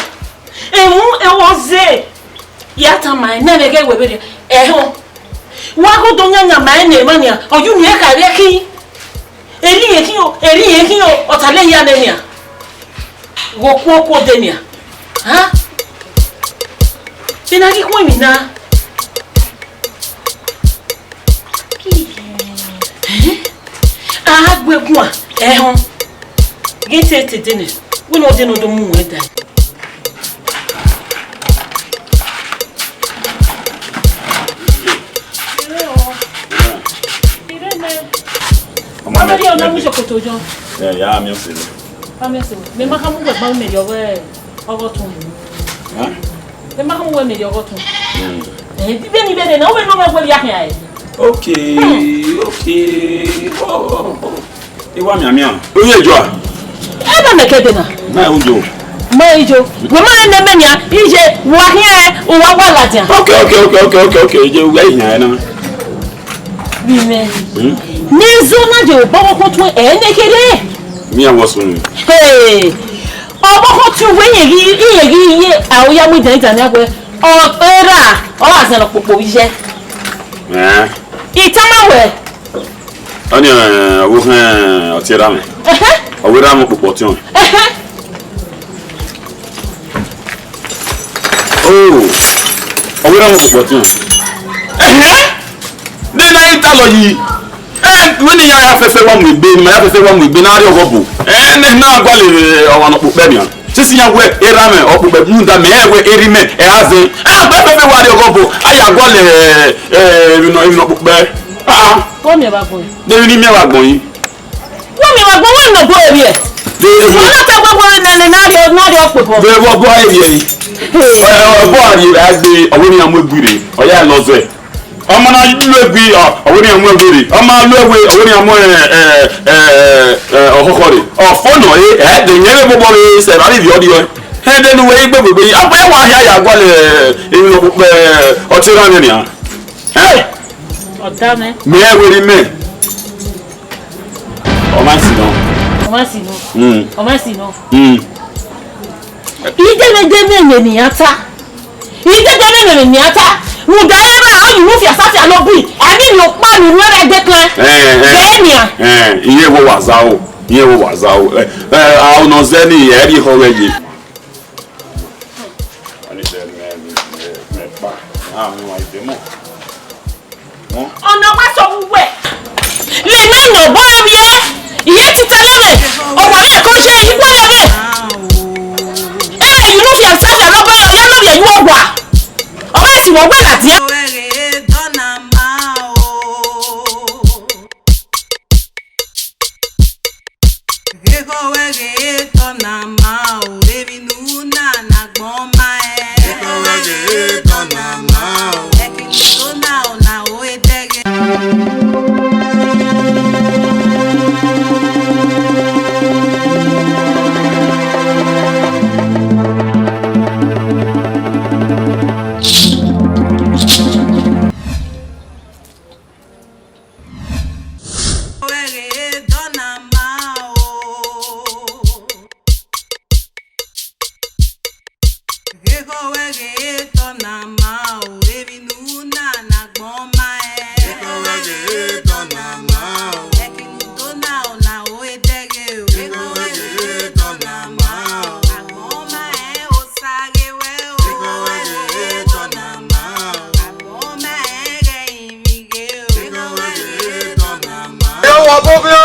Ẹhọn, ẹhọn zẹ. Ya tama ẹn, nẹ vbe ghẹ wẹ vberriọ. Ẹhọn. Wa ghodo yanyan ma ẹn ne emwa nian, ọ ye unu ẹn kha vbe khin. Eri ẹn khin o, eri ẹn khin o, ọ ta lẹ hia nẹ nian. Ghe okuo okuo de nian. Ha? Vbene a ghi khuẹn emwi na. Ẹhẹn. A gbe guan, ẹhọn. Ghe te te de nẹ, wẹ ne ọ de ne ọ do mu wẹ da. Ọmọ mẹ, ọmọ mẹ, ọmọ mẹ. Ẹ, ya mi ọsẹ rẹ. Mẹ ma ka mu wẹ gba mẹ yọ wẹ ọghọ tun. Hẹn? Mẹ ma ka mu wẹ mẹ yọ ọghọ tun. Hmm. Ẹ, bi bẹ ni bẹ de na, wẹ no wẹ wẹ ya khian ẹ. Okay, okay. Oh, oh, oh. I wa mianmian. Oye jua. Ebe mẹ kẹdẹ na. Ma ujo. Ma ijo. Wẹ ma ne mẹ nia, ije, wa khian ẹ, uwa wa ladian. Okay, okay, okay, okay, okay, okay. Je uwa ihian ẹ na. Bi mẹ. Hmm? Ne zọ na je obọ ko tun ẹ ne kere. Mi a wọ sunu. Hey. Ọbọkhọ tie uwẹ, iyẹn ghi, iyẹn ghi ye, a o ya mu idan idan ne wẹ, ọ ra, ọ ra zẹn ọkpokpo vbe iye. Ẹn. I tama wẹ. Ọni, ẹ, ọvbokhan ọtiẹnramwẹ. Ẹhẹn. Ọ wẹ erha mwẹ ọkpokpo ọtiọnrẹn. Ẹhẹn. Oh, ọ wẹ erha mwẹ ọkpokpo ọtiọnrẹn. Ẹhẹn. De na i talọ yi. Ẹ, wẹ ne I ya fẹfẹ wa mu egbe, ne ima ya fẹfẹ wa mu egbe ne a rrie ọghọ obo. Ẹ, ne na gualọ, ẹ, ọmwa ne ọkpokpẹ nian. Sisi iran wẹ erha mwẹ ọkpokpẹ, rhunmwuda mẹ rẹn wẹ erha mwẹ, ẹ, a zẹ. A gbe fẹfẹ wa rrie ọghọ obo, a ya gualọ, ẹ, ẹ, emwi nọ, emwi ne ọkpokpẹ. Ah, ah. Wẹ miẹn vbe agbọn yi. De emwi ne I miẹn vbe agbọn yi. Wẹ miẹn vbe agbọn, wẹ nọ ọgua rrie. De emwi. Wẹ na ta gbogbo ne, ne, ne a rrie, ne a rrie ọkpokpọ. De vbe ọgua rrie yi. Hey. Ẹ, ọgua rrie, a gbe, ọ wẹ ne iran mu egbe rre, ọ ya lọ zẹ. Ọmọ na lu egbe, ọ, ọ wẹ ne iran mu egbe rre. Ọ ma lu ewe, ọ wẹ ne iran mu, ẹ, ẹ, ẹ, ẹ, ọkhọkhọ rre. Ọ fo nọ re, ẹ, de yẹn vbe bọbọ vbe sẹ, evba vbe ivbi ọ rriọ. Ẹdẹ ne uwẹ i gbe egbe yi, ọ gbe wa hia ya gualọ, ẹ, emwi ne ọkpokpẹ, ẹ, ọtiẹnramwẹ nian. Hey! Ọ da mẹ. Mẹ wẹ erha mwẹ. Ọ ma si nọ. Ọ ma si nọ. Mm. Ọ ma si nọ. Mm. Idẹmwẹdẹmwẹ ne iran ta. Idẹdẹmwẹ ne iran ta. Rhunmwuda erha, ọ ye unu fiasafia ne ọ bu, ẹ i miẹn ọkpa ne u ru ẹre ẹdẹkan. Ẹ, ẹ. Vbe nian. Ẹ, iye wo wa zaro. Iye wo wa zaro. Ẹ, ẹ, a, ọna zẹ ni, ẹ rhie ehọ ghẹ ye. Ọna zẹ mẹ, mẹ, mẹ kpa. A, mẹ wa ide mọ. Ọna wa sẹ vbe uwẹ. Lena nọ, bọ rẹ vbiẹ. Iye tita lọghẹ. Ọ wa vbe ẹko ye, ikpọ lọghẹ. Ẹ, unu fiasafia ne ọ bọ, ọ ya ne ọ vbiẹ ye uwa. Wọ wẹ ladian. Ghe khọ wẹ ghe tọ na ma o, emwi ne u na na agbọn ma ẹ. Ghe khọ wẹ ghe tọ na ma o. Ẹki ne u do na o na o edẹghe. Wẹ ghe tọ na ma o. Ghe khọ wẹ ghe tọ na ma o, emwi ne u na na agbọn ma ẹ. Ghe khọ wẹ ghe tọ na ma o. Ẹki ne u do na o na o edẹghe o. Ghe khọ wẹ ghe tọ na ma o. Agbọn ma ẹ, Osa ghe wẹ o. Ghe khọ wẹ ghe tọ na ma o. Agbọn ma ẹ ghẹ rinmwi ghe o. Ghe khọ wẹ ghe tọ na ma o. Ẹ wọ bọbiọ.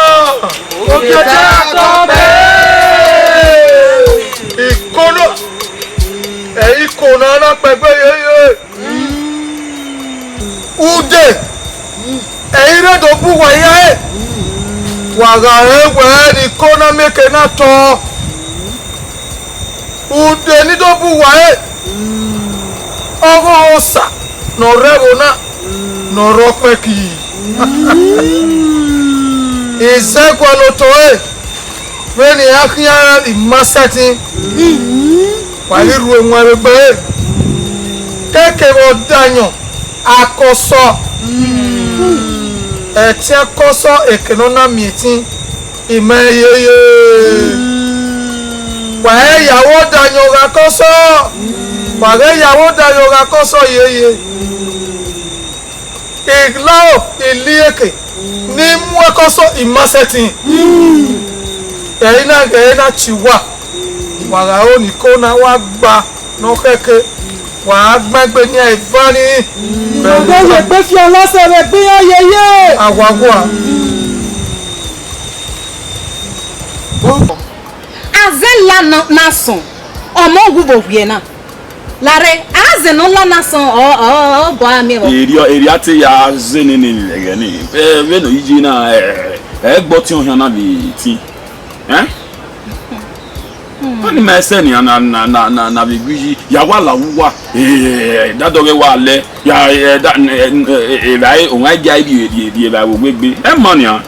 Obiọta tọ bẹẹ. Ikono, ẹ i kona na kpẹgbe yeye. Ude, ẹ i re do bu uwa hia re. Wa gha rẹn wẹẹ ne iko na mieke na tọ. Ude ni do bu uwa re, ọghe Osa ne ọ rre ẹvbo na, ne ọ rre ọkpẹki. Izẹgualotọ ẹre, vbene iran khian i ma sẹtin, wa ghi rhu ewanmwẹ vbe egbe ẹre. Kevbe ọdayọn akọsọ, ẹtin akọsọ eke ne ọ na miẹn ẹtin, I ma yeye. Wa ghẹ ya vbe ọdayọn ọghe akọsọ. Wa ghẹ ya vbe ọdayọn ọghe akọsọ yeye. I lao, I lieke ne I mu akọsọ I ma sẹtin. Ẹ i na ghẹ na tie uwa. Wa gha ro ne iko na wa gba ne ọ khẹke. Wa gba egbe nian eva ni. Ọghe ye egbe fi ọla sẹ vbe egbe iran yeye. Awagua. Azẹ la na, na sọn, ọmọ wu vbe owiẹ na. Lare, azẹ ne ọ la na sọn, ọ, ọ, ọ bọ a miẹn vbọ. Erriọ, erriọ a te ya zẹ nene ẹghẹ ni. Ẹ, vbene ọ ye na, ẹ, ẹ gbọ ọtiọnhian na vbe tin. Ẹn? Ọni ma ẹsẹ nian na, na, na, na, na vbe gu iyi, ya wa la uwa, eh, da dọghe wa lẹ, ya, eh, da, eh, eh, eh, evbare, owan i gia rhie, rhie, rhie evbare vbe owa egbe. Ẹ ma nian.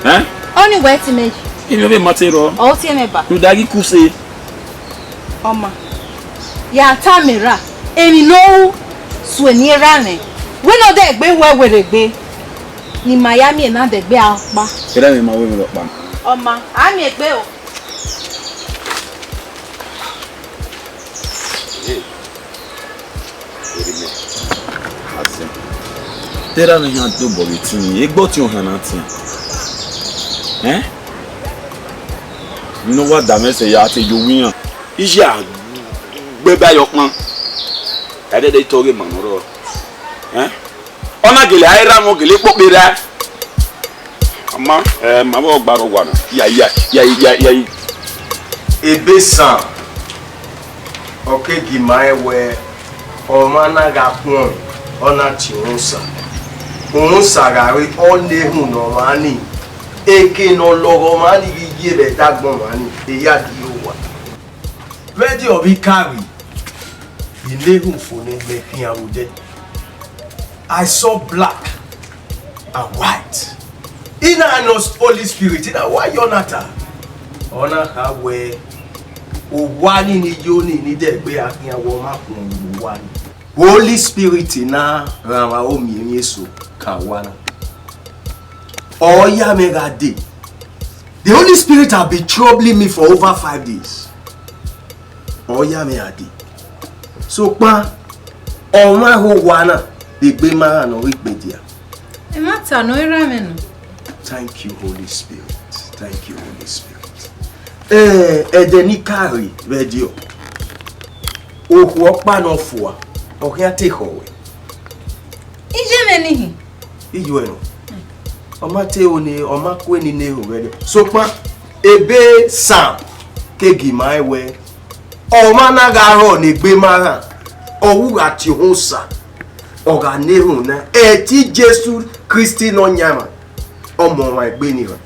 Ẹn? Ọni wẹ ti mẹ yi. Ivbi ọvbe ma te rrọọ. Ọ tie mwẹ ba. Rhunmwuda ghi kuse. Ọ ma. Ya tama erha, emwi ne ọ ru, sue ne erha mwẹ. Wẹ ne ọ dẹ egbe wẹ werriegbe, ne ima ya miẹn ne a dẹ egbe a ọkpa. Erha mwẹ ma wẹ emwi rhọkpa. Ọ ma, a miẹn egbe o. Hey, erha mwẹ, azẹ. Te erha mwẹ hia dobọ vbe etiyin, egbe ọtiọnhian na tian. Ẹn? Ne ọ wa da mwẹ sẹ ya te ye owa iran. Iye a gbe ba ye ọkpan. Ẹdẹdẹ itọ ghe ma ne ọ rrọọ. Ẹn? Ọ na gele a erha mwẹ, ọ gele kpokpe erha. Ama, eh, ma vbe ọgba rre owa na. Ya, ya, ya, ya, ya. Ebe Sam, ọ ke gi ma rẹn wẹẹ, ọmwa na gha khuọnmwi, ọ na tie uhunmwu Osa. Uhunmwu Osa gha re, ọ na ehun ne ọmwa ni, eke ne ọ lọghọ ọmwa ni ghi ye vbe ẹdẹ agbọn ọmwa ni, eya di owa. Vbe ẹdẹ ọvbikari, I na ehun fo ne mẹ khian vbe odẹ. I saw black and white. I na nọ Holy Spirit, I na wa yọ na ta. Ọ na kha wẹẹ, owa ni ni yo ni ni dẹ egbe a khian wẹ ọ ma khuọnmwi vbe owa ni. Holy Spirit na rhan mwẹ aro miẹn emwi eso kan owa na. Ọ ya mwẹ gha dee. The Holy Spirit have been troubling me for over five days. Ọ ya mwẹ gha dee. Sokpan, ọmwa ho owa na, egbe ma rhan ne ọ ghi kpe dia. Ẹmwata nọ erha mwẹ nọ. Thank you, Holy Spirit. Thank you, Holy Spirit. Eh, ẹdẹ ne I ka rre vbe ẹdẹ ọ, okhuo ọkpa ne ọ fua, ọ khian te khọ wẹ. Iye mwẹ nihin. Iye ruẹ nọ. Ọ ma te ro ne, ọ ma kue ni ne ehun vbe ẹdẹ. Sokpan, ebe Sam ke gi ma rẹn wẹẹ, ọmwa na gha rrọọ ne egbe ma rhan, ọ wu gha tie uhunmwu Osa. Ọ gha na erhunmwu na, ẹtin Jesu Kristi Nọyaẹnmwa, ọ mu ọmwa egbe ne iran.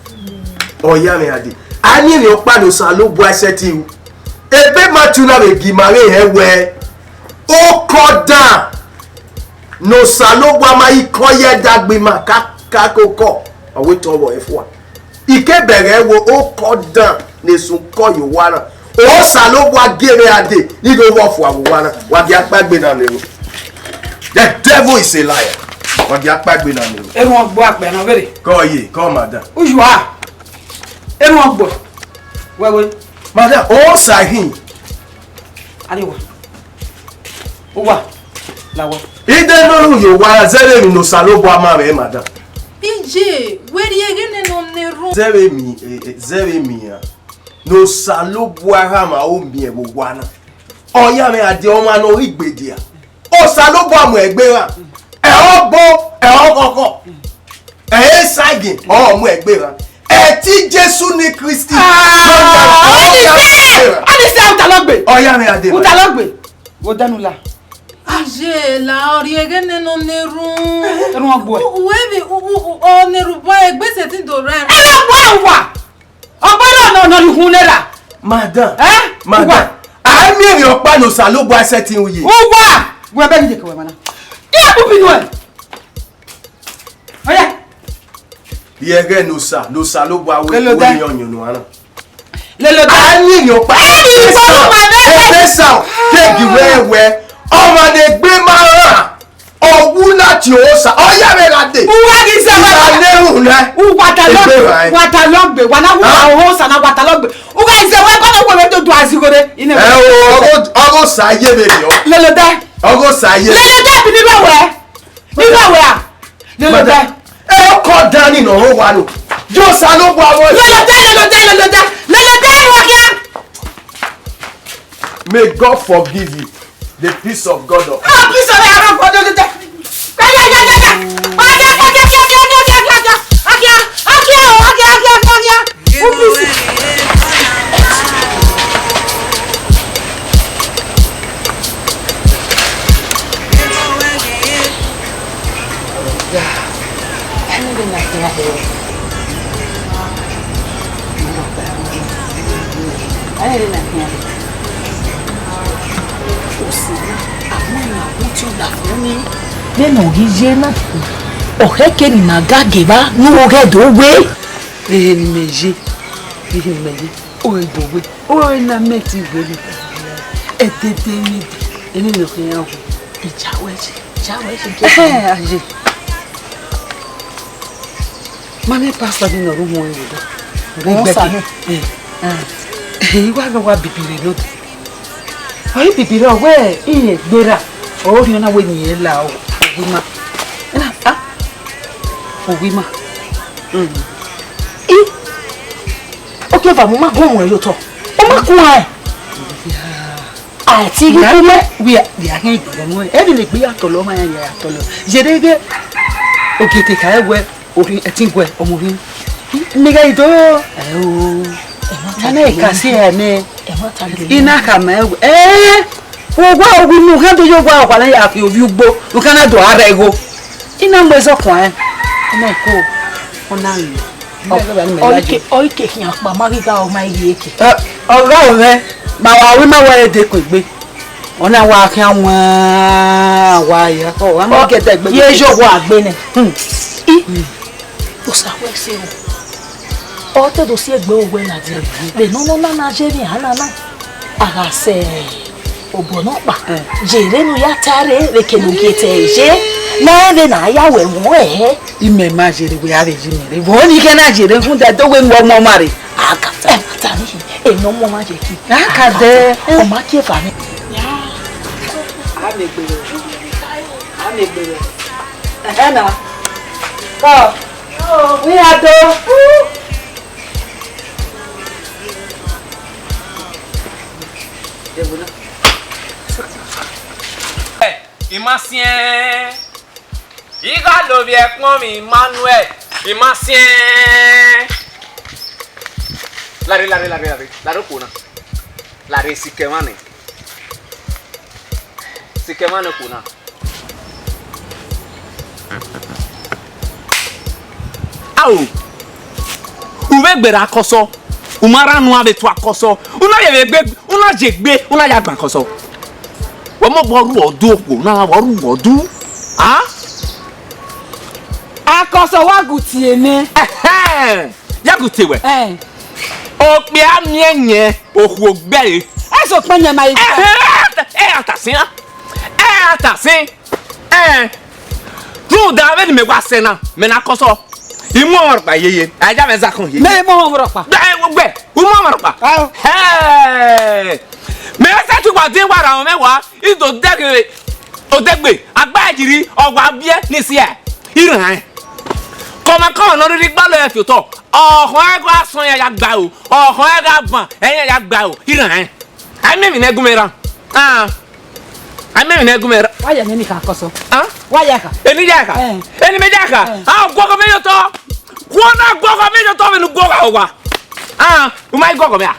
Ọ ya mwẹ a dee. A miẹn emwi ọkpa ne Osanobua sẹtin ru. Ebe Matiu na vbe gie ima vbe hẹ wẹẹ, okọ dan ne Osanobua ma i kọ ye ẹdẹ agbọn ima ka, ka ke okọ, ọ wẹ te ọ vbọ ẹre fua. I ke bẹghe ẹvbo okọ dan ne esu kọ ye owa na. Osanobua gie mwẹ a dee, ne I do vbọ fua vbe owa na. Wa gie akpa egbe na ne ero. The devil is a liar. Wa gie akpa egbe na ne ero. Erhunmwu ọgbọ akpẹ na vberre. Kọ ye, kọ madam. Usual. Erhunmwu ọgbọ. Wẹwẹ. Madam, osa hin. Ariwa. Uwa. Lawa. Ide nọ ru ye owa zẹvbe emwi ne Osanobua ma mwẹ, madam. Iye, wẹ rhie eghene ne ọ na erhunmwu. Zẹvbe emwi, eh, eh, zẹvbe emwi iran ne Osanobua gha ma o miẹn vbe owa na. Ọ ya mwẹ a dee, ọmwa ne ọ ghi gbe dia. Osanobua mu egbe ra. Ẹ ọ gbo, ẹ ọ khọkhọ. Ẹ i sa gie, ọ mu egbe ra. Ẹtin Jesu ni Kristi. Ah, ọ ya, ọ ya mu egbe ra. Ọnise, utalọgbe. Ọ ya mwẹ a dee. Utalọgbe. Wo danu la. Iye la, ọ rhie eghene ne ọ na erhunmwu. Erhunmwu ọgbọ. U, u, evi, u, u, u, ọ na erhunmwu, egbe sẹtin do rre. Erhunmwu ọgbọ uwa. Ọgbọ na nọ, nọ rhie uhunmwu na ra. Madam. Eh? Madam. Uwa. A miẹn emwi ọkpa ne Osanobua sẹtin ru ye. Uwa. Wẹ bẹ ni de kẹ wẹ mana. Iya, u bi nuẹn. Ọya. Rhie ẹghẹ ne Osa, ne Osanobua wẹ, lele odẹ, wẹ yan ọyunnu ara. Lele odẹ. A ni emwi ọkpa. Ẹ ni ẹgbẹsa, ẹgbẹsa, keghi wẹ wẹ, ọmwa ne egbe ma ra, ọ wu na tie Osa, ọ ya vbe gha dee. Uwa ghi zẹ wẹ. Uwa ne ru nẹ. Uwa ta lọ, egbe ra ẹ. Wa ta lọ gbe, wa na wu, ah, Osa na wa ta lọ gbe. Uwa ghi zẹ wẹ, kọ na wẹ do do azigho re. Ine. Ẹ o, ọgho, ọgho Osa ye vbe rriọ. Lele odẹ. Ọgho Osa ye. Lele odẹ bi ni rọ wẹ. Igho wẹ a? Lele odẹ. Ẹ, ọkọ dan ni nọ ho wa no. Ye Osanobua wẹ. Lele odẹ, lele odẹ, lele odẹ. Lele odẹ, wa khian. May God forgive you. The peace of God. Ah, peace of God, lele odẹ. Ya, ya, ya, ya, ya. Wa ya, ya, ya. Vbene ọ ghi ye na, ọ khẹke ne ima ga gie evba ne uwu ghẹ do we. Ehe ne imẹ ye, ehe ne imẹ ye, ọ i do we. Ọ i na mẹ te wẹ ne ẹdẹdẹ ne, ene ne ọ khian hu. Iya wẹ ye, iya wẹ ye. Ẹhẹn, a ye. Ma miẹn pastor ni nọ ru huẹn vbe do. Wẹ sani. Eh. Eh, I wa gha wa bibi rre nọ. Ọ i bibi rre, ọ wẹ irẹn gberra. Ọ rhie ọna wẹ ne irẹn la owa ima. Ena, ah. Owa ima. Mm. I. Oke va mu ma gun mu yo to. O ma kun ai. A ti ghi ku mẹ. Wia, wia hẹn igbẹrẹ mu. Ẹ vbe ne egbe ya tọlọ ma ya ya tọlọ. Yere ghe. Oke te ka wẹ. Orhi ẹtin guẹ ọmọ orhi. Ne ghẹ i do. Ẹ o. Ẹ ma ta. Nana gele ka si ẹ nẹ. Ẹ ma ta gele. I na ka ma ẹ. Ẹ. Owa owi nu khan do yo wa wa na ya fi ovbi ugbo. Nu khan na do a rẹ igho. I na mu ẹzọ kuan ẹ. Ẹ ma ko. Ọ na rin. Ọ, ọ ike, ọ ike khian kpa ma ghi gha ọ ma ye eke. Ẹ, ọ gha ọ mwẹ. Ma wa wi ma wa de ku egbe. Ọna wa khian wan wa ya. Ọ, wa ma gẹdẹ gbe. Ye yo wa gbe nẹ. Hmm. I. Osa wẹ se o. Ọ te do si egbe owẹ na dia. Vbe nọ nọ na na je ni ana na. A gha sẹ obọ nọkpa. Eh. Yere ne u ya ta rre vbe kene u gie te je. Na vbe na ya wẹ mu ẹre. Imẹ ma yere wẹ a vbe yi mẹ rre. Vbe ọni ghẹ na yere rhunmwuda do wẹ ne ọmọ ma rre. A ka ta. Ẹ ma ta ni, emwi ọmọ ma ye ki. A ka dẹ. Ọ ma kie eva ni. A miẹn egbe rẹ. A miẹn egbe rẹ. Ẹhẹn na. Kọ. Wi a do. Ẹ, I ma siẹn. I gha lovbiẹ ẹkpọnmwi Emmanuel, I ma siẹn. Lare, lare, lare, lare, lare okhuo na. Lare sikẹ emwa nẹ. Sikẹ emwa nẹ okhuo na. Ao, u vbe gberra akọsọ, u ma rhan unu avbe eto akọsọ, u na ye vbe gbe, u na ye egbe, u na ya gban akọsọ. Wẹ mọ obọ rhuẹ ọdọ okhuo, u na vbe rhuẹ ọdọ. A? Akọsọ wa gu tie nẹ. Ẹhẹn, ya gu tie wẹ. Ẹn. Okpia miẹn yẹn, okhuo gbẹre. Ẹsẹ okpẹn yẹn ma yi. Ẹhẹn, ẹ a ta sin a? Ẹ a ta sin. Ẹn, rhunmwuda vbene mẹ wa sẹ na, mẹ na kọsọ. I mu ọmwa rhọkpa yeye, a ya mwẹ zakọn yeye. Mẹ i mu ọmwa rhọkpa. Gbẹ, gbẹ, u mu ọmwa rhọkpa. Ao. Hẹ! Mẹ i sẹtin wa din wa ra mwẹ wa, I do dẹghe odegbe, agba ejiri, ọ wa biẹ ni sia. I rhan ẹn. Kọmwa kọmwa ne ọ rhirhi gbalọ ẹre fi otọ, ọhọn ẹre gha sọn iran ya gba aro, ọhọn ẹre gha van, ẹre iran ya gba aro. I rhan ẹn. A i miẹn emwi ne gun mwẹ ra. A, a i miẹn emwi ne gun mwẹ ra. Wa ya nene kha akọsọ. A? Wa ya kha. Eni ya kha. Ẹn. Eni mẹ ya kha. Ẹn. A, guọghọ mwẹ ye otọ. Kuo na guọghọ mwẹ ye otọ vbene u guọghọ owa. A, u ma i guọghọ mwẹ a?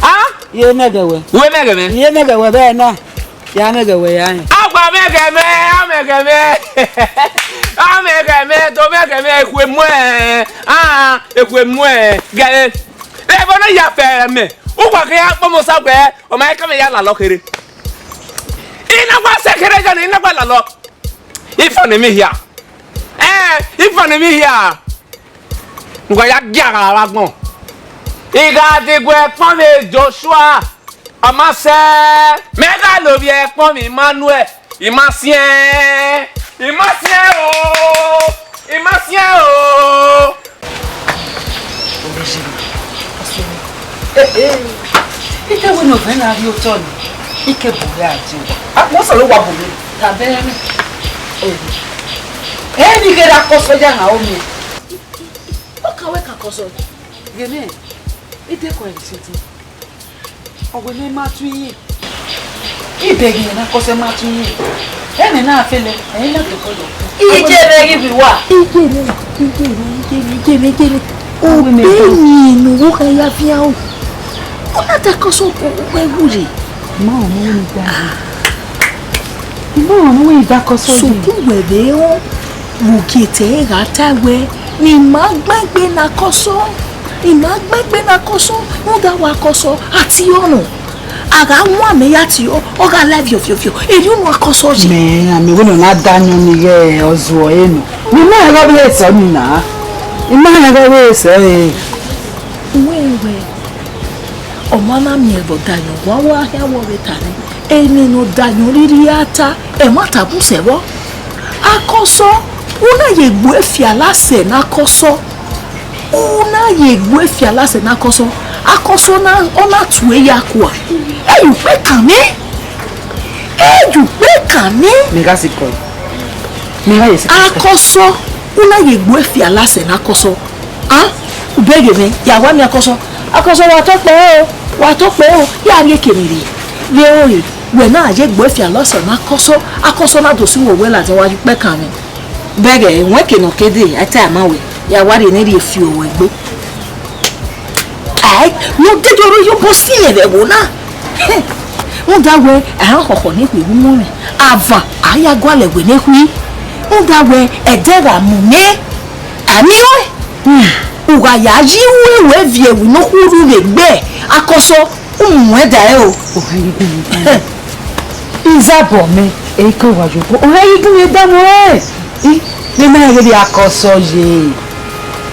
A? Ye mẹ gẹ wẹ. Wẹ mẹ gẹ mwẹ. Ye mẹ gẹ wẹ vbe na. Ya mẹ gẹ wẹ ya rẹn. Agba mẹ gẹ mwẹ, a mẹ gẹ mwẹ. A mẹ gẹ mwẹ, do mẹ gẹ mwẹ, ekhue muẹ. A, ekhue muẹ. Gẹre. Ẹvbo na ya fẹ mẹ. U wa ghi ya kpọmọ sa wẹ, ọ ma ka mẹ ya lalọ kherhe. I na wa sẹ kherhe jọ ne I na wa lalọ. Ifan ne emwi hia. Ẹn, ifan ne emwi hia. N gha ya gia gha vbe agbọn. I gha diguẹ ẹkpọnmwẹ Joshua, ọ ma sẹ. Mẹ gha lovbiẹ ẹkpọnmwẹ Emmanuel, I ma siẹn. I ma siẹn o. I ma siẹn o. I te wẹ ne ovẹn na rhie otọ ni, I ke bu ghe a die owa. Akpọ sẹ ne uwa bu mwẹ. Tha bẹrẹ mwẹ. Ẹ ni ghe ra kọsọ ya na o miẹn. Ọ ka wẹ ka kọsọ. Ghe nẹ, I dekọ ẹre sẹtin. Ọ wẹ ne I ma tu iye. I bẹghe ne akọsọ ma tu iye. Ẹmwẹ na fẹlẹ, ẹ i na dekọ yọ. Iye vbe ghi vbe uwa. Iye vbe, iye vbe, iye vbe, iye vbe. Obọ emwi ne uwu kha ya fian o. Ọ na ta akọsọ ko wẹ wu ye. I ma rẹn ne uwu ni da. I ma rẹn ne uwu ni da akọsọ ye. Sokpan wẹ vbe rẹn, vbe ugie te ẹre gha ta wẹ, ne I ma gbẹn egbe ne akọsọ, I ma gbẹn egbe ne akọsọ, rhunmwuda wa akọsọ, a tie ọnọ. A gha wan mẹ ya tie ọ, ọ gha la viọ viọ viọ, erriọ unu akọsọ ye. Mẹ, a mẹ wẹ ne ọ na da ayọn ni ighẹ ọ zuọ ẹre nọ. Ne I ma rẹn ghe ọ vbe sẹ ọnii na. I ma rẹn ghe ọ vbe sẹ ẹre. Uwẹ wẹ, ọ ma na miẹn vbe ọdayọn, wa wa khian wẹ ọ vbe ta nẹ. Emwi ne ọdayọn rhirhi ra ta, ẹmwata bun sẹ vbọ. Akọsọ, u na ye gbe fiala sẹ ne akọsọ. U na ye gbe fiala sẹ ne akọsọ. Akọsọ na, ọ na tue ya kua. Ẹ ye ukpe kan mẹ. Ẹ ye ukpe kan mẹ. Mẹ gha sikẹ. Mẹ gha ye sikẹ. Akọsọ, u na ye gbe fiala sẹ ne akọsọ. A, u bẹghe mwẹ, ya wa miẹn akọsọ. Akọsọ wa tọ kpẹ o, wa tọ kpẹ o, ya rhie eke ni rhie. Vbe ore, wẹ na ye gbe fiala sẹ ne akọsọ, akọsọ na do si wẹ wẹ ladian wa ye ukpe kan mẹ. Bẹghe, wẹ ke nọ ke dee, a ta ma wẹ, ya wa rhie ne rhie fi owẹ gbe. Ai, ne ọ dede ọre ye obọ si mwẹ vbe ẹvbo na. Rhunmwuda wẹ, a khọkhọ ne khuẹ vbe umọ mwẹ. Avan, a ya gualọ wẹ ne khui. Rhunmwuda wẹ, ẹdẹ gha mu nẹ, a miẹn ọẹn. U gha ya yi uwu ẹvbo viẹ vbe ne ọ khu rhu vbe egbe akọsọ, u mu ẹdẹ ẹre o. Izabọ mẹ, ẹ i ke wa ye obọ. Ọrẹn ghi gun mwẹ danmwẹ ọnrẹn. I, ne I ma rẹn ghe rhie akọsọ ye.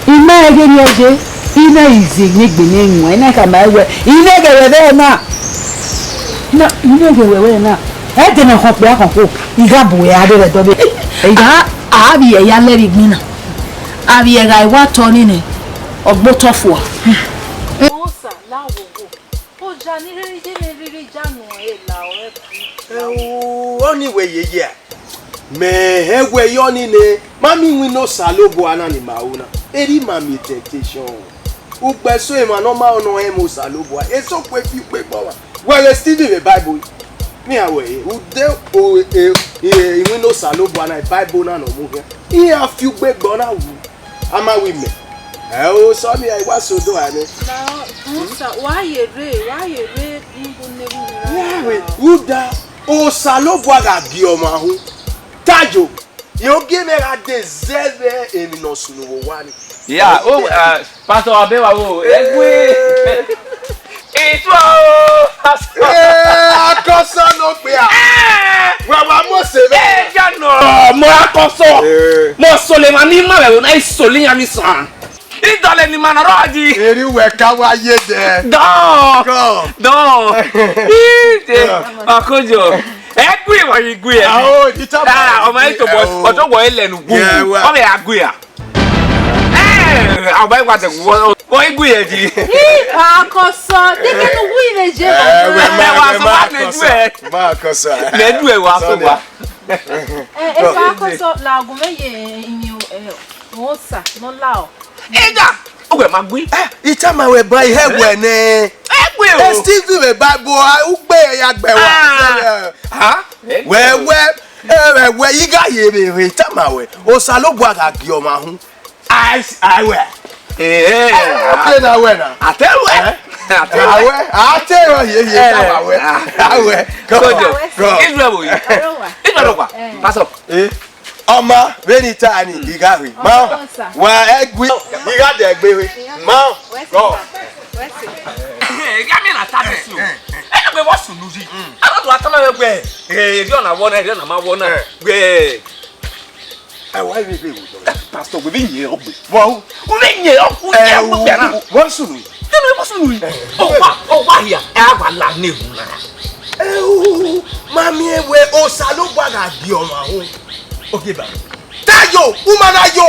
I ma rẹn ghe rhie ye. I na ize ne egbe ne ẹwaẹn, I na khama ẹre wẹ, I na ghẹ wẹ vbe na. I na, I na ghẹ wẹ vbe na. Ẹdẹ ne ọ khọn okpia khọn kho, I gha bu ẹre a rre ẹdẹ ọvbehe. A, a vbiẹ ya lẹ vbe igbinna. A vbiẹ gha wa tọ nene, ọ gbe otọ fua. Osa la wo wo. Oja ni rhirhi ye mwẹ rhirhi ya nuẹn la ọre ku. Ẹo, ọnii wẹ yeye a? Mẹ hẹ wẹ yọ ni nẹ, ma miẹn iwinna Osanobua na ni ma ru na. Erha ima miẹn temptation. Ukpẹ eso emwa ne ọ ma rẹn ne ọ rẹn mwẹ Osanobua, eso kue fi ukpe gbe ọmwa. Wẹ ghe Stephen vbe Bible, ne iran wẹ re, ude o, e, e, iwinna Osanobua na, Bible na ne ọ mu khian. Iran fi ugbe gbe ọna wu, a ma wi mẹ. Ẹo, sọnii, a i wa sẹ odọ a nẹ. Na, Musa, wa ye rre, wa ye rre, ngu ne wu ni ra. Rẹn, rẹn, rhunmwuda, Osanobua gha gie ọmwa uhunmwu. Tayo, rẹn ogie mwẹ gha de zẹ vbe emwi ne ọ sunu vbe owa ni. Yeah, oh, uh, Pastor Abewa, oh, egbe. Itu o, Pastor. Eh, akọsọ nọ kpia. Wa wa mo se be. Eh, ya nọ. Mo akọsọ. Eh. Mo sole ma ni ma be na isole ya mi san. Idọle ni ma na rọ ji. Eri wẹ ka wa ye dẹ. Dọ. Come. Dọ. Ide. Come. Akojo. Egbe wa yi gbe. Ah, oh, the time. Ah, ọmọ ito boss. Ọjọ wọ ele nu gu. Yeah, wa. Ọ be agbe ya. Eh, abai wa te wo, wo igu ye ji. Ih, akọsọ, te ke nu wi vbe je. Eh, wẹ ma, wẹ ma akọsọ. Ma akọsọ. Me du e wa so wa. Eh, e pa akọsọ la gu me ye yin, eh, osa, no la o. Ega, o wẹ ma gui. Eh, itama wẹ ba ihe wẹ nẹ. Egbe o. Eh, Steve wẹ ba bo, a, ugbe ya gbe wa. Ah. Ha? Wẹ, wẹ, eh, wẹ, wẹ, I gha ye vbe rhe tama wẹ, Osanobua gha gie ọmwa hun. Ai, ai, wẹ. Eh, eh. Ate na wẹ na. Ate wẹ. Eh? Ate wẹ. Awẹ, ate wẹ, ye, ye, eh, tama wẹ. Ah. Awẹ. Come, Kojo, come. Israel boy. Ọrọwa. Israel ọrọwa. Eh. Pastor. Eh. Ọma, vbene I ta ni, I gha rre. Ma, wa ẹgui, I gha dẹ egbe rre. Ma, go. Ya mi na ta desi o. Ẹ na gbe wọ sunu yi. A do tu atama vbe gbe. Eh, eri ọna wọ na, eri ọna ma wọ na. Gbe. Ẹ wa vbe vbe wo. Pastor, we bi yin ọgbe. Wa u. U bi yin ọgbe, yin ọgbe na. Wọ sunu. Tẹmẹ wọ sunu yi. Ọ wa, ọ wa hia. Ẹ wa la ne wu na. Ẹ u, ma miẹn wẹ Osanobua gha gie ọmwa hu. Ogieva. Tayo, u ma na yo,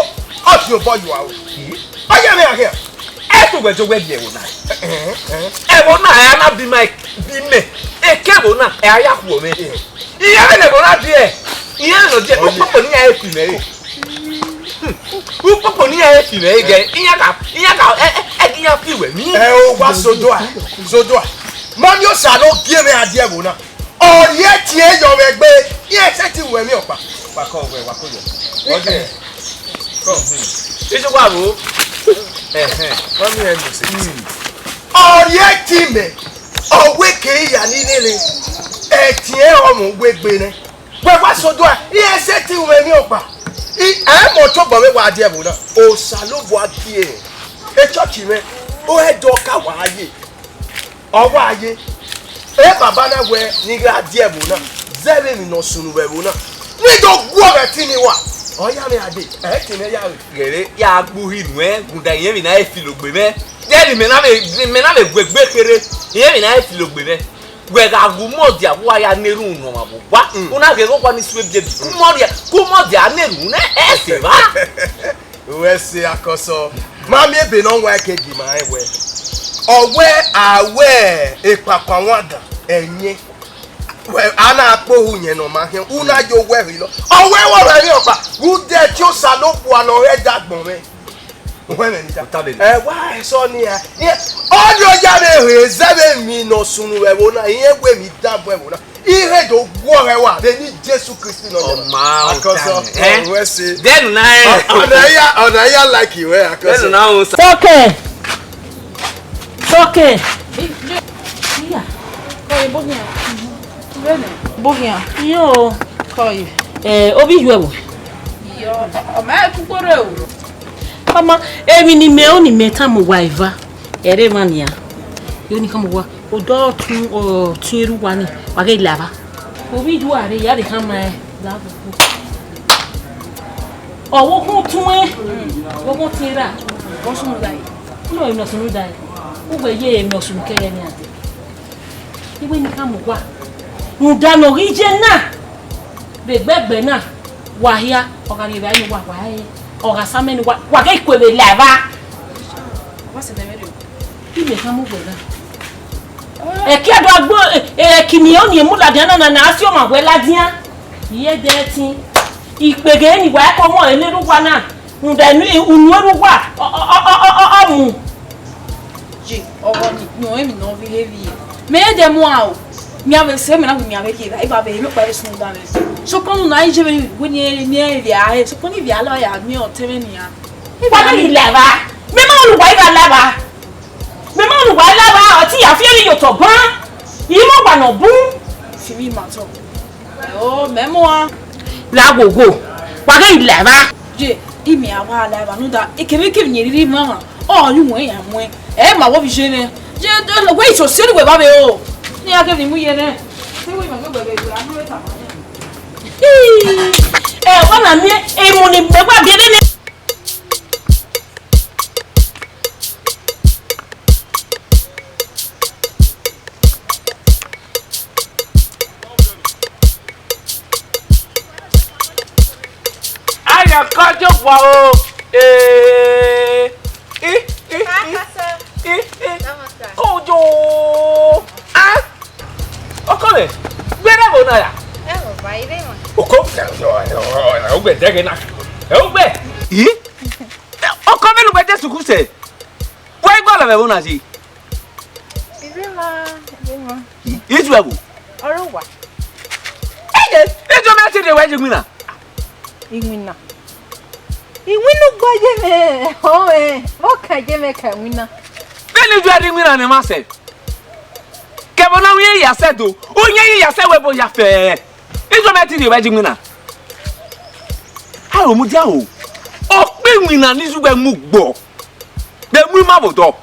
ọ si obọ yua o. Ọ ya mwẹ akhian. Ẹ to wẹ jọ wẹ gie ẹvbo na. Ẹvbo na, ẹ na bi ma, bi mẹ. Eke ẹvbo na, ẹ a ya khuọ mwẹ. Iran vbene ẹvbo na diẹ, iran nọ diẹ, ukpokpo ne iran fi mẹ re. Ukpokpo ne iran fi mẹ re, iran ka, iran ka, ẹ, ẹ, ẹ, iran fi wẹ mi. Ẹ o, wa Sodoa, Sodoa. Ma miẹn Osa ne ọ gie mwẹ a diẹ ẹvbo na. Ọ rhie ẹtin yọ vbe egbe, iran sẹtin ru ẹmwẹ ọkpa. Wa kọ wẹ, wa kọ yọ. Ọ dẹ. Kọ. Isu wa ro. Ẹhẹn. Wa mi ẹn nọ sẹ. Ọ rhie ẹtin mẹ, ọ wẹ ke iya ni nene. Ẹtin ẹre ọmọ wegbe nẹ. Wẹ wa Sodoa, iran sẹtin ru ẹmwẹ ọkpa. I, ẹ mọ tobọ vbe wa diẹ ẹvbo na. Osanobua gie. Echọọchi mwẹ, o ẹdẹ ọka wa ye. Ọ wa ye, e baba na wẹ ne I gha die ẹvbo na, zẹ vbe emwi ne ọ sunu vbe ẹvbo na, ne I do guọghọ ẹtin ni wa. Ọ ya mwẹ a dee, ẹ te mwẹ ya re. Ghere ya gbe uhi nuẹn, rhunmwuda irẹn emwi na he filo gbe mwẹ. Yẹrẹ imẹ na vbe, imẹ na vbe gu egbe kherhe, irẹn emwi na he filo gbe mwẹ. Wẹ gha gu mọdia, wa ya na erhunmwu ne ọmwa vbe owa. Mm. U na ghe ghe owa ni su ebiebi. Gu mọdia, gu mọdia na erhunmwu nẹ, ẹ sẹ evba. Wẹ sẹ akọsọ, ma miẹn ebe ne ọ wan ẹkẹ gie ima rẹn wẹ, ọ wẹ a wẹ ekpakpa wangan ẹyẹn, wẹ a na kpe ohu yẹn ne ọ ma khian, u na yo wẹ rhie nọ, ọ wẹ wẹ ọmwa emwi ọkpa, vbe u dẹ tie Osanobua ne ọ rre ẹdẹ agbọn mwẹ. Wẹ mwẹ ni ta. Ẹ wa ẹsọ ni a, ọ ni ọ ya vbe rhe zẹ vbe emwi ne ọ sunu vbe ẹvbo na, irẹn wẹ emwi dan bu ẹvbo na. Irẹn do guọghọ ẹwa vbe eni Jesu Kristi nọ. Ọma akọsọ, ọta, eh? Ọmọ ẹse. Then na, eh? Ọna ya, ọna ya like you, eh, akọsọ. Then na o. Sọkẹn. Sọkẹn. Iya. Kọye, boghian. Boghian. Yo. Kọye. Eh, obi yu ẹwo. Yo. Ọma ẹkugbo rre o. Ọma, emwi ne imẹ, ọ ni mẹ tama uwa eva. Ẹre emwa nian. Yo ni khama uwa. Odọ tun, ọ, tun eru wa ni, wa ghe la evba. Ovbi idu a rre, ya vbe khama ẹn la agbogbo. Ọ vbe okhuo tuẹn, vbe okhuo tiẹn ra, ọ sunu dae. Nọ emwi ne ọ sunu dae. Uwẹ ye emwi ne ọ sunu kẹghẹ nian dee. I wẹ ne I khama uwa. Rhunmwuda ne ọ ghi ye na, vbe egbe na, wa hia, ọ gha rhie evbare ne uwa, wa hẹ, ọ gha sa amẹ ne uwa, wa ghe kue vbe la evba. Wa sẹ nẹ mwẹ rre o. Imẹ khama uwẹ na. Ẹki a do gbe, ẹki ni ọ ni mu ladian na, na, na, a si ọmwa wẹ ladian. Iye dẹ ẹtin. Ikpeghe ni wa ẹko ọmọ ẹre ne erha uwa na. Rhunmwuda unu, unu erha uwa, ọ, ọ mu. Ye, ọghọ ni, ne ọ rẹn emwi ne ọ vbe rhie vbe. Mẹ i dẹ mu aro. Mẹ a vbe sẹ, mẹ na wẹ mẹ a vbe rhie evba, evba vbe rhie, mẹ kpa vbe sunu da mwẹ. Sokpan unu na i je vbe wẹ ne, ne ivbi a rre, sokpan ne ivbi a la ya miẹn ọtẹn mwẹ nian. Wa na ghi la evba. Mẹ ma unu wa i gha la evba. Mẹ ma unu wa i la evba, ọtẹn ya fi emwi ye otọ ban. I ma ọgba ne ọ bun. Fi emwi ma tọ. O, mẹ mu a. La ghogho. Wa ghe i la evba. Ye, Imẹ a wa la evba nuda, ekevbe ekevbe ne rhirhi mwamwa, ọ ye uwẹ ya muẹn. Ẹ ma wọ vbe iye nẹ. Je, je, wẹ iso seri wẹ ba vbe o. Ne ya kevbe mu ye nẹ. Se wẹ ma gbẹgbẹ vbe a nu ta ma nẹ. Ii, ẹ, wa na miẹn emọ ne mẹ wa biẹ vbe nẹ. Ayakọ jọkpọ o. Ee. I, i, i, i, i. Kojo. Ah. Ọkọ mẹ, gbẹrẹ vbo na ya? Ẹ vọ ba ire ma. Oko, ẹ, ẹ, ẹ, ẹ, ugbẹ dẹghe na. Ẹ ugbẹ. I? Ọkọ mẹ ne ugbẹ Jesu Kristi. Wa igua lẹ vbe vbo na yi? Ire ma, ire ma. Izu ẹvbo. Ọre uwa. Eye, ijo mẹ ti rhie wẹ ye iwinna. Iwinna. Iwinna ugbo ye mẹ, ọnrẹn, vbe ọ ka ye mẹ ka iwinna. Vbene ijo ẹre iwinna ne ma sẹ. Kẹvbe ọna wẹ ya sẹ do, u yẹn ya sẹ wẹ bo ya fẹ. Ijo mẹ ti rhie wẹ ye iwinna. Aro mudia o. Ọ kpe iwinna ne izu wẹ mu gbọ. Vbe mu ima vbe odọ.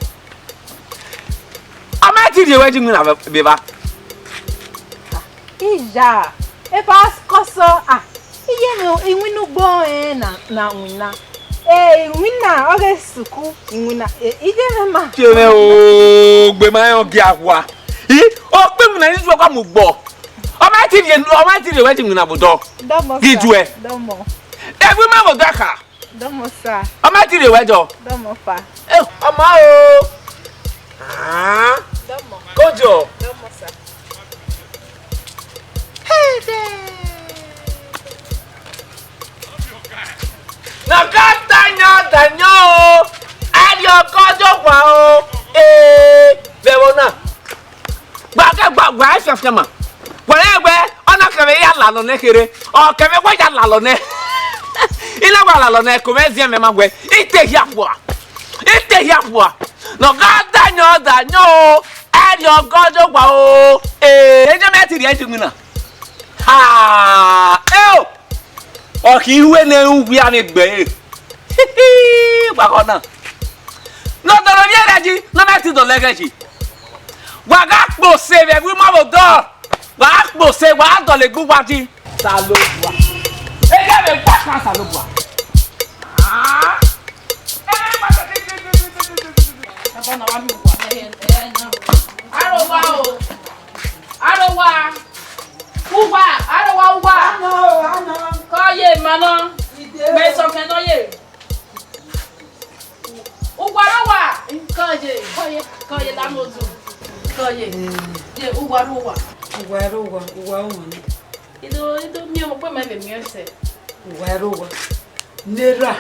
A ma ti rhie wẹ ye iwinna vbe evba. Iya, eva kọsọ, ah, iye mwẹ iwinna ugbo ẹn na, na winna. Eh, iwinna, ọ ghe suku, iwinna, eh, iye mwẹ ma. Tie mwẹ o, gbe ma rẹn ọgua. I, ọ kpe iwinna ni zuẹ gua mu gbọ. Ọ ma ti rhie, ọ ma ti rhie wẹ ye iwinna vbe odọ. Dọmọ Ghi sa, juẹ. Dọmọ. Ẹvbo ima vbe odọ kha. Dọmọ sa. Ọ ma ti rhie wẹ jọ. Dọmọ fa. Eh, ọmọ o. Ah. Dọmọ. Kojo. Dọmọ sa. Hey, de. Na ka ta yan da yan o. Ẹrriọ kọ jọ wa o. Eh, vbe ẹvbo na. Gba kẹ gba gba ẹfianfian ma. Wẹrẹ wẹ, ọ na kẹmwẹ ya lalọ nẹ kherhe. Ọ kẹmwẹ wẹ ya lalọ nẹ. I na wa lalọ nẹ, ko mwẹ ziẹn mẹ ma wẹ. I te hia fua. I te hia fua. Ne ọ gha da yan, da yan o. Ẹrriọ gọdọ wa o. Ee, eje mẹ ti rhie ẹdẹ iwinna. Ha! Eo! Ọ khin iwe ne u wia vbe gbe ẹre. Wa gha ọna. Ne ọ dọlọ vbiẹ rẹ yi, ne ọ ma ti dọlọ ẹghẹ yi. Wa gha kpose vbe ẹvbo ima vbe odọ. Wa kpose, wa dọlọ egbe uwa yi. Osanobua. Eghẹ vbe gua kan Osanobua. Ah. Ẹ ma tẹ. Ẹ bọ na wa mi wa. Aro wa o. Aro wa. Uwa, aro wa uwa. Ano, ano. Kọ ye ma nọ. Ide. Mẹ sọ kẹ nọ ye. Uwa aro wa. Kọ ye, kọ ye, kọ ye la mo zu. Kọ ye. Ye uwa aro wa. Uwa aro wa, uwa ọmọ ni. Ido, ido mi ọmọ pẹ mẹ vbe miẹn sẹ. Uwa aro wa. Nera.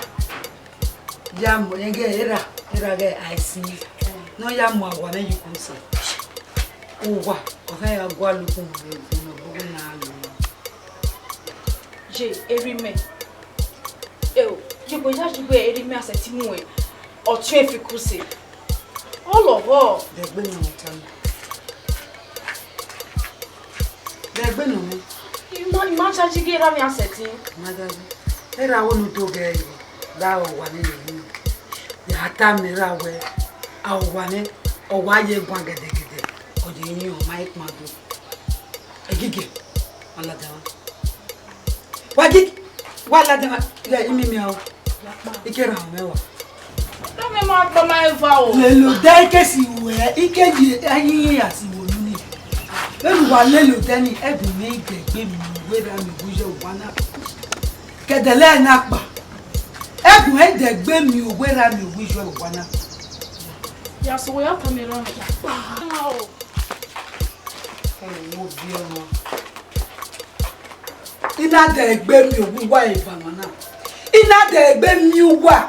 Ya mu ẹghẹ era, era ghẹ aisi. Ne ọ ya mu awa mwẹ ye ukun sẹ. Uwa, ọ khẹ ya gualọ ukun vbe ẹvbo ne ọ bọghe na lo. Ye, erha mẹ. Eo, ye gbe ya ye gbe erha mẹ a sẹtin mu ẹn. Ọ tiọn efikun sẹ. Ọ lọghọ. Dẹgbe ne ọ ta. Dẹgbe ne ọ. I ma, I ma charge ghe erha mẹ a sẹtin. Ma dagbe. Erha wo ne u do ghe ẹre? Da owa ne ye yin. Ya ta mẹ ra wẹ, a owa nẹ, ọ wa ye guan gẹdẹgẹdẹ, ọ ye yin ọ ma i kpan do. Egige, wa ladian. Wa gig, wa ladian, ya imi miẹn o. Ike ra mwẹ wa. Dọmẹ ma kpọ ma eva o. Lele odẹ ike si wẹ, ike ye ayi ya si wo nuni. Vbene uwa lele odẹ ni, ẹdun ne i dẹgbe miẹn uwu erha miẹn uwu iyẹ uwa na. Kẹdẹlẹ na kpa. Ẹdun ne i dẹgbe miẹn uwu erha miẹn uwu iyẹ uwa na. Ya sẹ wẹ ya tama erha mwẹ. Ẹ wo viọ nọ. I na dẹgbe miẹn uwu uwa eva mwa na. I na dẹgbe miẹn uwa.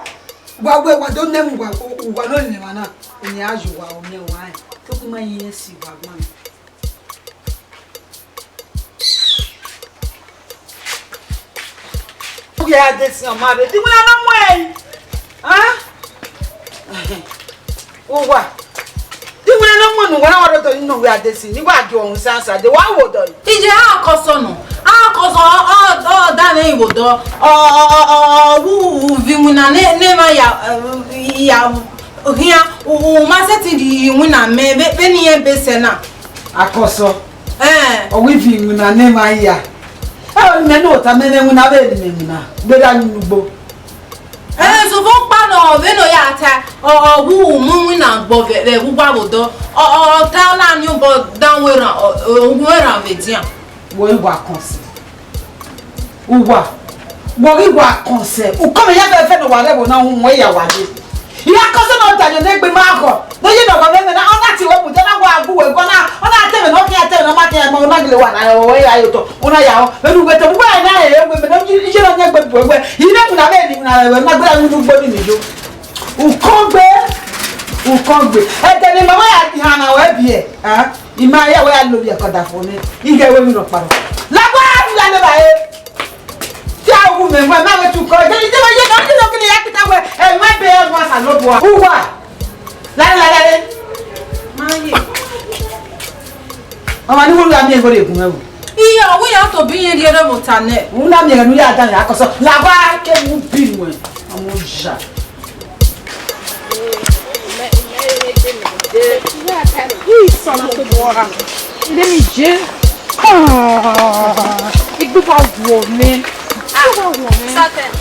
Wa wẹ wa do nẹ mu uwa, uwa nọ nẹ mwa na. Eni a ye uwa, ọ nẹ wa rẹn. Toku ma yin si uwa gbọn. Uwẹ a de siẹn ọma rre, de iwinna nọ mu ẹre? An? Uwa. De iwinna nọ mu ẹre ne uwa na wa rre odọ ni ne uwẹ a de sin, ne wa gie ọhun sansan, de wa wo odọ ni. Iye, a kọ sọnọ, a kọ sọ, ọ, ọ, ọ, da Ne I vbe odọ, ọ, ọ, ọ, ọ, ọ, vbe u, u viọ iwinna ne, ne emwa ya, ya khian, u, u ma sẹtin rhie iwinna mẹ vbe, vbene irẹn be sẹ na. Akọsọ. Ẹn. Ọ wẹ I viọ iwinna ne emwa ya. Ẹ, mẹ ne ota mẹ ne iwinna vbe ne iwinna, gberra yin ugbo. Ẹ, sọvbọ ọkpa nọ, vbene ọ ya ta, ọ, ọ wẹ u mu iwinna gbọ vbe, vbe uwa vbe odọ, ọ, ọ, ọ ta na ni obọ dan uwa erhan, ọ, ọ, uwa erhan vbe edian. Wẹ I wa kọn sẹ. Uwa, wẹ ghi wa kọn sẹ, ukọmọ ya fẹfẹ ne uwa rre ẹvbo na uhunmwu ya wa ye. I ra kọn sẹ ne ọ da ye ne egbe ma khọ, ne ọ ye ne ọ gha mwẹ na, ọ na tie wẹ mu, ọ na wa gu wẹ gọ na, ọ na te mwẹ ne ọ khian, te mwẹ ne ọ ma khian, ọ na gele wa na, ọ ya ye otọ, ọ na ya họ, vbene uwẹ te, uwẹ na he, uwẹ mwẹ ne iye na yan egbe bu wẹ, I ne mu na vbe ni na, na gbe ra unu ugbo ni ni yo. Ukọgbe, ukọgbe. Ẹdẹ ne ima wa ya hana wẹ biẹ, a? Ima ya wẹ ya lele ẹkọ da fo nẹ. Ighẹ wẹ mi nọ kparo. Lagua ya lele ba e. Ti a wu mẹ, mẹ ma wẹ tu kọ. Je, je, je, je, je, ya kita wẹ, ẹ, mẹ be ẹ wa sa no bua. Uwa. Lale, lale, lale. Ma ye. Ọmwa ni wẹ ya miẹn igho rre gun ẹvbo. Iye, ọ wẹ ya tobọ irẹn rhie rre vbe ota nẹ. U na miẹn ne u ya dan ya kọsọ. Lagua ke mu bi nuẹn. Ọmọ oya. Let me je. Ah, egbe wa wọ mẹ. Egbe wa wọ mẹ. Satan.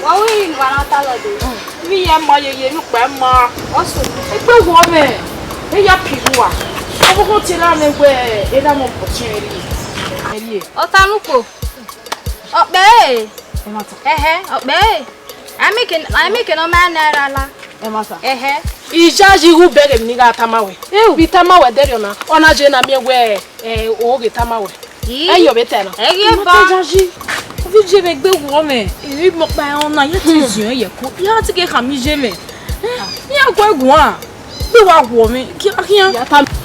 Wa wi ni wa na ta lọ de. Vbe iye ma yeye ne ukpẹ ma. Ọsọ. Egbe wọ mẹ. E ya pi ru wa. Ọkpọkpọ tie na mẹ wẹ, e na mọ bọ tie ri. Eri. Ọtanukpo. Ọkpẹ e. Ẹhẹ, ọkpẹ e. Ami ke, ami ke nọ ma na ra la. Ẹhẹ. Iyayi ru bẹghe emwi ne I gha tama wẹ. Vbe I tama wẹ dẹrriọ na, ọ na je na miẹn wẹ, eh, o ghe tama wẹ. Ii. Ẹ yọ vbe ta na. Ẹ ghi eva. Iyayi. Ovbi iye mwẹ egbe wọ mẹ. Emwi ọkpa ọna, ya te ziọn ye ko. Ya te ke khama iye mwẹ. Eh, iran gu ẹ guan. Gbe wa wọ mwẹ. Khian, khian.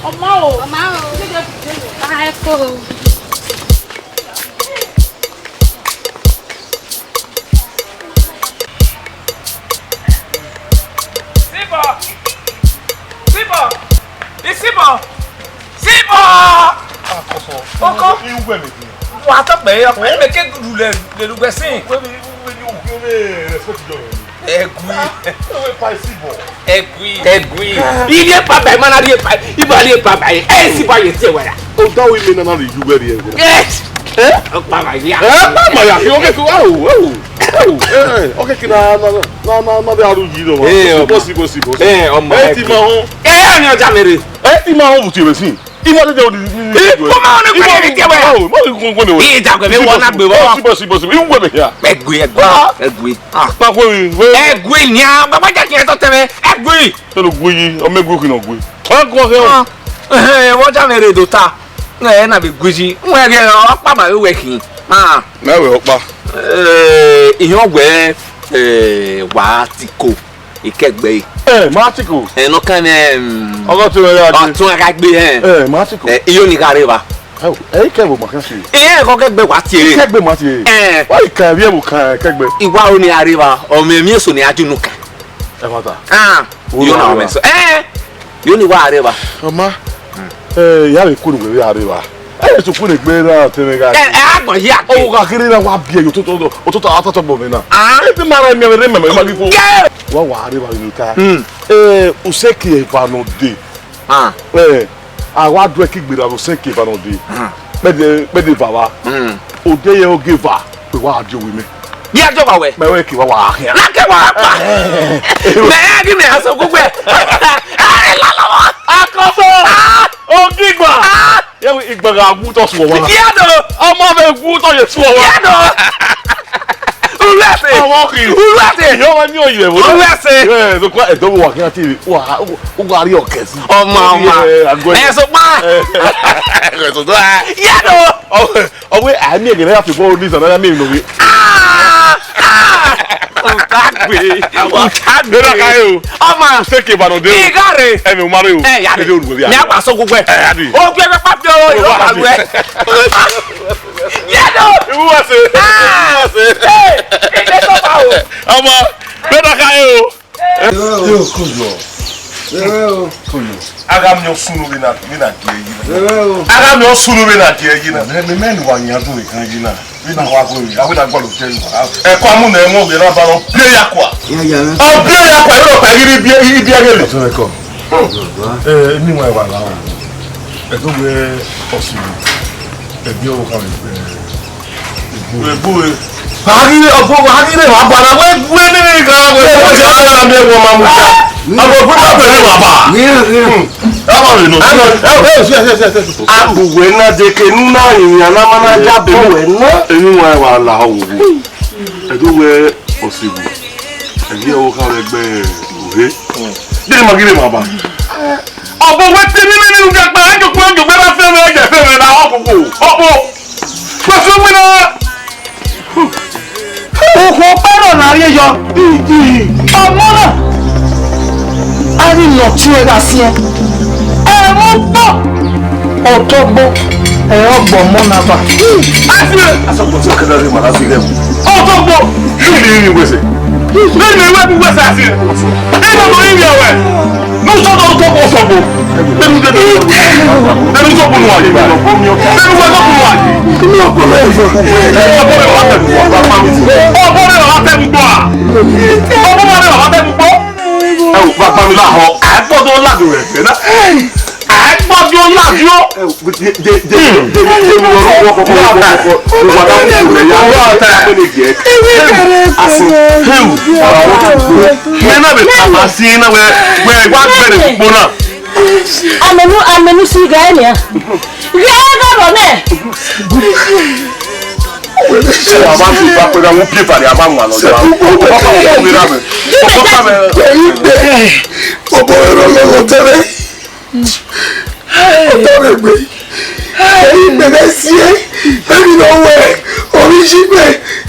Ọ ma o. Ọ ma o. Ba ẹ ko. Sibọ! Sibọ! Isibọ! Sibọ! Oko! Wa tọ kpẹ ya, mẹ ke lulẹ lelugbe sin. Ẹgui. Ẹgui. Ẹgui. Ivie pa ba ima na rhie pa, ima rhie pa ba. Ẹ si ba ye tie wẹ ra. Odaro ime na na rhie yu wẹ rhie. Yes. Eh? Ọkpa ma ya. Eh, ọkpa ma ya. Yo ke ko, awo, awo. Awo. Eh, okay, kina na na na na de aru yi no. Eh, ọmọ. Bosi, bosi, bosi. Eh, ọmọ. Eh, ti ma ho. Eh, ni ọja mere. Eh, ti ma ho buti re sin. Ima tete odi. Ko ma ne ko ne tie wẹ. Oh, ma ko ko ne. Ida gbe me wa na gbe wa. Bosi, bosi, bosi. Iwu gbe me ya. Ẹgui, ẹgui, ẹgui. Ah. Pa ko wi. Ẹgui ni a, baba ja ki to tẹmẹ. Ẹgui. Tolo gui yi, ọmọ ẹgui kina gui. Wa ko he o. Eh, wo ja mere do ta. Ẹ na be gui yi. Wẹ ghe ọkpa ma wẹ khin. Ah. Na wẹ ọkpa. Eh, iyan wẹ, eh, wa ti ko. Ikẹgbe. Ẹ, ma ti ko. Ẹ, nọ kan, ẹm, ọgọ tó rẹ ya dé. Ọtún ẹka gbé, ẹ. Ẹ, ma ti ko. Ẹ, iyo ni gha rre va. Ẹ, ẹ, ikẹgbe ma kàn ṣe. Ẹ, ẹ, kọ kẹgbe wa tie. Ikẹgbe ma tie. Ẹ. Wa ika ẹvbi ẹvbo kan kẹgbe. Iwa ro ni a rre va, ọmọ ẹmí èso ni a dunu kan. Ẹ, ma ta. Ah, iyo na ọmọ èso. Ẹ, iyo ni wa rre va. Ọma. Ẹ, ya vbe kunu wẹ ya rre va. Ẹ, eso kunu egbe ra te me ga. Ẹ, ẹ, agbọn hia ke. O ga kiri na wa biẹ yo to to to to to to gbọ me na. Ah. Ẹ ti ma ra mi re me me ma gi fo. Wa wa re ba ni ta. Mm. Eh, useki eva no de. Ah. Eh, a wa due ki gbera useki eva no de. Ah. Pe de, pe de vava. Mm. O de ye oge va, pe wa di owi me. Bi a jọba wẹ. Mẹ wẹ ki wa wa khian. Na ke wa pa. Mẹ ya gi mẹ aso gugbe. Ai, la la wa. Akoso. Ah. Ogigba. Ah. Ye igba ga gu to suọ wa. Ye do. Ọmọ mẹ gu to ye suọ wa. Ye do. Uwẹse. Ọmọ ki. Uwẹse. Yo wa ni oyi ẹvbo. Uwẹse. Ye, so kwa ẹdọ wa khian ti wa, u ga ri ọkẹ si. Ọmọ, ọmọ. Ẹ so pa. Ẹ so do. Ye do. Ọwẹ, a mi ẹgẹrẹ ya fi bọọlu ni zan na mi no wi. Ah! Ah! Utagbe. Utagbe. Ẹ na ka ye o. Ọmọ. Seke ba no de o. Igare. Ẹ mi o ma re o. Ẹ ya re. Ẹ de o ru ya. Mi a gba so gbogbo ẹ. Ẹ ya di. O gbẹ pẹpẹ bi o, o ma lu ẹ. Ye do. Iwu wa se. Ah! Iwu wa se. Ee, ẹ de so pa o. Ọmọ, ẹ na ka ye o. Yo, kojo. Yo, kojo. A Gha miẹn osunu vbe na, vbe na gie yi na. A gha miẹn osunu vbe na gie yi na. Mẹ, mẹ, mẹ ne uwa yan do ekan yi na. Vbe na wa go, a wẹ na gua lo tẹ nu. Ẹko amu nẹ ẹmwẹ ovbi na ba lọ bie ya kua. Ya, ya, ya. Ọ bie ya kua, yọrọ kua ghi ibi, ibi ẹghẹ le. Ọtẹn ẹkọ. Eh, eni wa wa la o. Ẹdogbe ọsẹ. Ẹbi ọwọ kan. Wẹ gbe. Wa ghi re, ọgbọ, wa ghi re, wa ba na, wẹ, wẹ nene gha, wẹ. Ẹ, wẹ, wẹ, wẹ, wẹ, wẹ, ma mu ta. Ọgbọ, wẹ, wẹ, wẹ, wa ba. Wẹ, wẹ. Hmm. Ẹ, wẹ, wẹ, no. Ẹ, wẹ, wẹ, wẹ, wẹ, wẹ. Abu wẹ na de ke nu na yin ya na ma na ja be wẹ na. Eni wa wa la o wo. Ẹdogbe ọsẹ. Ẹbi ọwọ kan wẹ gbe uhe. De ma ghi re, wa ba. Ọgbọ wẹ te nene ni u ga gba, ẹ jọ kpẹ, ẹ jọ gbe ra fẹ mẹ, ẹ jẹ fẹ mẹ na ọkụkụ. Ọgbọ. Kpẹsẹ wina. Okhuo ọkpa rọ na rrie yọ. Ọmọ na. A ghi nọ tie gha siẹn. Ẹmwẹ ọkpọ. Ọtọgbo. Ẹ ọgbọ ọmọ na ba. Asọgbọ tí ọkẹdẹ rẹ màrá sí rẹ. Ọtọgbo. Kí ni ìrìn wẹsẹ? Kí ni ìwé bí wẹsẹ àti? Kí ni ọmọ yìí yẹ wẹ? N'usọdọ tó kọ sọgbo. Bẹnu dẹnu. Bẹnu tó kunu ayi. Bẹnu wẹ tó kunu ayi. Ọbọ rẹ wà tẹ gbogbo. Ọbọ rẹ wà tẹ gbogbo a. Ọbọ rẹ wà tẹ gbogbo. Ẹ wò, bàbá mi láhọ. Àìpọ̀jù ńlá dùn rẹ̀ fẹ́ náà. Àìpọ̀jù ńlá dùn. Ẹ wò, de, de, de, de, de, mi lọ rọ wọ́n kọ́kọ́, wọ́n kọ́kọ́, wọ́n wà láti ìlú rẹ̀ yá. Wọ́n á tẹ̀ ẹ́ pé lè jẹ́. Àsìn. Mẹ na bẹ kama si na wẹ, wẹ wa gbẹre kpo na. Amẹnu, amẹnu si ga ẹ nia. Ghe ga rọ nẹ. Ṣé wàá bá ti bá pé ra wọn bí ìpàdé àbá wọn lọ jọ? Ọkọ kan wọ́n wí rà mí. Ọkọ kan mẹ. Ọbọ ẹrọ lọrọ tẹrẹ. Ọtọ rẹ gbe. Ẹyin gbẹdẹ sie. Ẹyin lọ wẹ. Oríṣi gbẹ.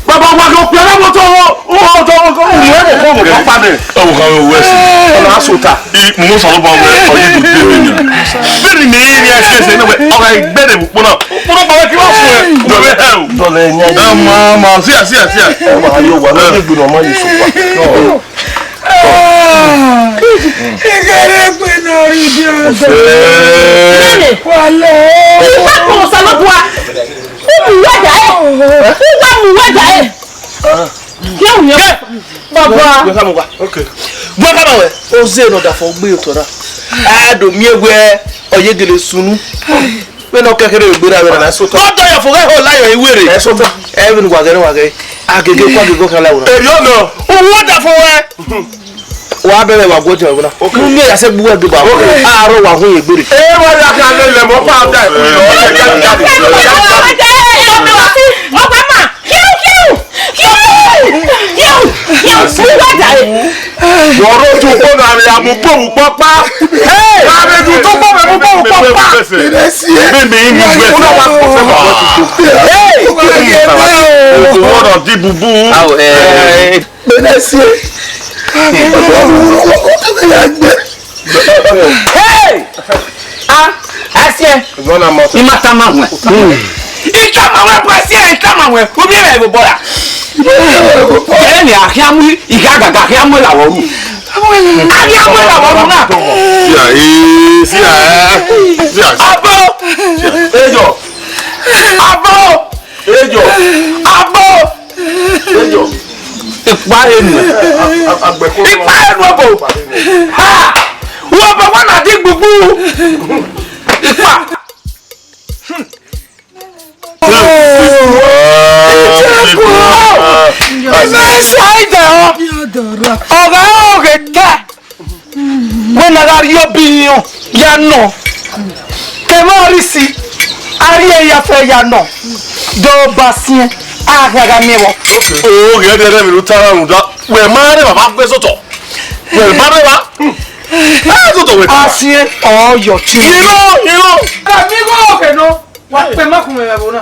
Bàbá wa lọ pẹ̀lú àwọn tó wọ́n, wọ́n tó wọ́n, wọ́n mú ẹ̀mọ̀ kó wọ́n pa dẹ̀. Ẹ wò ká wọ ẹsẹ̀. Ọ̀nà àsòta. Mo sọ̀rọ̀ bá wẹ ọyẹ́ mi gbé mi yàn. Bẹ́ẹ̀ni mi rí ẹsẹ̀ ẹsẹ̀ náà wẹ̀, ọ̀rọ̀ ìgbẹ́dẹ̀ púpọ̀ náà. Púpọ̀ náà bàbá kí wọ́n fún ẹ. Wẹ̀wẹ̀ ẹ o. Dọ̀lẹ̀ ẹ̀yìn ayé. Ẹ máa máa sí àsí àsí à. Ẹ máa yọ wà lórí ìgbìmọ̀ ọmọ yìí sùn pa. Ìkẹrẹ pé náà rí bí ọjọ́. Wà lẹ́. Ìpapọ̀ ọ̀sán ló bu wa. Ó mú wẹ́dà ẹ̀. Ó wá mú wẹ́dà ẹ̀. Yóò yẹ. Baba. Wẹ ka mọ wa. Okay. Wẹ ka mọ wẹ. O ze nọ da fọ gbe otọ na. A do miẹn wẹ ọyegele sunu. Vbene ọ kẹkẹrẹ vbe gberra vbe na. Ọ dọ ya fo ghẹ ho la yọ iwere. Ẹ vbe ne wa ghẹ ne wa ghẹ. A gege kwa gege ọkhan la wona. Eri ọnọ. Uwu da fo wẹ. Wa bẹrẹ wa guọjọ ẹvbo na. Okay. Unu ya sẹ gbuwa gba. Okay. A rọ wa hu ye gbere. E wa ya ka le le mo pa da. Ọba ma. Kiu, kiu, kiu, kiu, kiu, kiu, wẹ da e. Wọ́n ló tún kó náà rẹ̀ àmúgbòmù pọ́pá. Hey! Láàrin ju tó gbọ́ mẹ́mú gbòmù pọ́pá. Mímí inú ìwé ẹ̀sìn. Wọ́n wá kó fẹ́ bàbá tuntun. Hey! Òkú wọ́n rọ̀ dí bubú. Awo, eh. Bẹ́ẹ̀ sí. Hey! Ah, asiẹ. Ìwọ náà mọ̀. Ima tama wẹ. Itama wẹ bọ asiẹ, itama wẹ. Obi ẹ̀rẹ̀ ìbò bọ́ra. Kẹ́lẹ́ ni àkíámú ìyá àgàgà àkíámú ìlàwọ̀ rú. Àkíámú ìlàwọ̀ rú náà. Sia, eh, sia, eh, sia. Abo. Ejọ. Abo. Ejọ. Abo. Ejọ. Ipa enu. Ipa enu ọbọ. Ha! Wọ bọ wa na di gbugbu. Ipa. Ọghe ọghe ta wẹ ne a gha rhie ọbi iyọn ya nọ, kevbe ọrisi a rhie ya fẹ ya nọ, do ba siẹn, a khian gha miẹn vbọ. Oghẹ ẹdẹ rẹ vbe ne u ta na rhunmwuda wẹ ma rre evba vbe gbe sotọ. Wẹ ma rre evba. Ẹ sotọ wẹ ta. Asiẹn ọyọ tie. Irọ, irọ. Kàmí kọ́ òkè náà. Wa kpẹ ma kun mẹ vbe ẹvbo na.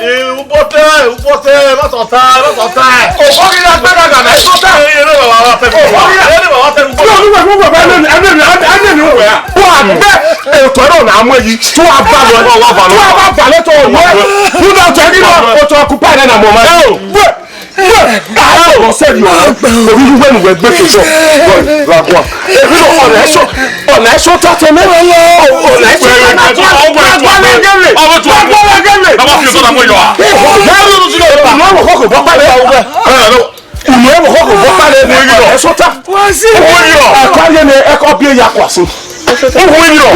Ee, ubọtẹ, ubọtẹ, ma sọ ta, ma sọ ta. Ọkọ ghi gha gbe na gha na, ẹ sọ ta. Ee, ere baba wa tẹ mi. Ọkọ ghi gha. Ere baba tẹ mi. Wa bẹ ètò ẹ̀rọ náà mú èyí, tó a bá lọ. Tó a bá balẹ̀ tó o yẹ. Wúdà tó ẹni náà, o tó ọkùnrin báyìí náà mọ̀ máa. Ẹ o, wẹ̀, wẹ̀, àwọn Ọmọ sẹrriọ, orí wíwẹ nu wẹ gbe ke sọ. Lagua. Èmi lọ ọ̀nà ẹ̀ṣọ́, ọ̀nà ẹ̀ṣọ́ ta tẹ mẹ́. Ọ̀nà ẹ̀ṣọ́ ta tẹ mẹ́. Lagua lẹ gẹ̀lẹ̀. Lagua lẹ gẹ̀lẹ̀. Baba fi sọ na mo yọ a. Ìmọ̀ ẹ̀wọ̀ kọ̀kọ̀ bọ́ pálẹ̀. Ìmọ̀ ẹ̀wọ̀ kọ̀kọ̀ bọ́ pálẹ̀. Ọ̀nà ẹ̀ṣọ́ ta. Owó yọ. Ẹ̀kọ́ ayé ni ẹ̀kọ́ bí ẹ̀yà kọ̀ àṣẹ. Owó yọ.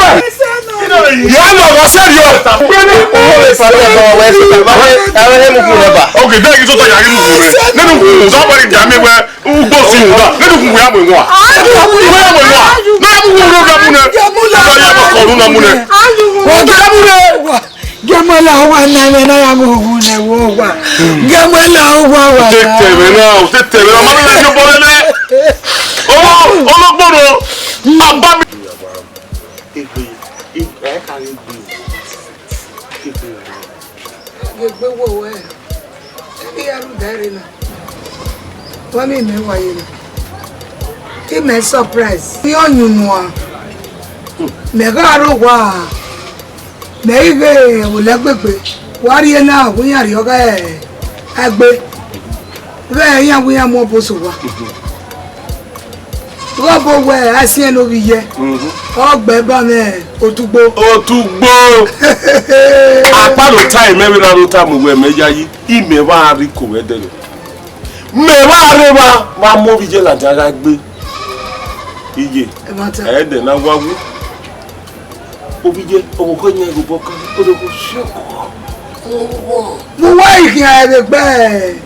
Ìyá lọ wá sẹ́yọ. Owó lè fa lẹ́bàá ọ̀wẹ́ ẹ̀sìn tàbí àwọn ẹ̀mú kúrò lẹ́bàá. Ok, bẹ́ẹ̀ kí tó tọ̀ yàrá ìmú rẹ̀. Nínú kùn, sọ́kọ̀rì ìjà mi wẹ́. Ugbo si wura, ne du kun ya mwe nwa. Ne ya mwe nwa. Ne ya mwe nwa, ne ya mwe nwa. Wọ́n yà mọ̀ kọ̀ọ̀rù náà mú nẹ. Wọ́n yà mú nẹ. Gẹmọla wa na mẹ na ya mwe wu nẹ wo wa. Gẹmọla wa wa. Tètè mẹ náà, tètè mẹ náà, ma bẹ yọ bọ lẹ. Ọmọ, ọmọ gbọdọ, a bá mi. Egbe, ẹ ka egbe. Egbe. Egbe wo wẹ. Ẹbí ya rhunmwuda ẹre na. Wẹ mi mẹ wa ye na. Te mẹ surprise. Iye ọyunnuan. Mẹ gha rre owa. Mẹ i ghe ẹvbo lẹgbegbe. Wa rrie na, wẹ iran rhie ọghe ẹgbe. Vbe iran wẹ iran mu ọbo sẹ owa. Ghe ọbo wẹ Asiẹn ne ovbi yẹ, ọ gbe ba mwẹ otugbo. Otugbo. Akpa do ta imẹ vbe na do ta mu wẹ mẹ yayi, imẹ vbe a rri iko vbe ẹdẹrẹ. Mẹ vbe a rre evba, vbe a mu ovbi yẹ ladian gha gbe. Iye, Ẹmwata. Ẹdẹ na wa wu. Ovbi yẹ, ọvbokhan yan ẹghẹ obọ kan, odogbo fiọkọ. Mu uwa ikhian ẹvbe gbe.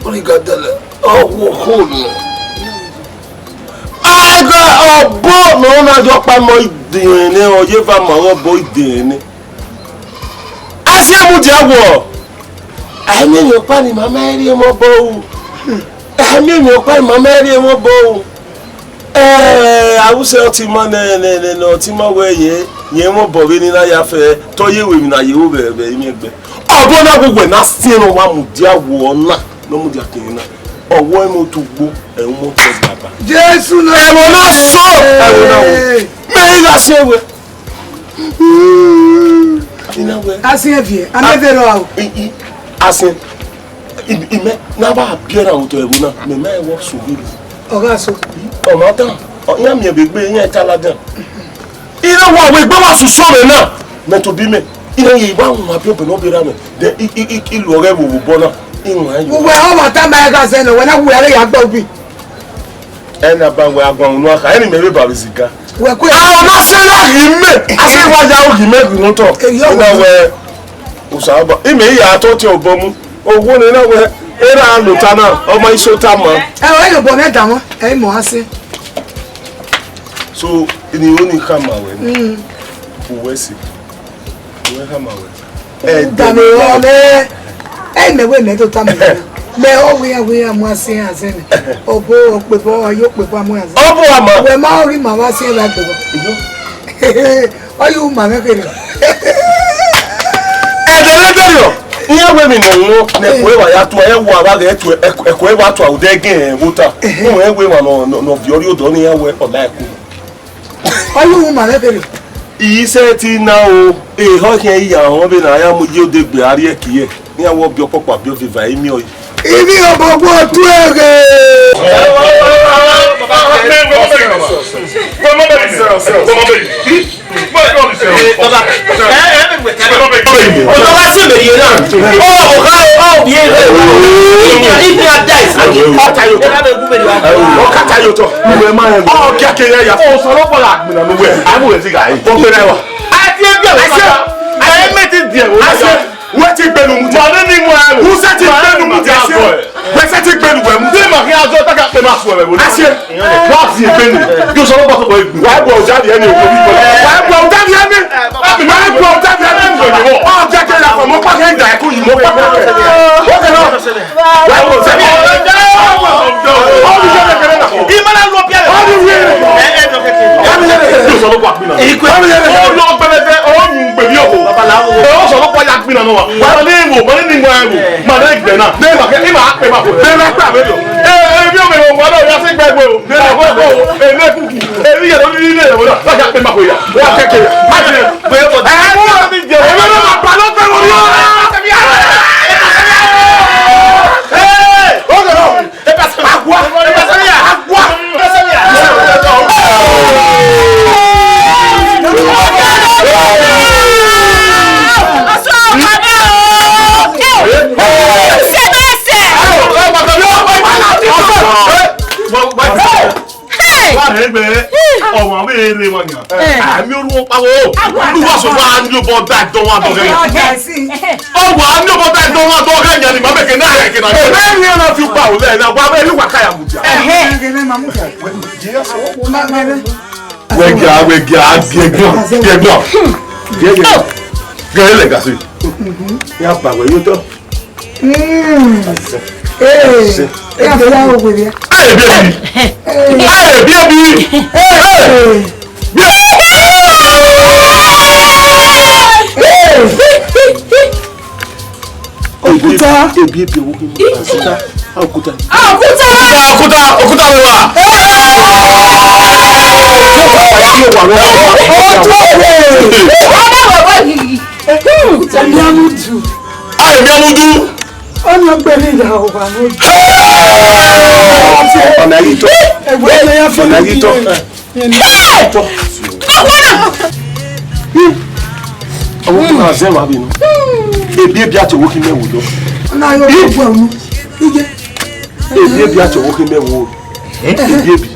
Ọ ni ga dẹlẹ, ọ wo hole nọ. Aga ọbọ ne ọ na yọ ọkpa mọ idẹn nẹ, ọ ye eva ma ọbọ idẹn nẹ. Asiẹn mudia wọ. Ẹmwẹ ọkpa ni mama rhie mwẹ ọbọ ru. Ẹmwẹ ọkpa ni mama rhie mwẹ ọbọ ru. Eh, awusẹ ọtima nẹ, nẹ, nẹ, nẹ, ọtima wẹ ye, ye mwẹ ọbọ vbene I na ya fẹ, te ọ ye ru emwi ne a ye ru vbe, vbe imiẹgbẹ. Ọdọ na wẹ wẹ na siẹn ne ọ wa mudia wọ na, ne ọ mudia kere na. Ọwọ ẹmwẹ otugbo, ẹmwẹ otọ baba. Jesu na. Ẹmwẹ na so, ẹmwẹ na wo. Mẹ i gha siẹn wẹ. I na wẹ. Asiẹn viẹ, a mẹ vbe rọ a o. I, i, asiẹn. I, imẹ, na ba biẹ na otọ ẹvbo na, mẹ ma ẹwọ so vbe. Ọ gha so. Ọ ma dan, ọ, iran miẹn vbe egbe, iran ta ladian. I na wa wẹ egbe wa susu mwẹ na, mẹ tobọ imẹ. I na ye wa wan biẹ obẹ ne ọ bera mwẹ, then I, I, I, I lu ọghẹ vbe obọ na, I wan yo. Uwẹ ọ ma tama ẹre gha zẹ nọ, wẹ na wu ẹre ya gba ubi. Ẹna ba wẹ aguan unu akha, ẹni mẹ vbe ba vbe ziga. Wẹ kue. A ọ na sẹ na ghi mẹ, a sẹ wa ya ghi mẹ ghi notọ. Eri ọ Ẹna wẹ. Osanobua, imẹ i ya tọ tie obọ mu. Owo ne na wẹ, erha lota na, ọ ma i sota ma. Ẹ, ọ yobọ nẹ da wọn, ẹ i mọ a sẹ. So, ini oni khama wẹ ni. Mm. Uwẹ si. Uwẹ khama wẹ. Ẹ da mẹ wẹ mẹ. Ẹ mẹ wẹ mẹ tota mẹ. Mẹ ọ wẹ ya wẹ ya mu a sẹ a sẹ nẹ. Ọbo ọkpebọ, ọ yo kpebọ a mu a sẹ. Ọ bu a ma. Wẹ ma ọ ghi ma wa sẹ ra gbebọ. Iyo. Ọ yu ma mẹ kere. Ẹdẹrẹdẹrẹ, iran wẹ emwi ne ọ wọn ne ẹko eva ya tua, ẹ wa vbe aghẹ tua, ẹko eva tua odẹ gẹn vbe ota. Uhun, ẹ wẹ emwa nọ, nọ, nọ viọ rrie odọ ne iran wẹ ọ la ẹko. Ọ yu ma mẹ kere. I sẹtin na o, ehọ khian i ya họn vbene a ya mu ye odegbe a rhie ẹki ye. Iran wẹ ọ biẹ ọkpọkpa biẹ ọviva, emiọnmwẹ. Ivbi obọ gbe otu ẹghẹ. Baba, ẹ, ẹ, ẹ, ẹ, ọ̀dọ̀ wa sì mèrì yẹn náà. Ọ, ọ̀gá, ọ, ọ, bí ẹ, ẹ, ẹ, ẹ, ẹ, ọ̀tá yóò tọ̀. Ọ, kàtá yóò tọ̀. Ọ, kíákíá yá. Ọ, sọ̀rọ̀ pọ̀ la. Mìnà ló wẹ̀. Àmú rẹ̀ ti gà yìí. Bọ́ pé náà wà. Àti ẹbí ọ̀rẹ́ sá. Àyè mẹ́tì díẹ̀ wò. Àṣẹ. Wọ́n ti gbẹnu mu. Màmí ni mo ẹ wò. Wọ́n ti gbẹnu mu. Wọ́n ti gbẹnu wẹ̀ mu. Bí màá kí a jọ tákà pé máa fún ẹ wò. Àṣẹ. Wọ́n ti gbẹnu. Yóò sọ lọ́pọ̀ tó kọ ìgbìn. Wàá bọ̀ jáde ẹni òkú bí kò. Wàá bọ̀ jáde ẹni. Wàá bọ̀ jáde ẹni. Ọ jẹ́ kí ẹ yà fọ̀ mọ́ pàṣẹ ìjà ẹ̀kú yìí mọ́ pàṣẹ. Wọ́n kẹ́ náà. Wàá bọ̀ jáde. Ọ bí yẹn kẹ́kẹ́ náà. Ìmọ̀lá ló bí ẹ. Ọ bí yẹn. Ẹ ẹ jọ kẹ́kẹ́. Ọ bí yẹn kẹ́kẹ́. Yóò sọ lọ́pọ̀ àpínà. Èyí kò. Ọ bí yẹn kẹ́kẹ́. Ó lọ gbẹlẹgbẹ, ó yùn gbèbí òkú. Babaláwo. Ẹ ó sọ lọ́pọ̀ ya àpínà náà wà. Wà á ní ìwò, wà á ní ìwò ẹ̀rù. Màá ní ìgbẹ́ náà. Bẹ́ẹ̀ bá kẹ́, ìmọ̀ àpè máa kò. Bẹ́ẹ̀ bá pẹ́ àbẹ́jọ. Ẹ ẹ bí ọmọ ìwọ̀n wà lọ́wọ́ yá sí gbẹ́gbẹ́ o. Ẹ ẹ kó o. Ẹ ẹ kú kù. Ẹ ẹ yẹ lórí ilé ìyàwó náà. Lọ́jà pé máa kò yà. Wọ́n á kẹ́kẹ́ yà. Má ti rẹ̀. Ẹ ẹ kó o. Ẹ ẹ máa pa lọ́pẹ́ wọn. Ẹ ẹ. Ó lọ. Ẹ bá sọ. Àgùá. Ọmwa vbe rre emwa yan. Eh. A miẹn orhu ọkpa vbo. Awa. Unu wa sẹ wa ni obọ da dọn wa dọn ghẹ. Awa, I see. Ọ wa ni obọ da dọn wa dọn ghẹ yan ni ma mẹ ke na rẹ ke na. Ẹ bẹ ni ọna fi ukpa o lẹ na wa vbe ni wa ka ya mudia. Ẹhẹn. Wẹ gia, wẹ gia, gie gbọn, gie gbọn. Gie gbọn. Gẹ lẹ gasi. Ya ba wẹ yo tọ. Mm. Ee, ya fẹ ya wo were ya. Hey, baby. Hey, baby. Hey. Hey. Òkúta. Ebi, ebi, ebi, òkúta. Òkúta. Òkúta. Òkúta, òkúta ló wà. Ọmọ bàbá yìí. Ẹ̀mí amúdù. A, ẹ̀mí amúdù. Ọ̀nà gbẹ̀rẹ̀ ìyá ọ̀wà ló dé. Ọ̀nà yìí tọ́. Ẹ̀gbọ́n mi yà fún mi. Ọ̀nà yìí tọ́. Ọwọ́ tó na zẹ́ wàá bínú. Ebi ebi àti owó kí mẹ́wòó lọ. Ọ̀nà yóò tó gbọ́ ọ̀nù. Ije. Ebi ebi àti owó kí mẹ́wòó. Ebi ebi.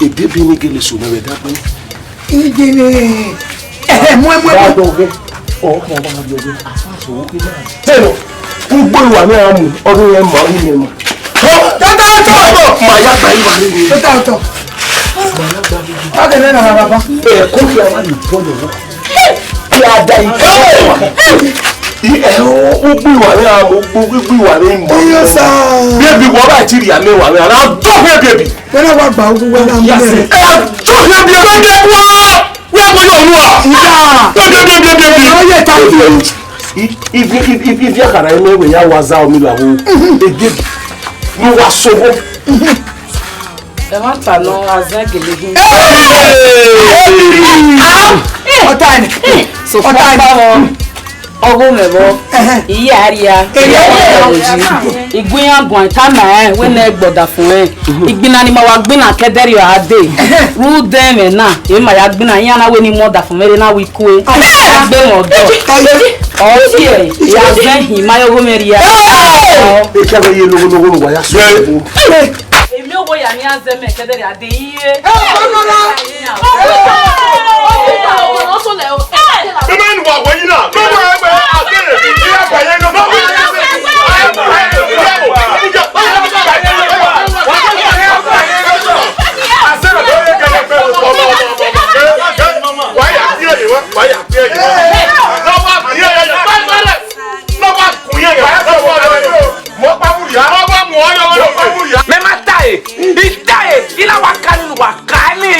Ebi ebi ni gele sọ mẹ́wẹ́ dá pé. Ije ni. Ẹ̀hẹ̀, mú ẹ, mú ẹ, mú ẹ. Bá a dọ̀ gẹ́. Ọkàn ọba máa yọ ọdún. Àfáàsì owó pé náà. Tẹ́lọ̀, ugbo ìwà ní àmù, ọdún yẹn mọ̀ ní yẹn mọ̀. Tọ́tà ọ̀tọ̀! Ma ya gba ìwà ní yẹn. Tọ́tà ọ̀tọ̀. Ọkẹ́ náà nàrà bàbá. Ẹ kó kí a wá lè bọ́ lọ́wọ́. Kí a da ìkọ́ wà. Ẹ ugbo ìwà ní àmù, ugbo ìwà ní mọ̀. Iye sá. Bí ebi wọ́n bá ti rí àmì wà ní àná, tó bí ebi ebi. Wọ́n náà wá gbà ogun wọ́n náà mú Yes. bẹ̀rẹ̀. Ẹ tó bí ebi ebi wá. Wẹ́ẹ̀kọ́ yóò mú wa. Ìyá. Bíbíbíbíbí. Ọyẹ ta ibi. Ibi ibi ibi ibi akara ẹmẹ wẹ ya wa za omi la wo. Ege ni wa sobo. Ẹ má ta nọ, azẹn gele hin. Ọta ni. So ọta ni. Ọgọ mẹ vbọ. Ẹhẹn. Iye aria. Ẹhẹn. Igun iran guan ta ma ẹ, wẹ nẹ gbọda fun ẹ. Igbinna ni ma wa gbinna kẹdẹrriọ a dee. Ru dẹ mwẹ na, emwi ma ya gbinna, iran na wẹ ne I mu ọdafẹn mwẹ rre na wẹ I kue. Ẹhẹn. Egbe mwẹ ọdọ. Ọ tie, ya zẹ hin, ma ya ọghe mwẹ rria. Hey! Ekẹ vbe ye logho logho ne uwa ya sẹ. Hey! Emwi owo ya ni a zẹ mẹ kẹdẹrriọ a dee iye. Hey, no, no, no. Hey! Mama, nu wa wẹ yi na. Mama, ẹ gbẹ, a kere. Iya ba ye no. Wa ya tie ye wa, wa ya tie ye wa. Na wa tie ye, na wa kun ye. Mo pa mu ya. Na wa mu ọyọ, mo pa mu ya. Mẹ ma ta e, I ta e, I na wa ka ni, wa ka ni.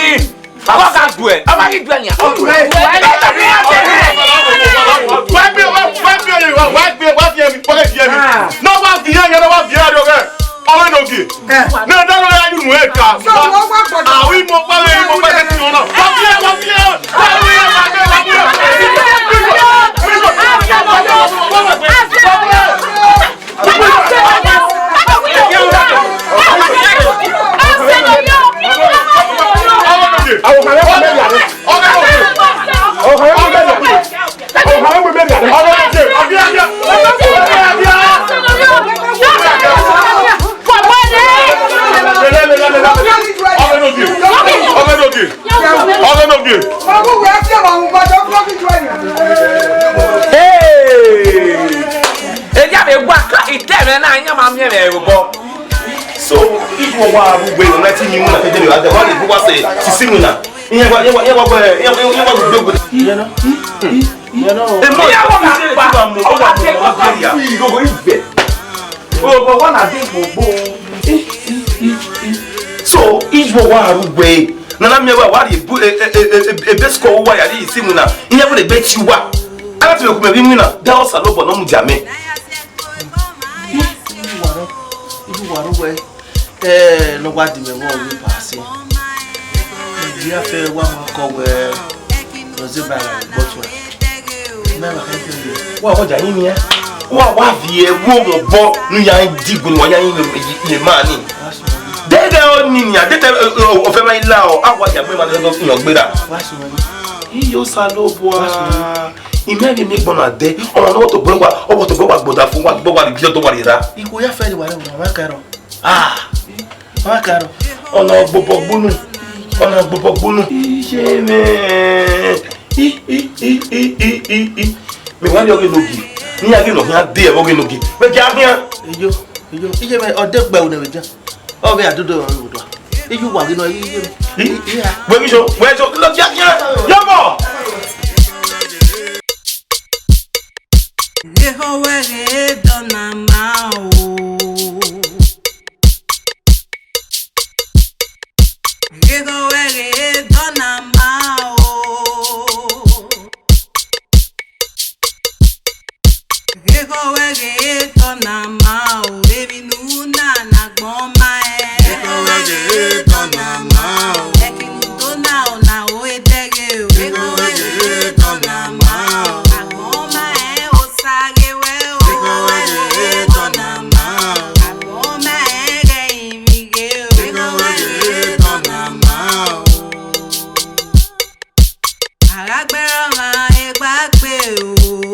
Baba ka duẹ, ọba ghi duẹ nia. Wa bi, wa, wa bi, wa, wa bi, wa bi emi, wa bi emi. Ah. Na wa bi emi, na wa bi emi, okay. Ọmọ enogie. Eh. Ne da no ya yu nu eka. So, wọ́n wá gbọ́dọ̀. Awi mo pa le, mo pa le ti ọ̀nà. Wa bi, wa bi, wa bi, wa bi. Hey! Edia vbe gua ka itẹ mwẹ na, iran ma miẹn mwẹ vbe obọ. So, if you want to go and let me win, I tell you, I want to go say, sisi win na. Iran wa, iran wa, iran wa, iran wa, iran wa, iran wa. Iran na. Iran na. Emo ya wa ma pa, o wa te ko ya. Igogo ibe. O wa na de gbogbo. So, if you want to go, na na mi wa wa ri bu, e, e, e, e, e, best ko wa ya ri si mu na. Iran wa le bet you wa. Ana ti me ku me bi mu na. Da Osanobua nọ mu dia mẹ. Ibi wa rọ, ibi wa rọ wẹ, eh, ne ọ wa di mwẹ vbe ọghe Pasi. Iye afẹ wa ma kọ wẹ, ọ zẹ ba ra gbe ọtuẹ. Mẹ ma kẹ kẹ. Wa wọ ja yin nian. Wa wa viẹ wo mọ bọ ne u ya di gun wa ya yin le ma ni. Dede ọ ni nian, dede ọ fẹ ma i la ọ, a wa ya gbe ma ne ọ fi yan gbe ra. Wa sunu. Iye Osanobua. Wa sunu. Imẹ ghi miẹn gbọna dẹ, ọmwa ne ọ tobọ wa, ọ tobọ wa gboda fun, wa gbọ wa rhie ọdọ wa rhie ra. Ikhuo ya fẹ ye wa rẹ, wa ka rọ. Ah, wa ka rọ. Ọna ọgbobọ gbunu. Ọ na gbobọ gbunu. Iye mwẹ. I, i, i, i, i, i, i. Mẹ wa rhie ọghe ne ogie. Ne iran ghe ne ọ khian de ẹvbo ọghe ne ogie. Vbe gie a khian. Iyo, iyo, iye mwẹ, ọ de gbe ẹvbo ne vbe dia. Ọ vbe a dodo ẹvbo do. Iye uwa ghi nọ, iye mwẹ. I, I, I, a. Wẹ ghi so, wẹ so, ne ogie a khian. Yọbọ. Ghe ho wẹ ghe dọ na ma o. Ghe ho wẹ ghe dọ na ma o. Ghe ho wẹ ghe dọ na ma o. Emwi ne u na na agbọn ma ẹn. Ghe ho wẹ ghe dọ na ma o. Ẹki ne u do na, ọ na ho edẹghe o. Ghe ho wẹ ghe dọ na ma o. Agbọn ma ẹn, Osa ghe wẹ o. Ghe ho wẹ ghe dọ na ma o. Agbọn ma ẹn, ghẹ rinmwi ghe o. Ghe ho wẹ ghe dọ na ma o. A gha gbe ẹre ọmwa egbe gbe o.